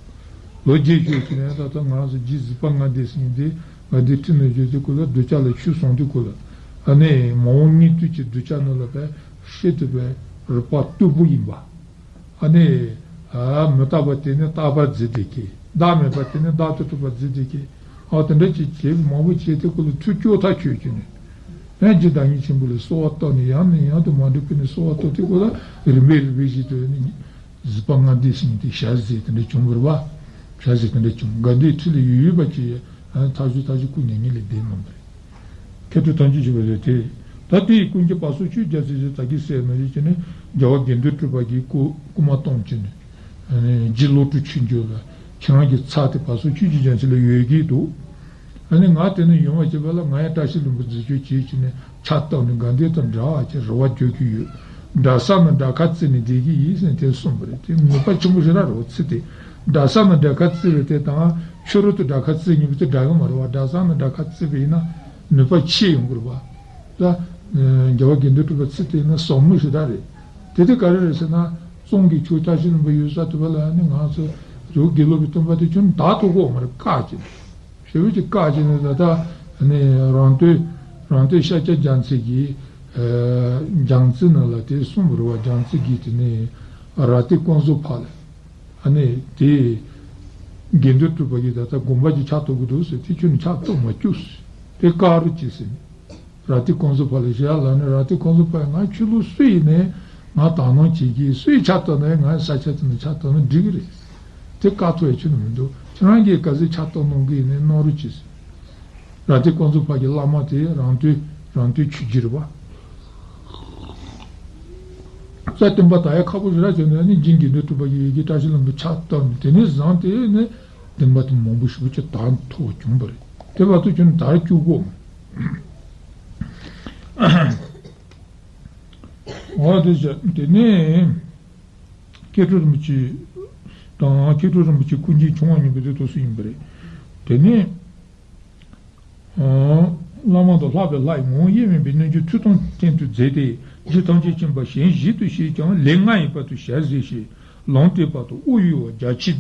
ལོ་རྒྱས་བཞུགས་ཟེར་ནས་ད་ལྟ་ང་རང་ཚོ་རྗེ་གཟིགས་པ་ལྔ་སྡེ་ཟེར་མཁན་དེ་ང་འདི་ཁྲི་ནས་བཞུགས་དུས་སྐབས་ལ་གདུལ་བྱ་ལ་ཆོས་གསུང་དུས་སྐབས་ལ་ཨ་ནི་མ་འོངས་སྙིགས་དུས་ཀྱི་གདུལ་བྱ་རྣམས་ལ་བས་ཤིན་ཏུ་བས་རིག་པ་རྟུལ་པོ་ཡིན་པ། ཨ་ནི་ཨ་མི་རྟག་པ་དེ་ནི་རྟག་པར་འཛིན་བསྡད་མཁན། བདག་མེད་པ་དེ་ནི་བདག་ཏུ་གྲུབ་པར་འཛིན་བསྡད་མཁན། ཨ་དེ་འདྲ་ཅིག་བྱས་མང་པོ་བྱས་ཏེ་ཁོ་ལ་ཐུགས་སྐྱོ་ཐག་ཆོད་ཀྱི་ནས། ཡང་རྗེ་བདག་ཉིད་ཆེན་པོ་ལ་གསོལ་བ་བཏབ་ནས་ཡང་ནས་ཡང་དུ་མ་འདྲིས་པའི་ནས་གསོལ་བ་བཏབ་སྟེ་ཁོ་ལ་རིམ་པས་རིམ་པས་བཞིན་དུ་ནི་གཟིགས་པ་ལྔ་སྡེ་ཟེར་མཁན་དེ་ཞལ་ཟས་དེ་འདྲ་བྱུང་བ་རེད་པ། ཞལ་ཟས་དེ་འདྲ་བྱུང་དགའ་ལྡན་ཁྲི་ལ་ཡོད་ཡོད་པ་ཅིག་ཐག་ཆོད་ཐག་ཆོད་སྐུ་མྱ་ངན་ལས་འདས་གནང་བ་རེད། མཁས་གྲུབ་ཐམས་ཅད་མཁྱེན་པ་ཟེར་དེ། ད་དེའི་ཀུན་མཁྱེན་བར་གསུམ་ཆོས་ཀྱི་རྒྱལ་མཚན་ཞེས་ད་གིན་ཟེར་ནོ་ཞིག་བྱས་ནས་རྒྱལ་བ་དགེ་འདུན་གྲུབ་པ་གིས་སྐུ་སྐུ་མ་གཏོང་བྱས་ནས། རྗེ་བློ་གྲོས་ཆོས་འབྱོར་ལ་ཁྱེད་རང་གི་ཚབ་དེ་བར་གསུམ་ཆོས་ཀྱི་རྒྱལ་མཚན་ལ་ཡོད་ཀྱི་འདུག་ཨ་ནི་ང་དེ་ནས་ཡོང་བ་བྱས་པ་ལ་ང་ཡང་བཀྲ་ཤིས་ལྷུན་པོ་འཛིན་སྐྱོང་བྱེད་ཀྱི་ནས་ཕྱག་བཏབ་ནས་དགའ་ལྡན་དང་འདྲ་བ་ཅིག་རེ་བ་བཅོལ་གྱི་ཡོད། འདྲ་ས་ན་འདྲ་ཁ་བརྩིས་ནས་བསྡད་ཀྱི་ཡིན་ཟེར་ནས་དེ་གསུངས་པ་རེད། དེ་ནུས་པ་ཆེན་པོ་ཞེ་དྲག་རེད་བ། ཚིག་དེ་འདྲ་ས་ན་འདྲ་ཁ་བརྩིས་པ་དེ་དང་ཕྱི་རོལ་དུ་འདྲ་ཁ་བརྩིས་ཉིན་པོ་དེ་འདྲ་གི་མ་རེད་བ། འདྲ་ས་ན་འདྲ་ཁ་བརྩིས་པ་ཡིན་ན་ནུས་པ་ཆེ་ཡོང་གི་རེད་བ། ད་རྒྱལ་བ་དགེ་འདུན་གྲུབ་པའི་ཚིག་དེ་ཡིན་ན་ཟབ་མོ་ཞེ་དྲག་རེད། དེ་དེ་ག་རེ་རེད་ཟེར་ན་གཙང་གི་ཆོས་བཀྲ་ཤིས་ལྷུན་པོ་ཡོད་ས་དེ་བ་ལ་ནི་ང་ཚོ་རྒྱལ་བ་དགེ་ལུགས་པའི་སྟོན་པ་དེ་ཁྱོན་བདག་ཐུག་གོ་མ་རེད་བཀག་ཅིང་། ཞེ་པོ་ཅིག་བཀག་ཅིང་ནི་ད་ལྟ་ནི་རང་སྟོད་རང་སྟོད་ཤཱཀྱ་རྒྱལ་མཚན་གྱི་རྒྱལ་མཚན་ནང་ལ་དེ་གསུངས་པ་རེད་བ། རྒྱལ་མཚན་གྱིས་དེ་ནི་ར་ཏི་ཀོང་ཟོ་ཕག་ལ་ཨ་ནི་དེ་དགེ་འདུན་གྲུབ་པ་གིས་ད་ལྟ་དགོན་པ་ཅིག་ཕྱག་བཏབ་དགོས་འདུག་ཟེར་དེ་ཁྱོད་ནི་ཕྱག་བཏབ་མ་བཅུག་ཟེར་དེ་བཀག་རོགས་གྱིས་ཟེར་ནས། ར་ཏི་ཀོང་ཟོ་ཕག་ལ་བཞག་ལ་ནི་ར་ཏི་ཀོང་ཟོ་ཕག་ང་ཆོས་ལུགས་སུ་ཡིན་ནའི་ང་དག་སྣང་བྱེད་ཀྱི་སུ་ཡིས་ཕྱག་བཏབ་ན་ང་ས་ཆ་དེ་ནས་ཕྱག་བཏབ་ན་འགྲིག་གི་རེད། དེ་བཀག་ཐུབ་ཡ་ཁྱོན་ནས་མི་འདུག་ཁྱེད་རང་གིས་ག་ཚོད་ཕྱག་བཏབ་གནང་གི་ཡིན་ནའི་གནང་རོགས་གྱིས། ར་ཏི་ཀོང་ཟོ་ཕག་གི་བླ་མ་དེ་རང་སྟོད་རང་སྟོད་ཆོས་རྗེ་རེད་བ། རྩ་བསྟན་པ་དར་ཡ་ཁག་པོ་ཞེ་དྲག་བྱུང་ནས་ནི་རྗེ་དགེ་འདུན་གྲུབ་པ་ཡི་གེ་བཀྲ་ཤིས་ལྷུན་པོ་ཕྱག་བཏབ་ནས་དེ་ནས་བཟུང་སྟེ་ནི་བསྟན་པ་དེ་མང་པོ་ཞེ་པོ་ཅིག་དར་མཐོ་བ་བྱུང་བ་རེད། དེ་བར་དུ་ཁྱོན་ནས་དར་བཅུག་གོ། འོ་དེ་བྱས་དེ་ནས་མཁས་གྲུབ་རིན་པོ་ཆེ་དང་མཁས་གྲུབ་རིན་པོ་ཆེ་སྐུ་མཁྱེན་ཆུང་བ་གཉིས་པོ་དེ་ཐུགས་སུ་ཡིན་པ་རེད། དེ་ནས་བླ་མ་དང་ལྷག་པའི་ལྷ་ཡི་ངོ་བོ་དབྱེར་མེད་པའི་རྣལ་འབྱོར་མཐུ་དང་ལྡན་དུ་མཛད་དེ་རྗེ་ཐམས་ཅད་མཁྱེན་པ་གཞན་བཞིན་དུ་ཤེས་ཀྱང་ལས་ལྔ་ཡི་བར་དུ་ཞལ་གཟིགས་ཤིང་ལུང་བསྟན་བར་དུ་དབུ་ཡུ་བ་རྒྱ་ཆེར་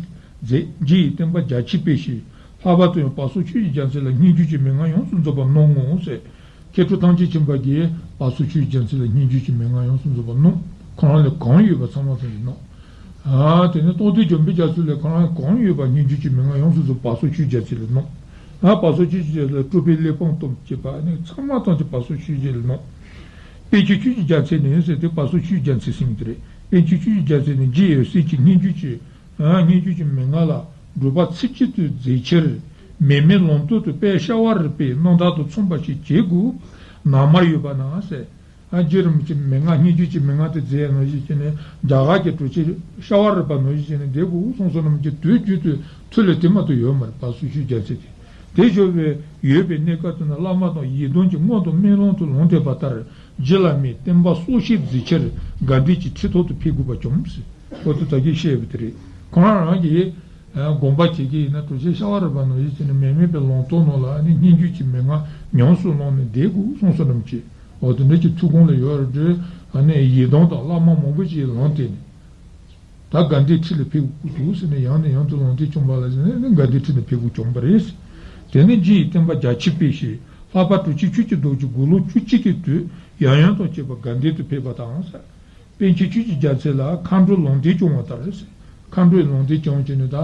མཛད། རྗེ་ཡི་བསྟན་པ་རྒྱ་ཆེར་སྤེལ་ཞིང་ལྷག་པར་དུ་ཡང་བར་གསུམ་ཆོས་ཀྱི་རྒྱལ་མཚན་ལ་སྙན་བརྒྱུད་ཀྱི་མན་ངག་ཡོངས་སུ་རྫོགས་པ་གནང་ངོ་ཟེར། མཁས་གྲུབ་ཐམས་ཅད་མཁྱེན་པ་གིས་བར་གསུམ་ཆོས་ཀྱི་རྒྱལ་མཚན་ལ་སྙན་བརྒྱུད་ཀྱི་མན་ངག་ཡོངས་སུ་རྫོགས་པ་གནང་། ཁོ་རང་ལས་གང་ཡོད་པ་ཚང་མ་ཚང་གིས་གནང་། ཨ་དེ་ནས་རྟོགས་ལྡན་འཇམ་དཔལ་རྒྱ་མཚོ་ལས་ཁོ་རང་གང་ཡོད་པ་སྙན་བརྒྱུད་ཀྱི་མན་ངག་ཡོངས་སུ་རྫོགས་བར་གསུམ་ཆོས་རྒྱལ་མཚན་ལ་གནང་། ཨ་བར་གསུམ་ཆོས་རྒྱལ་མཚན་ལ་སྤྲུལ་པའི་གླེགས་བམ་དང་བཅས་པ་ནི་ཚང་མ་ཚང་གི་བར་གསུམ་ཆོས་རྒྱལ་ལ་གནང་། པཎ་ཆེན་ཆོས་ཀྱི་རྒྱལ་མཚན་ནི་ཟེར་ཏེ་བར་གསུམ་ཆོས་རྒྱལ་མཚན་ཟེར་གྱི་རེད། པཎ་ཆེན་ཆོས་ཀྱི་རྒྱལ་མཚན་ནི་རྗེ་འོད་གསལ་གྱི་སྙན་བརྒྱུད་ཀྱི་ཨ་སྙན་བརྒྱུད་ཀྱི་མན་ངག་ལ་སྒྲུབ་པ་ཚིག་གཅིག་ཏུ་མཛད་ཕྱིར་མེ་མེ་ལུང་སྟོང་དུ་དཔལ་ཤ་བ་རི་པའི་རྣམ་ཐར་དང་མཚུངས་པ་ཞིག་བྱེད་དགོས་ན་མ་ཡོད་པ་ན་ཟེར། ཨ་རྗེ་རིན་པོ་ཆེ་མན་ངག་སྙན་བརྒྱུད་ཀྱི་མན་ངག་དེ་མཛད་ནོ་ཞིག་བྱས་ནས་རྒྱ་གར་གྱི་གྲུབ་ཆེན་ཤ་བ་རི་པ་ནོ་ཞིག་བྱས་ནས་བསྡད་དགོས་གསུངས་སོ་ནམ་གྱི་དུས་རྒྱུན་དུ་ཐུགས་ལ་དེ་མ་གཏོགས་ཡོད་མ་རེད། བར་གསུམ་ཆོས་རྒྱལ་མཚན་དེ། དེ་བཞོ་བའི་ཡོད་པའི་གནས་སྐབས་དེ་ན་བླ་མ་དང་ཡི་དམ་གྱི་མངོན་དུ་སྨོན་ལམ་དུ་ལུང་བསྟན་པ་ལྟར་རྗེ་བླ་མའི་བསྟན་པ་སྲོག་ཤིང་འཛིན་ཕྱིར་དགའ་ལྡན་གྱི་ཁྲི་ཐོག་ཏུ་ཕེབས་དགོས་པ་བྱུང་ཟེར། འོ་དེ་ད་གིན་བཤད་པ་དེ་རེད། ཁོང་རང་རང་གིས་དགོངས་པ་བྱེད་ཀྱི་ཡིན་ན་གྲུབ་ཆེན་ཤ་བ་རི་པ་ནང་བཞིན་བྱས་ནས་མེ་མེ་པའི་ལུང་སྟོང་ནང་ལ་ནི་སྙན་བརྒྱུད་ཀྱི་མན་ངག་ཉམས་སུ་བླངས་ནས་བསྡད་དགོས་གསུངས་སོ་ནམ་གྱི་འོ་དེ་འདྲ་གྱི་ཐུགས་དགོངས་ལ་ཡོད་རེད། ཨ་ནི་ཡི་དམ་དང་བླ་མ་མང་པོ་ཞིག་ལུང་བསྟན་ནས། ད་དགའ་ལྡན་ཁྲི་ལ་ཕེབས་དགོས་འདུག་ཟེར་ནས་ཡང་ནས་ཡང་དུ་ལུང་བསྟན་བྱུང་བ་ལ་ཟེར་ནས་དགའ་ལྡན་ཁྲི་ལ་ཕེབས་དགོས་བྱུང་བ་རེད། དེ་ནས་རྗེ་ཡི་བསྟན་པ་རྒྱ་ཆེར་སྤེལ་ཞིང་ལྷག་པར་གྲུབ་ཆེན་ཆོས་ཀྱི་རྡོ་རྗེ་དགུང་ལོ་བཅུ་གཅིག་གི་དུས་ཡང་ཡང་དང་བཅས་པ་དགའ་ལྡན་དུ་ཕེབས་པ་དང་ཟེར། པཎ་ཆེན་ཆོས་ཀྱི་རྒྱལ་མཚན་ལ་མཁའ་འགྲོའི་ལུང་བསྟན་བྱུང་བ་ལྟར་ཟེར། མཁའ་འགྲོའི་ལུང་བསྟན་བྱུང་བྱས་ནས་ད་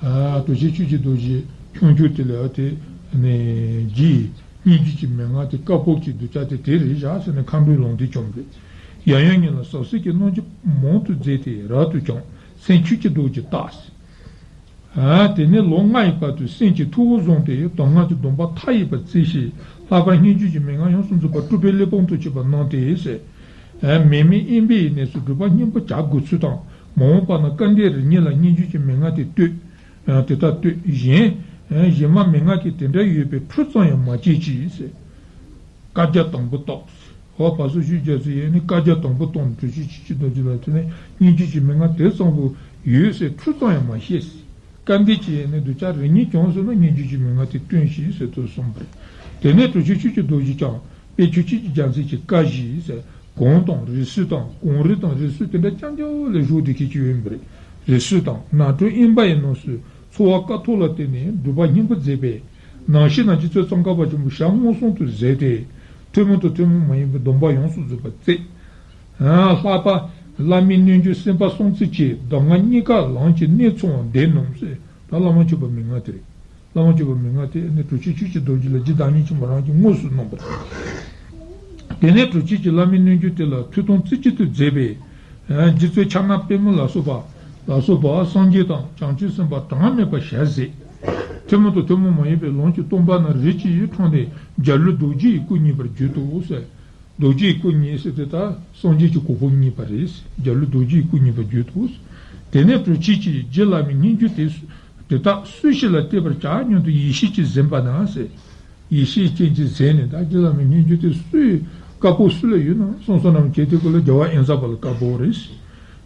གྲུབ་ཆེན་ཆོས་ཀྱི་རྡོ་རྗེ་ཁྱུང་ཆུང་དེ་ལ་དེ་ནས་རྗེ་ཡི་སྙན་བརྒྱུད་ཀྱི་མན་ངག་དེ་བཀའ་བབས་ཀྱི་གདུལ་བྱ་དེ་དེ་རེད་བཞག་ཟེར་ནས་མཁའ་འགྲོའི་ལུང་བསྟན་བྱུང་བ་རེད། ཡང་ཡང་ཉིད་ལ་ཟབ་གསལ་གྱི་རྣམ་འགྱུར་མང་དུ་མཛད་དེ་རབ་ཏུ་བྱུང་། སེམས་ཆོས་ཀྱི་རྡོ་རྗེ་བཏགས། ཨ་དེ་ནས་ལོ་ལྔ་ཡི་བར་དུ་སེམས་ཀྱི་ཐུ་བོ་བཟུང་སྟེ་གདམས་ངག་གི་སྡོམ་པ་མཐའ་ཡས་པར་བརྩི་ཞིང་ལྷག་པར་སྙན་བརྒྱུད་ཀྱི་མན་ངག་ཡོངས་སུ་རྫོགས་པ་སྤྲུལ་པའི་གླེགས་བམ་དུ་བྱས་པ་གནང་སྟེ་ཟེར། ཨ་མེ་མེ་དབེན་པའི་གནས་སུ་སྒྲུབ་པ་སྙིང་པོ་བྱ་དགོས་ཚུལ་དང་མ་འོངས་པ་ན་སྐལ་ལྡན་རིགས་ངེས་ལ་སྙན་བརྒྱུད་ཀྱི་མན་ངག་དེ་བསྟོད། ཨ་དེ་ལྟར་བསྟོད། གཞན་ཨ་གཞན་མ་མན་ངག་གི་དེ་འདྲ་ཡོད་པའི་འཕྲུལ་ཙམ་ཡང་མ་བྱེད་ཅིག་ཟེར། བཀའ་རྒྱ་དང་པོ་བཏབ། ཧོ་བར་གསུམ་ཆོས་རྒྱལ་མཚན་ཡིན་ནི་བཀའ་རྒྱ་དང་པོ་བཏབ་ནས་གྲུབ་ཆེན་ཆོས་ཀྱི་རྡོ་རྗེ་ལ་དེ་ནས་སྙན་བརྒྱུད་ཀྱི་མན་ངག་དེ་ཙམ་པོ་ཡོད་ཟེར་འཕྲུལ་ཙམ་ཡང་མ་བཤད་ཟེར། བཀའ་འདི་ཅི་ཡིན་ནི་གདུལ་བྱ་རིགས་ངེས་བྱུང་སོང་ན་སྙན་བརྒྱུད་ཀྱི་མན་ངག་དེ་སྟོན་ཞིག་ཟེར་དུ་གསུངས་པ་རེད། དེ་ནས་གྲུབ་ཆེན་ཆོས་ཀྱི་རྡོ་རྗེ་ཀྱང་པཎ་ཆེན་ཆོས་ཀྱི་རྒྱལ་མཚན་གྱི་བཀའ་བཞིན་ཟེར་གོང་དང་རིས་སུ་དང་གོང་རིས་དང་རིས་སུ་དེ་འདྲ་རྐྱང་རྐྱང་ལ་བཞུགས་བསྡད་མཁན་ཅིག་ཡོད་པ་རེད། རིས་སུ་དང་ནང་ཁྲོལ་དབེན་པ་ཡི་ནང་སུ། འཚོ་བ་དཀའ་ཐུབ་ལ་བརྟེན་ནས་སྒྲུབ་པ་སྙིང་པོ་མཛད་པས། ནང་བཞིན་ན་རྗེ་བཙུན་ཙོང་ཁ་པ་ཆེན་པོ་ཞལ་མངོན་སུམ་དུ་གཟིགས་ཏེ། ཐུན་མོང་དང་ཐུན་མོང་མ་ཡིན་པའི་སྡོམ་པ་ཡོངས་སུ་རྫོགས་པ་བསྩལ། ལྷག་པར་བླ་མའི་རྣལ་འབྱོར་སེམས་དཔའ་གསུམ་བརྩེགས་ཀྱི་གདམས་ངག་གཉིས་ཀ་ལམ་གྱི་གནད་ཚང་བ་འདི་རྣམས་ཟེར། ད་བླ་མ་མཆོད་པ་མན་ངག་དེ་རེད། བླ་མ་བཅུ་པ་མན་ངག་དེ་ནི་གྲུབ་ཆེན་ཆོས་ཀྱི་རྡོ་རྗེ་ལ་རྗེ་བདག་ཉིད་ཆེན་པོ་རང་གིས་དངོས་སུ་གནང་བ་རེད། དེ་ནས་གྲུབ་ཆེན་གྱིས་བླ་མའི་རྣལ་འབྱོར་དེ་ལ་ཐུགས་དམ་རྩེ་གཅིག་ཏུ་མཛད་པས། རྗེ་བཙུན་ཕྱག་ན་པདྨོ་ལ་སོགས་པ། ལ་སོགས་པ་སངས་རྒྱས་དང་བྱང་ཆུབ་སེམས་དཔའ་གྲངས་མེད་པ་ཞལ་གཟིགས། ཐུན་མོང་དང་ཐུན་མོང་མ་ཡིན་པའི་ལམ་གྱི་སྟོང་པ་རྣམས་རིགས་གཅིག་ཡིས་ཕྲངས་ནས་འཇའ་ལུས་རྡོ་རྗེ་ཡི་སྐུ་བརྙེས་པར་གྱུར་ཏོ་ཟེར། རྡོ་རྗེའི་སྐུ་བརྙེས་ཟེར་དེ་དག་སངས་རྒྱས་ཀྱི་གོ་འཕང་བརྙེས་པ་རེད། འཇའ་ལུས་རྡོ་རྗེའི་སྐུ་བརྙེས་པར་གྱུར་ཏོ། དེ་ནས་གྲུབ་ཆེན་གྱིས་རྗེ་བླ་མའི་སྙན་བརྒྱུད་དེ་དེ་དག་སུ་ཞིག་ལ་བལྟས་པར་བྱ་སྙམ་དུ་ཡིད་ཆེས་ཀྱིས་གཟིམས་པ་ན་ཟེར། ཡིད་ཆེས་ཅན་གྱིས་གཟིམས་ནས། ད་རྗེ་བླ་མའི་སྙན་བརྒྱུད་དེ་སུའི་བཀའ་པོད་སུ་ལ་ཡོད་ན་བསམ་བསམ་ནམ་བྱས་དེ་སྐོར་ལ་རྒྱལ་བ་དབེན་ས་པ་ལ་བཀའ་པོད་རེད།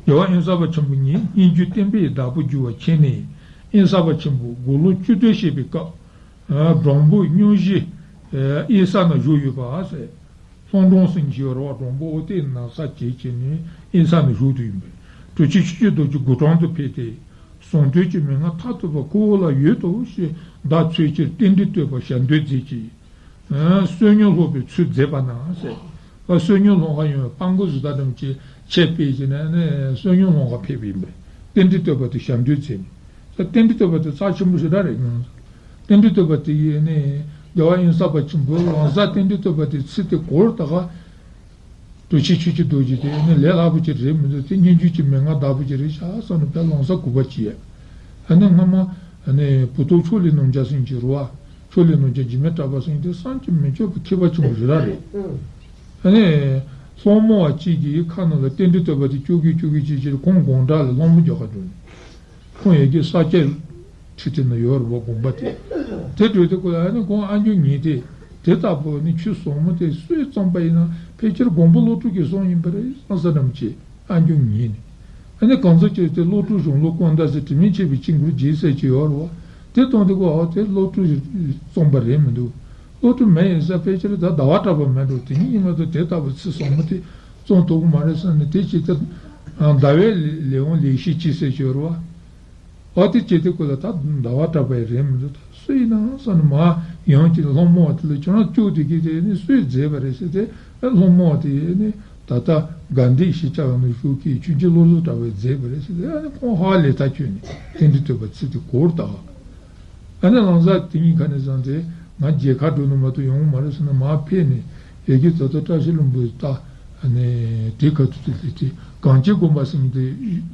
རྒྱལ་བ་དབེན་ས་པ་ཆེན་པོ་ཉིད་སྙན་བརྒྱུད་བསྟན་པའི་བདག་པོ་གྱུར་པར་མཁྱེན་ནས། དབེན་ས་པ་ཆེན་པོ་དགུང་ལོ་བཅུ་བདུན་བཞེས་པའི་སྐབས། བྲག་འབུར་སྙུང་གཞི་གཡས་ས་ན་བཞུགས་ཡོད་པ་ཟེར། ལྷོ་འབྲོང་ཟེར་མཁན་ཅིག་ཡོད་རེད་བ། བྲག་འབུར་ཨོ་དེ་ན་ས་བྱེད་བྱས་ནས་དབེན་ས་ན་བཞུགས་བསྡད་ཡིན་པས། གྲུབ་ཆེན་ཆོས་ཀྱི་རྡོ་རྗེ་དགུང་གྲངས་དུ་ཕེབས་ཏེ། གསང་འདུས་ཀྱི་མན་ངག་མཐར་ཐུག་པ་ཁོ་བོ་ལ་ཡོད་དོ་ཞེས་བརྡ་འཚོལ་ཕྱིར་རྟེན་འབྲེལ་བསྟོད་པ་ཞབས་འདེགས་མཛད་ཅིང་། བསོད་སྙོམས་སློང་བའི་ཚུལ་མཛད་པ་ན་ཟེར། བསོད་སྙོམས་སློང་ག་ཡོང་བའི་སྤྲང་པོ་བཟོ་ལྟ་ཙམ་གྱིས་ཆས་སྤེལ་བྱས་ནས་ནི་བསོད་སྙོམས་སློང་ག་ཕེབས་པ་ཡིན་པས། རྟེན་འབྲེལ་བསྟོད་པ་དེ་ཞབས་འདེགས་མཛད་ནས། རྟེན་འབྲེལ་བསྟོད་པ་དེ་རྩ་ཆེན་པོ་ཞེ་དྲག་རེད་སྙམ། རྟེན་འབྲེལ་བསྟོད་པ་དེ་ཡིས་ནི་རྒྱལ་བ་དབེན་ས་པ་ཆེན་པོས་ལམ་སང་རྟེན་འབྲེལ་བསྟོད་པ་དེ་ཚིག་དེ་གོ་བར་བཏགས། གྲུབ་ཆེན་ཆོས་ཀྱི་རྡོ་རྗེ་དེ་ནི་ལས་སླ་པོ་ཅིག་རེད་མི་འདུག་དེ་སྙན་བརྒྱུད་ཀྱི་མན་ངག་བདག་པོ་ཅིག་རེད་ཤག་བསམ་ནས་དཔེ་ལམ་སང་གུས་པ་བྱས། ཨ་ནི་སྔ་མ་ཨ་ནི་བུ་ཐོབ་ཕྱོགས་ལས་ནམ་རྒྱལ་ཟེར་མཁན་ཅིག་ཡོད་རེད་བ། ཕྱོགས་ལས་ནམ་རྒྱལ་འཇིགས་མེད་གྲགས་པ་ཟེར་མཁན་དེ་བསམ་གྱིས་མི་ཁྱབ་པའི་མཁས་པ་ཆེན་པོ་ཞེ་དྲག་རེད། ཨ་ནི་སློང་མོ་བ་གཅིག་གིས་ཁ་ནང་ལ་རྟེན་འབྲེལ་བསྟོད་པ་དེ་བཅུག་གི་བཅུག་གི་བྱས་བྱས་ཁོང་དགོང་དག་ལ་སློང་མོ་རྒྱག་ག་འགྲོ་ནས། ཁོང་ཡ་གི་ས་སྐྱ་ཁྲི་དེ་ན་ཡོད་རེད་བ། དགོན་པ་དེ། དེ་འགྲོ་དུས་སྐབས་ལ་ཨ་ནི་ཁོང་ཨ་མཆོག་ཉིད་དེ། དེ་ལྟ་བུ་ནི་ཆོས་ཟབ་མོ་དེ་སུས་བརྩམས་པ་ཡིན་ན་ཕལ་ཆེར་མགོན་པོ་བློ་གྲོས་ཀྱིས་བརྩམས་ཡིན་པ་རེད་བསམ་ས་ཙམ་གྱིས་ཨ་མཆོག་ཉིད་ནི། ཨ་ནི་གང་ཟག་ཅིག་དེ་བློ་གྲོས་གཞུང་ལུགས་ཀུན་བརྟགས་ཟེར་དྲི་མེད་མཁྱེན་པའི་དཔྱད་བཀོད་རྒྱས་ཟེར་གྱི་ཡོད་རེད་བ། དེ་བཏང་དུས་སྐབས་ཨ་དེ་བློ་གྲོས་བརྩམས་པ་རེད་མི་འདུག་བློ་གྲོས་མེད་ཡིན་ས་ཕལ་ཆེར་ད་ཟླ་བ་གྲགས་པ་མེད་འགྲོ། དེ་ཉིད་ཉིན་མ་དང་དེ་ལྟ་བུ་ཆོས་ཟབ་མོ་དེ་བརྩམས་ཐུབ་ཀྱི་མ་རེད་བསམ་ནས། དེ་ཅི་ལྟར་ཟླ་བའི་ལེའུ་ལེགས་བཤད་ཅིག་ཟེར་གྱི་ཡོད་རེད་བ། འོ་དེ་བྱེད་དུས་སྐབས་ལ་ད་ཟླ་བ་གྲགས་པ་ཡི་རེད་མི་འདུག་ད་སུ་ཡིན་ནའང་བསམ་ནས་མར་ཡང་ཅིག་སློང་མོ་བ་དེ་ལ་ཁྱོད་རང་བཅུག་དེ་གི་དེ་ནི་སུས་མཛད་པ་རེད་ཟེར་ཏེ། སློང་མོ་བ་དེ་ནི་ད་ལྟ་དགའ་ལྡན་ཞེས་བྱ་བ་ནི་བཞུགས་ཀྱི་ཆོས་རྗེ་བློ་བཟང་གྲགས་པས་མཛད་པ་རེད་ཟེར་ཏེ། ཨ་ནི་ཁོང་ཧ་ལས་ཐག་ཆོད་ནས་རྟེན་འབྲེལ་བསྟོད་པ་ཚིག་དེ་གོ་བར་བཏགས། ཨ་ནི་ལམ་སང་དེ་གཉིས་ཁ་ནས་བཟང་སྟེ་ང་མཇལ་ཁ་འགྲོ་ནི་མ་གཏོགས་ཡོང་གི་མ་རེད་ཟེར་ནས་མར་ཕེབས་ནས་ཡ་གི་ད་ལྟ་བཀྲ་ཤིས་ལྷུན་པོའི་རྟ་ནས་དེ་ཁ་ཐུག་དེ་སླེབས་ཏེ་གངས་ཅན་དགོན་པ་ཟེར་མཁན་དེ་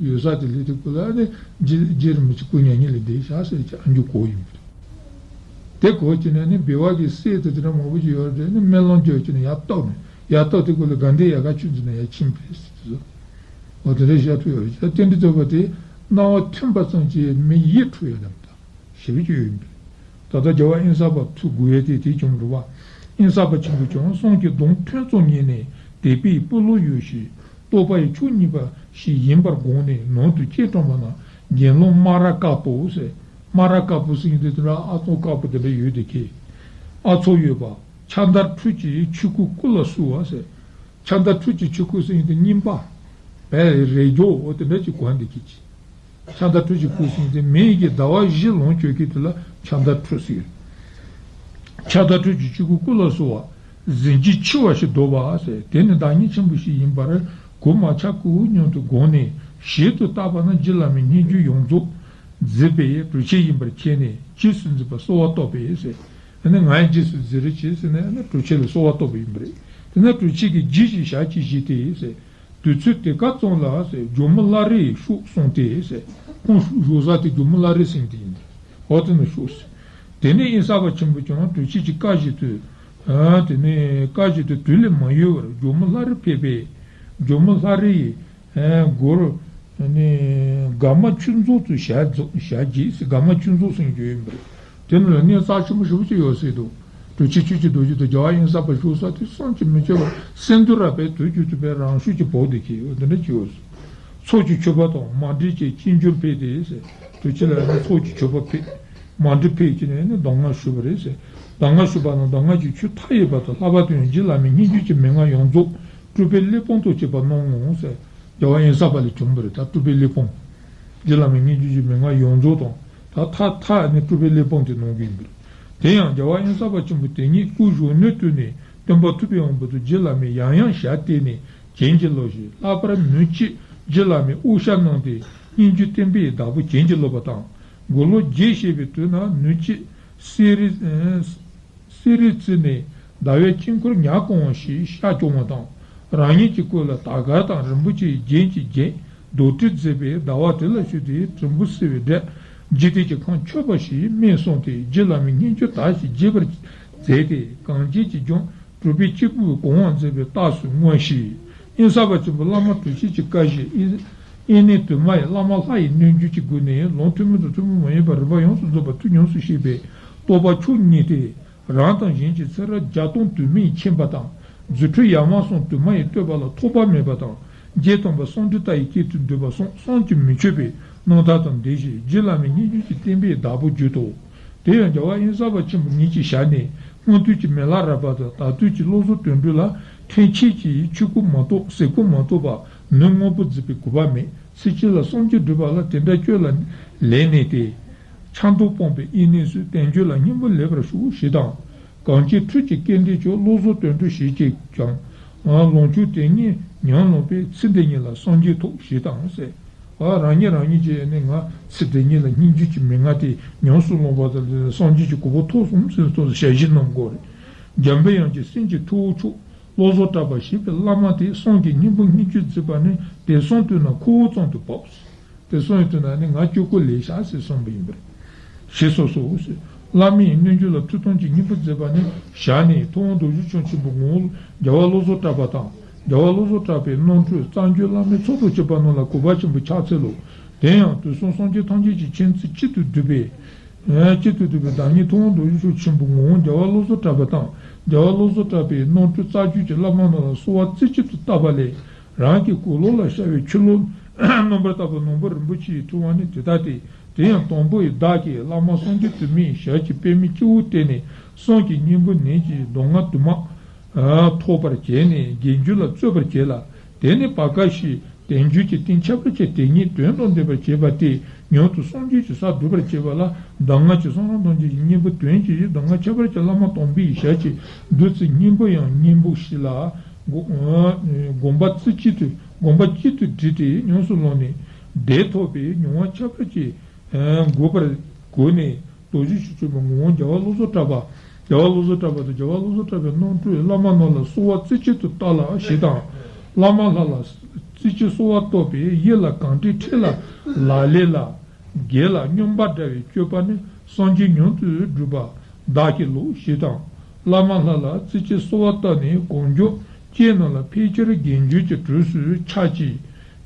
ཡོད་ས་དེ་སླེབས་དུས་སྐབས་ལ་ཨ་ནི་རྗེ་རྗེ་རིན་པོ་ཆེ་སྐུ་མྱ་ངན་ལས་འདས་བཞག་ཟེར་གྱི་ཨ་མཆོག་གོ་ཡིན་པ་རེད། དེ་གོ་བྱས་ནས་ནི་སྦལ་པ་གི་སྲས་དེ་དེ་འདྲ་མང་པོ་ཞིག་ཡོད་རེད། ནི་སྨོན་ལམ་རྒྱག་བྱས་ནས་ཡར་བཏབ་ནས་ཡར་བཏབ་དུས་སྐབས་ལ་དགའ་ལྡན་ཡལ་ག་ཆོས་འཛིན་ནས་ཡར་ཕྱིན་པ་རེད་ཟེར་གྱི་འདུག་འོ་དེ་འདྲ་བཞག་ཐུབ་ཡོད་རེད། རྟེན་འབྲེལ་བསྟོད་པ་དེ་རྣ་བ་ཐོས་པ་ཙམ་གྱིས་མི་ཡིད་འཕྲོག་ཡ་རྣམས་དང་། ཞེས་པའི་སྐྱོན་ཡིན་པས། ད་ལྟ་རྒྱལ་བ་དབེན་ས་པ་ཐུགས་དགོས་ཡས་དེ་དེ་བྱུང་རེད་བ། དབེན་ས་པ་ཆེན་པོས་ཀྱང་གསུང་གི་གདངས་ཐུན་ཚོགས་ཉིད་ནས་དད་པའི་སྤུ་ལོ་ཡོད་ཞེས་རྟོགས་པ་ཡི་མཆོག་གཉིས་པ་ཞིག་ཡིན་པར་དགོངས་ནས་ནང་དུ་སྐྱེལ་དྲངས་པ་ན། དགེ་སློང་མ་ར་དཀར་པོ་ཟེར། མ་ར་དཀར་པོ་ཟེར་མཁན་དེ་དེ་འདྲ་ཨ་ཚོགས་དཀར་པོ་དེ་འདྲ་ཡོད་དེ་ཁེ། ཨ་ཚོགས་ཡོད་པ། ཕྱག་མདར་ཁྲུས་ཀྱི་ཆོས་སྐུ་སྐུ་ལ་བསུ་བ་ཟེར། ཕྱག་མདར་ཁྲུས་ཀྱི་ཆོས་སྐུ་ཟེར་མཁན་དེ་རྙིང་པ། བས་རས་སྦྱོར་འོ་དེ་འདྲ་ཅིག་གོན་བསྡད་ཀྱི་ཅིག་ཕྱག་མདར་ཁྲུས་ཀྱི་སྐུ་ཟེར་མཁན་དེ་མེ་ཡི་གེ་ཟླ་བ་བཞི་ལོངས་སྤྱོད་མཁན་དེ་ལ་ཕྱག་མདར་ཁྲུས་ཟེར། ཕྱག་མདར་ཁྲུས་ཀྱི་ཆོས་སྐུ་སྐུ་ལ་བསུ་བ། གཟི་བརྗིད་ཆེ་བ་ཞིག་འདུག་པ་ཟེར། དེ་ནི་བདག་ཉིད་ཆེན་པོ་ཞིག་ཡིན་པར་གོར་མ་ཆག་གོ་སྙམ་དུ་དགོངས་ནས་ཞིབ་ཏུ་བརྟགས་པ་ན་རྗེ་བླ་མའི་སྙན་བརྒྱུད་ཡོངས་རྫོགས་མཛད་པའི་གྲུབ་ཆེན་ཡིན་པར་མཁྱེན་ནས་རྗེས་སུ་འཛིན་པར་གསོལ་བ་བཏབ་པས་ཟེར། ཨ་ནི་ང་ཡི་རྗེས་སུ་འཛིན་རོགས་གྱིས་ཟེར་ནས་ཨ་ནི་གྲུབ་ཆེན་ལ་གསོལ་བ་བཏབ་པ་ཡིན་པ་རེད། དེ་ནས་གྲུབ་ཆེན་གྱིས་རྗེས་ཀྱི་ཞལ་གྱིས་བཞེས་ཏེ་ཟེར། དུས་ཚོད་དེ་ག་ཙམ་ལ་ཟེར་ཇོ་མོ་ལྷ་རི་ཡི་ཤོག་སོང་སྟེ་ཟེར། ཁོང་བཞུགས་ས་དེ་ཇོ་མོ་ལྷ་རི་ཟེར་དེ་ཡིན། འོ་དེ་ན་ཤོག་ཟེར། དེ་ནས་དབེན་ས་པ་ཆེན་པོས་ཀྱང་གྲུབ་ཆེན་གྱི་བཀའ་བཞིན་དུ། ཨ་དེ་ནས་བཀའ་བཞིན་དུ་དུས་ལས་མ་ཡོལ་བར་ཇོ་མོ་ལྷ་རི་ཕེབས་པས། ཇོ་མོ་ལྷ་རི་ཡི་ཨ་སྒོར་ནས་དགའ་མ་ཆོས་རྫོང་དུ་ཞལ་རྫོགས་ཞལ་གྱིས་ཟེར། དགའ་མ་ཆོས་རྫོང་ཟེར་རྒྱུ་ཡིན་པ་རེད། དེ་ནང་ལ་གནས་རྩ་ཆེན་པོ་ཞེ་པོ་ཅིག་ཡོད་སྲིད་འདུག་གྲུབ་ཆེན་ཆོས་ཀྱི་རྡོ་རྗེ་དང་རྒྱལ་བ་དབེན་ས་པ་བཞུགས་ས་དེ་བསམ་གྱིས་མི་ཁྱབ་པ་སེང་འདུལ་ར་བའི་དུས་རྒྱུན་དུ་བའི་རང་ཤུགས་ཀྱིས་བོགས་ཏེ་ཁྱེར་ཡོད་དེ་འདྲ་ཅིག་ཡོད། ཚོགས་ཀྱི་མཆོད་པ་དང་མཎྜལ་བཅས་ཅི་འབྱོར་ཕུལ་ཏེ་ཟེར། གྲུབ་ཆེན་ལ་ནི་ཚོགས་ཀྱི་མཆོད་པ་ཕུལ། མཎྜལ་ཕུལ་བྱས་ནས་ནི་གདམས་ངག་ཞུས་པ་རེད་ཟེར། གདམས་ངག་ཞུས་པ་ན་གདམས་ངག་གི་ཆོས་མཐའ་ཡས་པ་དང་ལྷག་པར་དུ་ཡང་རྗེ་བླ་མའི་སྙན་བརྒྱུད་ཀྱི་མན་ངག་ཡོངས་རྫོགས་སྤྲུལ་པའི་གླེགས་བམ་དང་བཅས་པ་གནང་ངོ་ཟེར། རྒྱལ་བ་དབེན་ས་པ་ལས་བྱུང་བ་རེད། ད་སྤྲུལ་པའི་གླེགས་བམ། རྗེ་བླ་མའི་སྙན་བརྒྱུད་ཀྱི་མན་ངག་ཡོངས་རྫོགས་དང་། ད་མཐའ་མཐའ་ནི་སྤྲུལ་པའི་གླེགས་བམ་དེ་གནང་གི་ཡིན་པ་རེད། དེ་ཡང་རྒྱལ་བ་དབེན་ས་པ་ཆེན་པོ་དེ་ཉིད་སྐུ་གཞོན་ནུའི་དུས་ནས་སྟོན་པ་ཐུབ་པའི་དབང་པོ་དུ་རྗེ་བླ་མའི་ཡང་ཡང་ཞལ་བསྟན་ནས་བྱིན་གྱིས་རློབས་ཤིང་། ལྷག་པར་ནུབ་གཅིག་རྗེ་བླ་མའི་དབུ་ཞྭ་གནང་སྟེ་སྙན་བརྒྱུད་བསྟན་པའི་བདག་པོ་བྱིན་གྱིས་རློབས་པ་དང་། དགུང་ལོ་བརྒྱད་བཞེས་པའི་དུས་ན་ནུབ་གཅིག་ སེ་རི་སེ་རི་ཙི་ནས་ཟླ་བའི་དཀྱིལ་འཁོར་ཉ་གང་བ་ཞིག་ཤར་བྱུང་བ་དང་། རང་ཉིད་ཀྱི་སྐུ་ལ་དར་དཀར་དང་རིན་པོ་ཆེའི་རྒྱན་གྱིས་བརྒྱན། རྡོར་དྲིལ་མཛེས་པའི་ཟླ་བ་དེ་ལ་ཞུགས་ཏེ་དྲིལ་བུ་བསིལ་བའི་སྒྲས་འཇིག་རྟེན་གྱི་ཁམས་མཆོད་པ་ཞིག་སྨིན་གསུངས་ཏེ། རྗེ་བླ་མའི་སྙན་བརྒྱུད་དར་ཞིང་རྒྱས་པར་མཛད་དེ། གངས་ཅན་གྱི་ལྗོངས་གྲུབ་པའི་སྐྱེས་བུས་གོང་བ་མཛད་པའི་རྟགས་སུ་མངོན་ཞིང་། དབེན་ས་པ་ཆེན་པོ་བླ་མ་གྲུབ་ཆེན་གྱི་བཀའ་བཞིན་དབེན་དབེན་གནས་དུ་མ་ཡི་བླ་མ་ལྷ་ཡི་སྣོད་བཅུད་ཀྱི་སྒོ་ནས་ལུང་ཐུན་མོང་དང་ཐུན་མོང་མ་ཡིན་པ་རིམ་པ་ཡོངས་སུ་རྫོགས་པ་ཐུགས་ཉམས་སུ་བཞེས་པས་རྟོགས་པ་མཆོག་བརྙེས་ཏེ། རང་དང་གཞན་གྱི་ཚེ་རབས་བརྒྱ་སྟོང་དུ་མས་མཁྱེན་པ་དང་། རྫུ་འཕྲུལ་ཡར་མར་སོང་དུ་མ་ཡི་བསྟོད་པ་ལ་ཐོགས་པ་མེད་པ་དང་། རྗེ་དམ་པ་སངས་རྒྱས་ལྟ་བུའི་སྐྱེས་སུ་འདུས་པ་སོགས་བསམ་གྱིས་མི་ཁྱབ་པའི་རྣམ་ཐར་དང་ལྡན་ཞིང་། རྗེ་བླ་མའི་སྙན་བརྒྱུད་ཀྱི་བསྟན་པའི་བདག་པོ་བརྒྱུད་དོ། དེ་ཡང་རྒྱལ་བ་དབེན་ས་པ་ཆེན་པོ་ཉིད་ཀྱི་ཞལ་ནས་སྔོན་དུས་ཀྱི་མི་ལ་རས་པ་དང་ད་ལྟ་དུས་ཀྱི་བློ་བཟང་དོན་གྲུབ་ལ་ཁྲིམས་ཆད་ཀྱིས་ཆོས་སྐུ་མ་གཏོགས་ཟས་སྐུ་མ་གཏོགས་པ་ནི་དངོས་པོ་མཛད་པའི་གུས་པ་མེད། ཚེ་གཅིག་ལ་སངས་རྒྱས་འགྲུབ་པ་ལ་དེ་འདྲ་སྤྱོད་ལ་ལེན་ནས་ཏེ། ཆགས་རྡོ་སྤངས་པའི་དབེན་གནས་སུ་དལ་འབྱོར་ལ་སྙིང་པོ་ལེགས་པར་ཞོག་ཞེས་དང་། གངས་ཅན་ཁྲོད་ཀྱི་སྐལ་ལྡན་མཆོག་བློ་བཟང་དོན་གྲུབ་ཞེས་བྱས་ཀྱང་། ལོངས་སྤྱོད་དེ་ཉིད་ཉམས་བླངས་པས་ཚེ་འདི་ཉིད་ལ་སངས་རྒྱས་ཐོབ་ཞེས་དང་ཟེར། རང་ཉིད་རང་ཉིད་ཀྱིས་ནི་ང་ཚེ་འདི་ཉིད་ལ་སྙན་བརྒྱུད་ཀྱི་མན་ངག་དེ་ཉམས་སུ་བླངས་པ་དང་སངས་རྒྱས་ཀྱི་གོ་འཕང་ཐོབ་སོང་ཟེར་ཐོག་ཞལ་བཞེས་གནང་དགོས་རེད། འཇམ་པའི་དབྱངས་ཀྱིས་སེམས་ཀྱི་ཐུ་བོ་མཆོག་བློ་བཟང་གྲགས་པ་ཞེས་པའི་བླ་མ་དེ་སངས་རྒྱས་སྙིང་པོ་སྙན་བརྒྱུད་མཛད་པ་ནི་དེང་སང་དུས་ན་ཁོ་བོ་ཙམ་དུ་བབས། དེང་སང་ཡི་དུས་ན་ནི་ང་སྤྱོད་སྒོ་ལེགས་ཤག་ཟེར་གསུངས་པ་ཡིན་པར། ཞེས་སོ་སོ་ཟེར། བླ་མའི་སྣོད་བཅུད་ལ་ཐུགས་དམ་གྱི་སྙིང་པོ་མཛད་པ་ནི་ཞལ་ནས་ཐུབ་དབང་རྡོ་རྗེ་འཆང་ཆེན་པོའི་ངོ་བོ་རྒྱལ་བ་བློ་བཟང་གྲགས་པ་དང་། རྒྱལ་བ་བློ་བཟང་གྲགས་པའི་རྣམ་འཕྲུལ་རྩ་འགྱུར་བླ་མའི་ཚོགས་དང་བཅས་པ་རྣམས་ལ་གུས་པ་ཆེན་པོས་ཕྱག་འཚལ་ལོ། དེ་ཡང་དུས་གསུམ་སངས་རྒྱས་ཐམས་ཅད་ཀྱི་མཁྱེན་བརྩེ་གཅིག་ཏུ་བསྡུས་པའི། གཅིག་ཏུ་བསྡུས་པའི་བདག་ཉིད་ཐུབ་དབང་རྡོ་རྗེ་འཆང་ཆེན་པོའི་ངོ་བོ་རྒྱལ་བ་བློ་བཟང་གྲགས་པ་དང་། རྒྱལ་བ་བློ་བཟང་གྲགས་པའི་རྣམ་འཕྲུལ་རྩ་འགྱུར་གྱི་བླ་མ་རྣམས་ལ་གསོལ་བ་རྩེ་གཅིག་ཏུ་བཏབ་པ་ལས། རང་གི་གོས་ལོགས་ལ་ཤར་བའི་ཆུ་ལོག་རྣམ་པར་དག་པའི་ནོར་བུ་རིན་པོ་ཆེའི་ཕྲེང་བ་ནི་དེ་ལྟ་སྟེ། དེ་ཡང་དང་པོ་ཡི་བདག་གིས་བླ་མ་སངས་རྒྱས་དུ་མའི་ཞལ་གྱི་པདྨའི་སྤྱི་བོར་བརྟེན་ནས་སེམས་ཀྱི་སྙིང་པོ་ནད་ཀྱི་གདམས་ངག་དུ་མ་ཐོབ་པར་བྱས་ནས་རྒྱས་འགྱུར་ལ་རྩོད་པར་བྱེད་ལ། དེ་ནི་བར་སྐབས་ཤིག་དལ་འབྱོར་གྱི་རྟེན་ཁྱད་པར་ཅན་དེ་ཉིད་དོན་དང་ལྡན་པར་བྱེད་པ་སྟེ། མྱུར་དུ་སངས་རྒྱས་ཀྱི་ས་བསྒྲུབ་པར་བྱེད་པ་ལ་གདམས་ངག་གི་གསང་བ་ཐམས་ཅད་ཀྱི་སྙིང་པོ་དོན་གྱི་གདམས་ངག་ཁྱད་པར་ཅན་བླ་མ་དམ་པའི་ཞལ་གྱི་བདུད་རྩི་སྙིང་པོ་ཡང་སྙིང་པོ་ཞིག་ལ། དགོངས་པ་རྩེ་གཅིག་ཏུ་དགོངས་པ་གཅིག་ཏུ་དྲིལ་ཏེ་ཉམས་སུ་བླངས་ནས་བདེ་ཐོབ་པའི་མྱོང་བ་ཁྱད་པར་ཅན་འགོད་པར་གོ་ནས། རྡོ་རྗེ་ཆོས་ཀྱི་མ་ངོ་བོ་རྒྱལ་བ་བློ་བཟང་གྲགས་པ། རྒྱལ་བ་བློ་བཟང་གྲགས་པ་དང་རྒྱལ་བ་བློ་བཟང་གྲགས་པའི་རྣམ་འཕྲུལ་བླ་མ་རྣམས་ལ་གསོལ་བ་རྩེ་གཅིག་ཏུ་བཏབ་ལ་ཞེས་དང་། བླ་མ་ལྷ་ལ་རྩེ་གཅིག་གསོལ་བ་བཏབ་པས་ཡིད་ལ་གང་དྲན་ཁྲིད་ལ་ལག་ལེན་ལ་དགེ་ལ་སྙོམས་པར་བགྲང་བའི་སྤྱོད་པ་ནི་སངས་རྒྱས་མྱུར་དུ་འགྲུབ་པ་བདག་གི་ལུགས་ཞེས་དང་། བླ་མ་ལྷ་ལ་རྩེ་གཅིག་གསོལ་བ་བཏབ་ནས་གང་བྱུང་རྐྱེན་རྣམས་ལ་ཕལ་ཆེར་དགེ་འབྱུང་གི་གྲོགས་སུ་ཆགས་ཀྱི།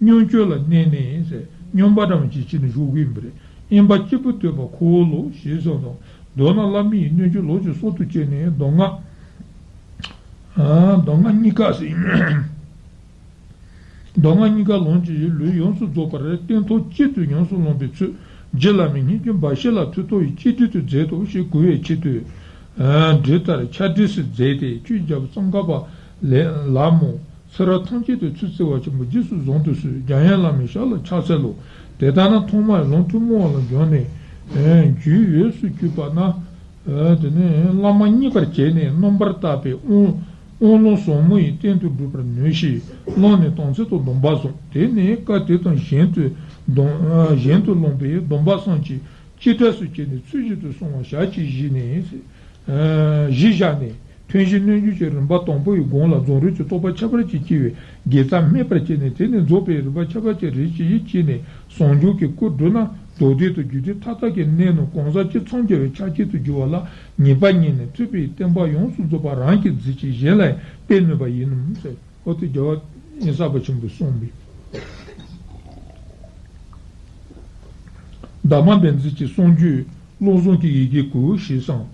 སྙོམས་སྤྱོད་ལ་གནས་ནས་ཟེར་སྙོམས་པར་བགྲང་བྱེད་ཀྱི་ནི་ཞུགས་ཀྱི་ཡིན་པ་རེད། དབེན་པ་གཅིག་པུ་སྡོད་པ་ཁོ་བོ་ལོ་ཞེས་གསུངས་དང་། མདོར་ན་བླ་མའི་སྣོད་བཅུད་ལོངས་སྤྱོད་གསོག་ཏུ་བྱས་ནས་གདམས་ངག་གདམས་ངག་གཉིས་ཀ་ཟེར། གདམས་ངག་གཉིས་ཀ་ལོངས་སྤྱོད་ཀྱི་ལུས་ཡོངས་སུ་རྫོགས་པར་སྟན་ཐོག་གཅིག་ཏུ་ཉམས་སུ་བླངས་པའི་ཚུལ་རྗེ་བླ་མའི་སྙན་བརྒྱུད་འབའ་ཞིག་ལ་ཐུགས་གཏོར་བའི་གཅེས་སྒྲིག་ཏུ་མཛད་དོ་ཞེས་གུས་པའི་ཆེད་དུ། འབྲས་ལྟར་ཕྱག་བྲིས་སུ་མཛད་དེ་ཆོས་རྒྱལ་པོ་ཙོང་ཁ་པ་ལ་ལ་མོ། ཚེ་རབས་ཐམས་ཅད་དུ་ཚུལ་བརྩེ་བ་ཆེན་པོ་རྗེས་སུ་བཟུང་དུ་གསོལ། འཇམ་དབྱངས་བླ་མའི་ཞབས་ལ་ཕྱག་འཚལ་ལོ། དེ་ལྟར་ན་ཐོག་མར་ལུང་ཐུན་མོང་བ་ལ་བརྒྱུགས་ནས་རྒྱུའི་འོས་སུ་གྱུར་པ་ན། དེ་ནས་བླ་མ་མཉེས་པར་བྱས་ནས་རྣམ་པར་དག་པའི་དབང་དབང་ལུང་ཟབ་མོ་ཡི་སྟེང་དུ་བགྲོད་པར་ནུས་ཤིང་། བླངས་ནས་དམ་ཚིག་དང་སྡོམ་པ་བཟུང་། དེ་ནས་སྐབས་དེ་དང་གཞན་དུ་སྡོམ་གཞན་དུ་བླངས་པའི་སྡོམ་པ་བསམ་གྱིས་ཅི་འདྲ་སུ་བྱས་ནས་ཚུལ་བཞིན་དུ་སྲུང་བ་ཞལ་གྱིས་བཞེས་ནས། གཞི་བཞག་ནས་ཐུན་བཞི་སྣོད་བཅུད་ཀྱི་རིམ་པ་དང་པོ་ཡི་གོང་ལ་རྫོགས་རིམ་གྱི་རྟོགས་པ་ཁྱད་པར་ཅན་སྐྱེ་བའི་དགེ་རྩ་སྨིན་པར་བྱས་ནས། དེ་ནས་རྫོགས་པའི་རིམ་པ་ཁྱད་པར་ཅན་རེ་ཞིག་སྐྱེས་ནས་ཟུང་འཇུག་གི་སྐུ་བགྲོད་ན་རྡོར་བཟླས་དང་རྒྱུད་སྡེ་མཐའ་དག་གི་གནད་རྣམས་གང་ཟག་སྤྱི་མཚམས་སྦྱར་བའི་ཕྱག་རྒྱ་དུ་འགྱུར་བ་ལ་ངེས་པ་རྙེད་ནས་ཐུབ་པའི་བསྟན་པ་ཡོངས་སུ་རྫོགས་པ་རང་གིས་མཛད་ཅིང་གཞན་ལ་ཡང་སྤེལ་ནུས་པ་ཡིན་ནོ། འོ་དེ་རྒྱལ་བ་དབེན་ས་པ་ཆེན་པོས་གསུངས་པའི། དྷརྨ་བཛྲ་གི་གསུང་རྒྱུད་བློ་བཟང་གི་ཡི་གེ་དགུ་ཞེས་སམ།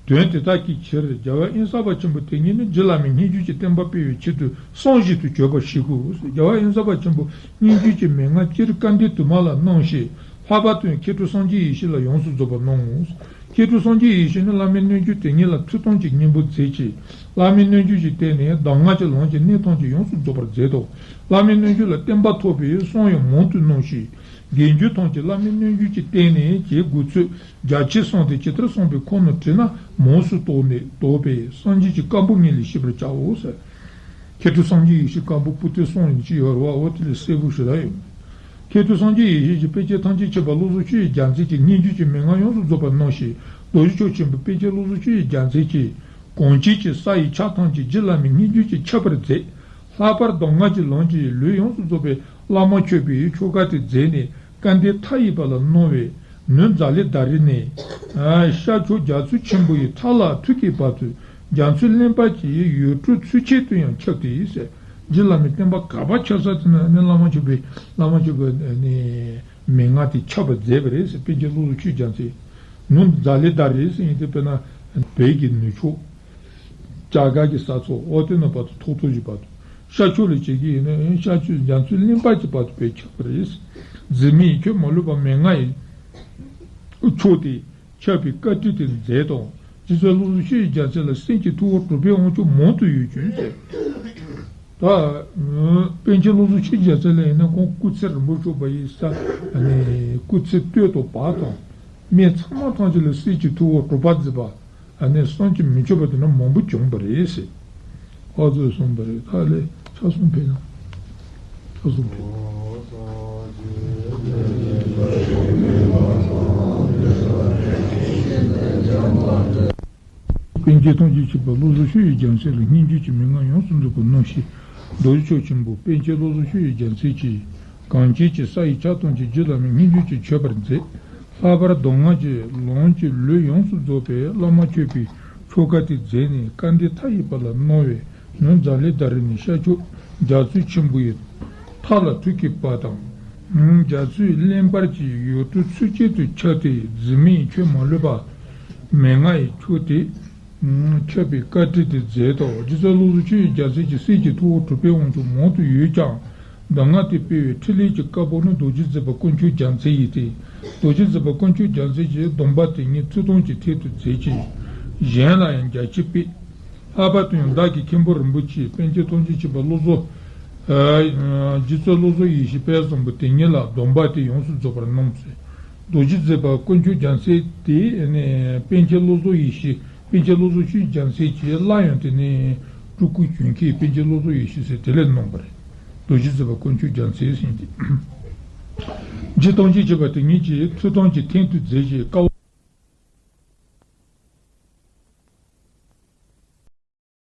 དོན་དེ་དག་གི་ཕྱིར་རྒྱལ་བ་དབེན་ས་པ་ཆེན་པོ་དེ་ཉིད་ནི་རྗེ་བླ་མའི་སྙན་བརྒྱུད་ཀྱི་བསྟན་པ་སྤེལ་བའི་ཆེད་དུ་བསམ་བཞིན་དུ་བྱོན་པ་ཞིག་གོ། རྒྱལ་བ་དབེན་ས་པ་ཆེན་པོ་སྙན་བརྒྱུད་ཀྱི་མན་ངག་སྤྱིར་སྐལ་ལྡན་དུ་མ་ལ་གནང་ཞིང་། ལྷག་པར་དུ་མཁས་གྲུབ་སངས་རྒྱས་ཡེ་ཤེས་ལ་ཡོངས་སུ་རྫོགས་པར་གནང་ངོ་། མཁས་གྲུབ་སངས་རྒྱས་ཡེ་ཤེས་ནི་བླ་མའི་སྣོད་བཅུད་དེ་ཉིད་ལ་ཐུགས་དམ་གྱི་སྙིང་པོ་མཛད་ཅིང་། བླ་མའི་སྣོད་བཅུད་ཀྱི་སྟེང་ནས་གདམས་ངག་གི་ལམ་གྱི་གནད་ཐམས་ཅད་ཡོངས་སུ་རྫོགས་པར་མཛད་དོ། བླ་མའི་སྣོད་བཅུད་ལ་བསྟན་པ་ཐོབ་པའི་གསུང་ཡང་མང་དུ་གནང་ཞིང་། དགེ་འདུན་ཐམས་ཅད་བླ་མའི་སྣོད་བཅུད་ཀྱི་སྟེང་ནས་བྱེད་དགོས་ཚུལ་རྒྱ་ཆེར་གསུངས་ཏེ་ཇི་ལྟར་གསུངས་པའི་ཁུངས་རྣམས་དྲིལ་ན་མང་སུ་དོགས་ནས་དོགས་པས་སངས་རྒྱས་ཀྱི་བཀའ་འབུམ་ཉིད་ལས་ཤེས་པར་བྱའོ་ཟེར། མཁས་གྲུབ་སངས་རྒྱས་ཡེ་ཤེས་བཀའ་འབུམ་པོ་ཏི་གསུང་ཡིན་ཅི་ཡོད་རེད་བ། འོ་དེ་ལས་གསལ་པོ་ཞེ་དྲག་ཡོད། མཁས་གྲུབ་སངས་རྒྱས་ཡེ་ཤེས་ཀྱི་དཔེ་བྱད་ཐམས་ཅད་མཁྱེན་པ་བློ་བཟང་ཆོས་ཀྱི་རྒྱལ་མཚན་གྱིས་སྙན་བརྒྱུད་ཀྱི་མན་ངག་ཡོངས་སུ་རྫོགས་པར་གནང་ཞིང་ རྡོ་རྗེ་ཕྱོགས་ཆེན་པོ་པཎ་ཆེན་བློ་བཟང་ཆོས་ཀྱི་རྒྱལ་མཚན་གྱིས། གང་བྱས་ཀྱི་ས་ཡི་ཆ་ཐམས་ཅད་རྒྱུ་བླ་མའི་སྙན་བརྒྱུད་ཀྱིས་ཁྱབ་པར་མཛད། ལྷག་པར་གདམས་ངག་གི་ལམ་གྱི་ལུས་ཡོངས་སུ་རྫོགས་པའི་བླ་མ་མཆོད་པའི་ཆོ་ག་དེ་མཛད་ནས་སྐལ་ལྡན་མཐའ་ཡས་པ་ལ་གནང་བས། ནུབ་ཛཱ་ལི་དྷ་རི་ནས་ཤར་ཕྱོགས་རྒྱ་མཚོ་ཆེན་པོ་ཡི་མཐའ་ལ་ཐུག་གི་བར་དུ་རྒྱ་མཚོའི་གླིང་པ་གྱི་ཡུལ་གྲུ་ཚུན་ཆད་དུ་ཡང་ཁྱབ་སྟེ་ཟེར། རྒྱུ་བླ་མའི་བསྟན་པ་ག་པར་ཁྱབ་ས་དེ་ན་ནི་བླ་མ་མཆོད་པའི་བླ་མ་མཆོད་པའི་ནི། མན་ངག་དེ་ཁྱབ་པར་མཛད་པ་རེད་ཟེར། པཎ་ཆེན་བློ་བཟང་ཆོས་རྒྱལ་མཚན། ནུབ་ཛཱ་ལི་དྷ་རི་ཟེར་ཡིན་དུས་དཔེར་ན་བོད་ཀྱི་ནུབ་ཕྱོགས། རྒྱ་གར་གྱི་ས་ཐོག་འོ་དེ་ནང་བར་དུ་ཐོག་ཐོག་གི་བར་དུ། ཤར་ཕྱོགས་ལ་བྱེད་ཀྱི་ཡིན་ན་ཤར་ཕྱོགས་རྒྱ་མཚོའི་གླིང་པ་གྱི་བར་དུ་བས་ཁྱབ་པ་རེད། འཛིན་མའི་ཆོས་མ་ལུས་པ་མན་ངག་ཡི་མཆོག་དེ། ཁྱབ་པའི་བཀའ་ཁྲིད་དེ་མཛད་དོ། རྗེ་བཙུན་བློ་བཟང་ཆོས་ཀྱི་རྒྱལ་མཚན་ལ་སེམས་ཀྱི་ཐུ་བོ་གྲུབ་པའི་དབང་ཕྱུག་མང་དུ་ཡོད་ཀྱང་ཟེར། ད། པཎ་ཆེན་བློ་བཟང་ཆོས་ཀྱི་རྒྱལ་མཚན་ལ་ཡིན་ན་ཁོང་སྐུ་ཚེ་རིང་པོ་བཞུགས་པ་ཡིན་ས། ཨ་ནི་སྐུ་ཚེ་སྟོད་དུ་བབས་དང་། མི་ཚང་མ་ཐམས་ཅད་ལ་སེམས་ཀྱི་ཐུ་བོ་གྲུབ་པ་མཛད་པ། ཨ་ནི་བསམ་གྱིས་མི་ཁྱབ་པ་དེ་འདྲ་མང་པོ་བྱུང་བ་རེད་ཟེར། ཨ་ཙི་གསུངས་པ་རེད། ད་ལས་ཕྱག་གསུམ་ཕེབས་ན། ཕྱག་གསུམ་ཕེབས། པཎ་ཆེན་ཐམས་ཅད་མཁྱེན་པ་བློ་བཟང་ཆོས་ཀྱི་རྒྱལ་མཚན་ལ་སྙན་བརྒྱུད་ཀྱི་མན་ངག་ཡོངས་སུ་རྫོགས་པར་གནང་ཞིང་། རྡོ་རྗེ་ཕྱོགས་ཆེན་པོ་པཎ་ཆེན་བློ་བཟང་ཆོས་ཀྱི་རྒྱལ་མཚན་གྱིས། གང་བྱས་ཀྱི་ས་ཡི་ཆ་ཐམས་ཅད་རྒྱུ་བླ་མའི་སྙན་བརྒྱུད་ཀྱིས་ཁྱབ་པར་མཛད། ལྷག་པར་གདམས་ངག་གི་ལམ་གྱི་ལུས་ཡོངས་སུ་རྫོགས་པའི་བླ་མ་མཆོད་པའི་ཆོ་ག་དེ་མཛད་ནས་སྐལ་ལྡན་མཐའ་ཡས་པ་ལ་གནང་བས། ནུབ་ཛཱ་ལི་དྷ་རི་ནས་ཤར་ཕྱོགས་རྒྱ་མཚོ་ཆེན་པོ་ཡི་མཐའ་ལ་ཐུག་གི་བར་དང་། རྒྱ་མཚོའི་གླིང་པ་གྱི་ཡུལ་གྲུ་ཚུན་ཆད་དུ་ཁྱབ་སྟེ། འཛིན་མའི་ཆོས་མ་ལུས་པ་མན་ངག་ཡི་མཆོག་དེ། ཁྱབ་པའི་བཀའ་ཁྲིད་དེ་མཛད་དོ། རྗེ་བཙུན་བློ་བཟང་ཆོས་ཀྱི་རྒྱལ་མཚན་གྱི་སྲས་ཀྱི་ཐུ་བོ་གྲུབ་པའི་དབང་ཕྱུག་མང་དུ་ཡོད་ཀྱང་། གདམས་ངག་དེ་སྤེལ་བའི་ཕྲིན་ལས་ཀྱི་བཀའ་པོད་ནི་རྡོ་རྗེ་བཟླས་པ་དཀོན་མཆོག་རྒྱལ་མཚན་ཡིན་ཏེ། རྡོ་རྗེ་བཟླས་པ་དཀོན་མཆོག་རྒྱལ་མཚན་གྱིས་སྡོམ་པ་དེ་ཉིད་ཐུགས་དམ་གྱི་རྟེན་དུ་མཛད་ཅིང་། གཞན་ལ་ཡང་རྒྱ་ཆེར་སྤེལ། ལྷག་པར་དུ་ཡང་བདག་གི་མཁན་པོ་རིན་པོ་ཆེ་པཎ་ཆེན་ཐམས་ཅད་མཁྱེན་པ་བློ་བཟང་། ཨ་རྗེ་བཙུན་བློ་བཟང་ཡེ་ཤེས་དཔལ་བཟང་པོ་དེ་ཉིད་ལ་སྡོམ་པ་དེ་ཡོངས་སུ་རྫོགས་པར་གནང་ཟེར། རྡོ་རྗེ་བཟླས་པ་དཀོན་མཆོག་རྒྱལ་མཚན་དེ་ནི་པཎ་ཆེན་བློ་བཟང་ཡེ་ཤེས། པཎ་ཆེན་བློ་བཟང་ཆོས་ཀྱི་རྒྱལ་མཚན་གྱི་སླར་ཡང་དེ་ནས་སྤྲུལ་སྐུ་བྱོན་མཁན་པཎ་ཆེན་བློ་བཟང་ཡེ་ཤེས་ཟེར་དེ་ལས་གནང་བ་རེད། རྡོ་རྗེ་བཟླས་པ་དཀོན་མཆོག་རྒྱལ་མཚན་ཟེར་ཏེ། རྗེ་ཐམས་ཅད་མཁྱེན་པ་དེ་ཉིད་ཀྱིས་ཐུགས་དམ་གྱི་རྟེན་དུ་མཛད་ཅིང་། དཀའ་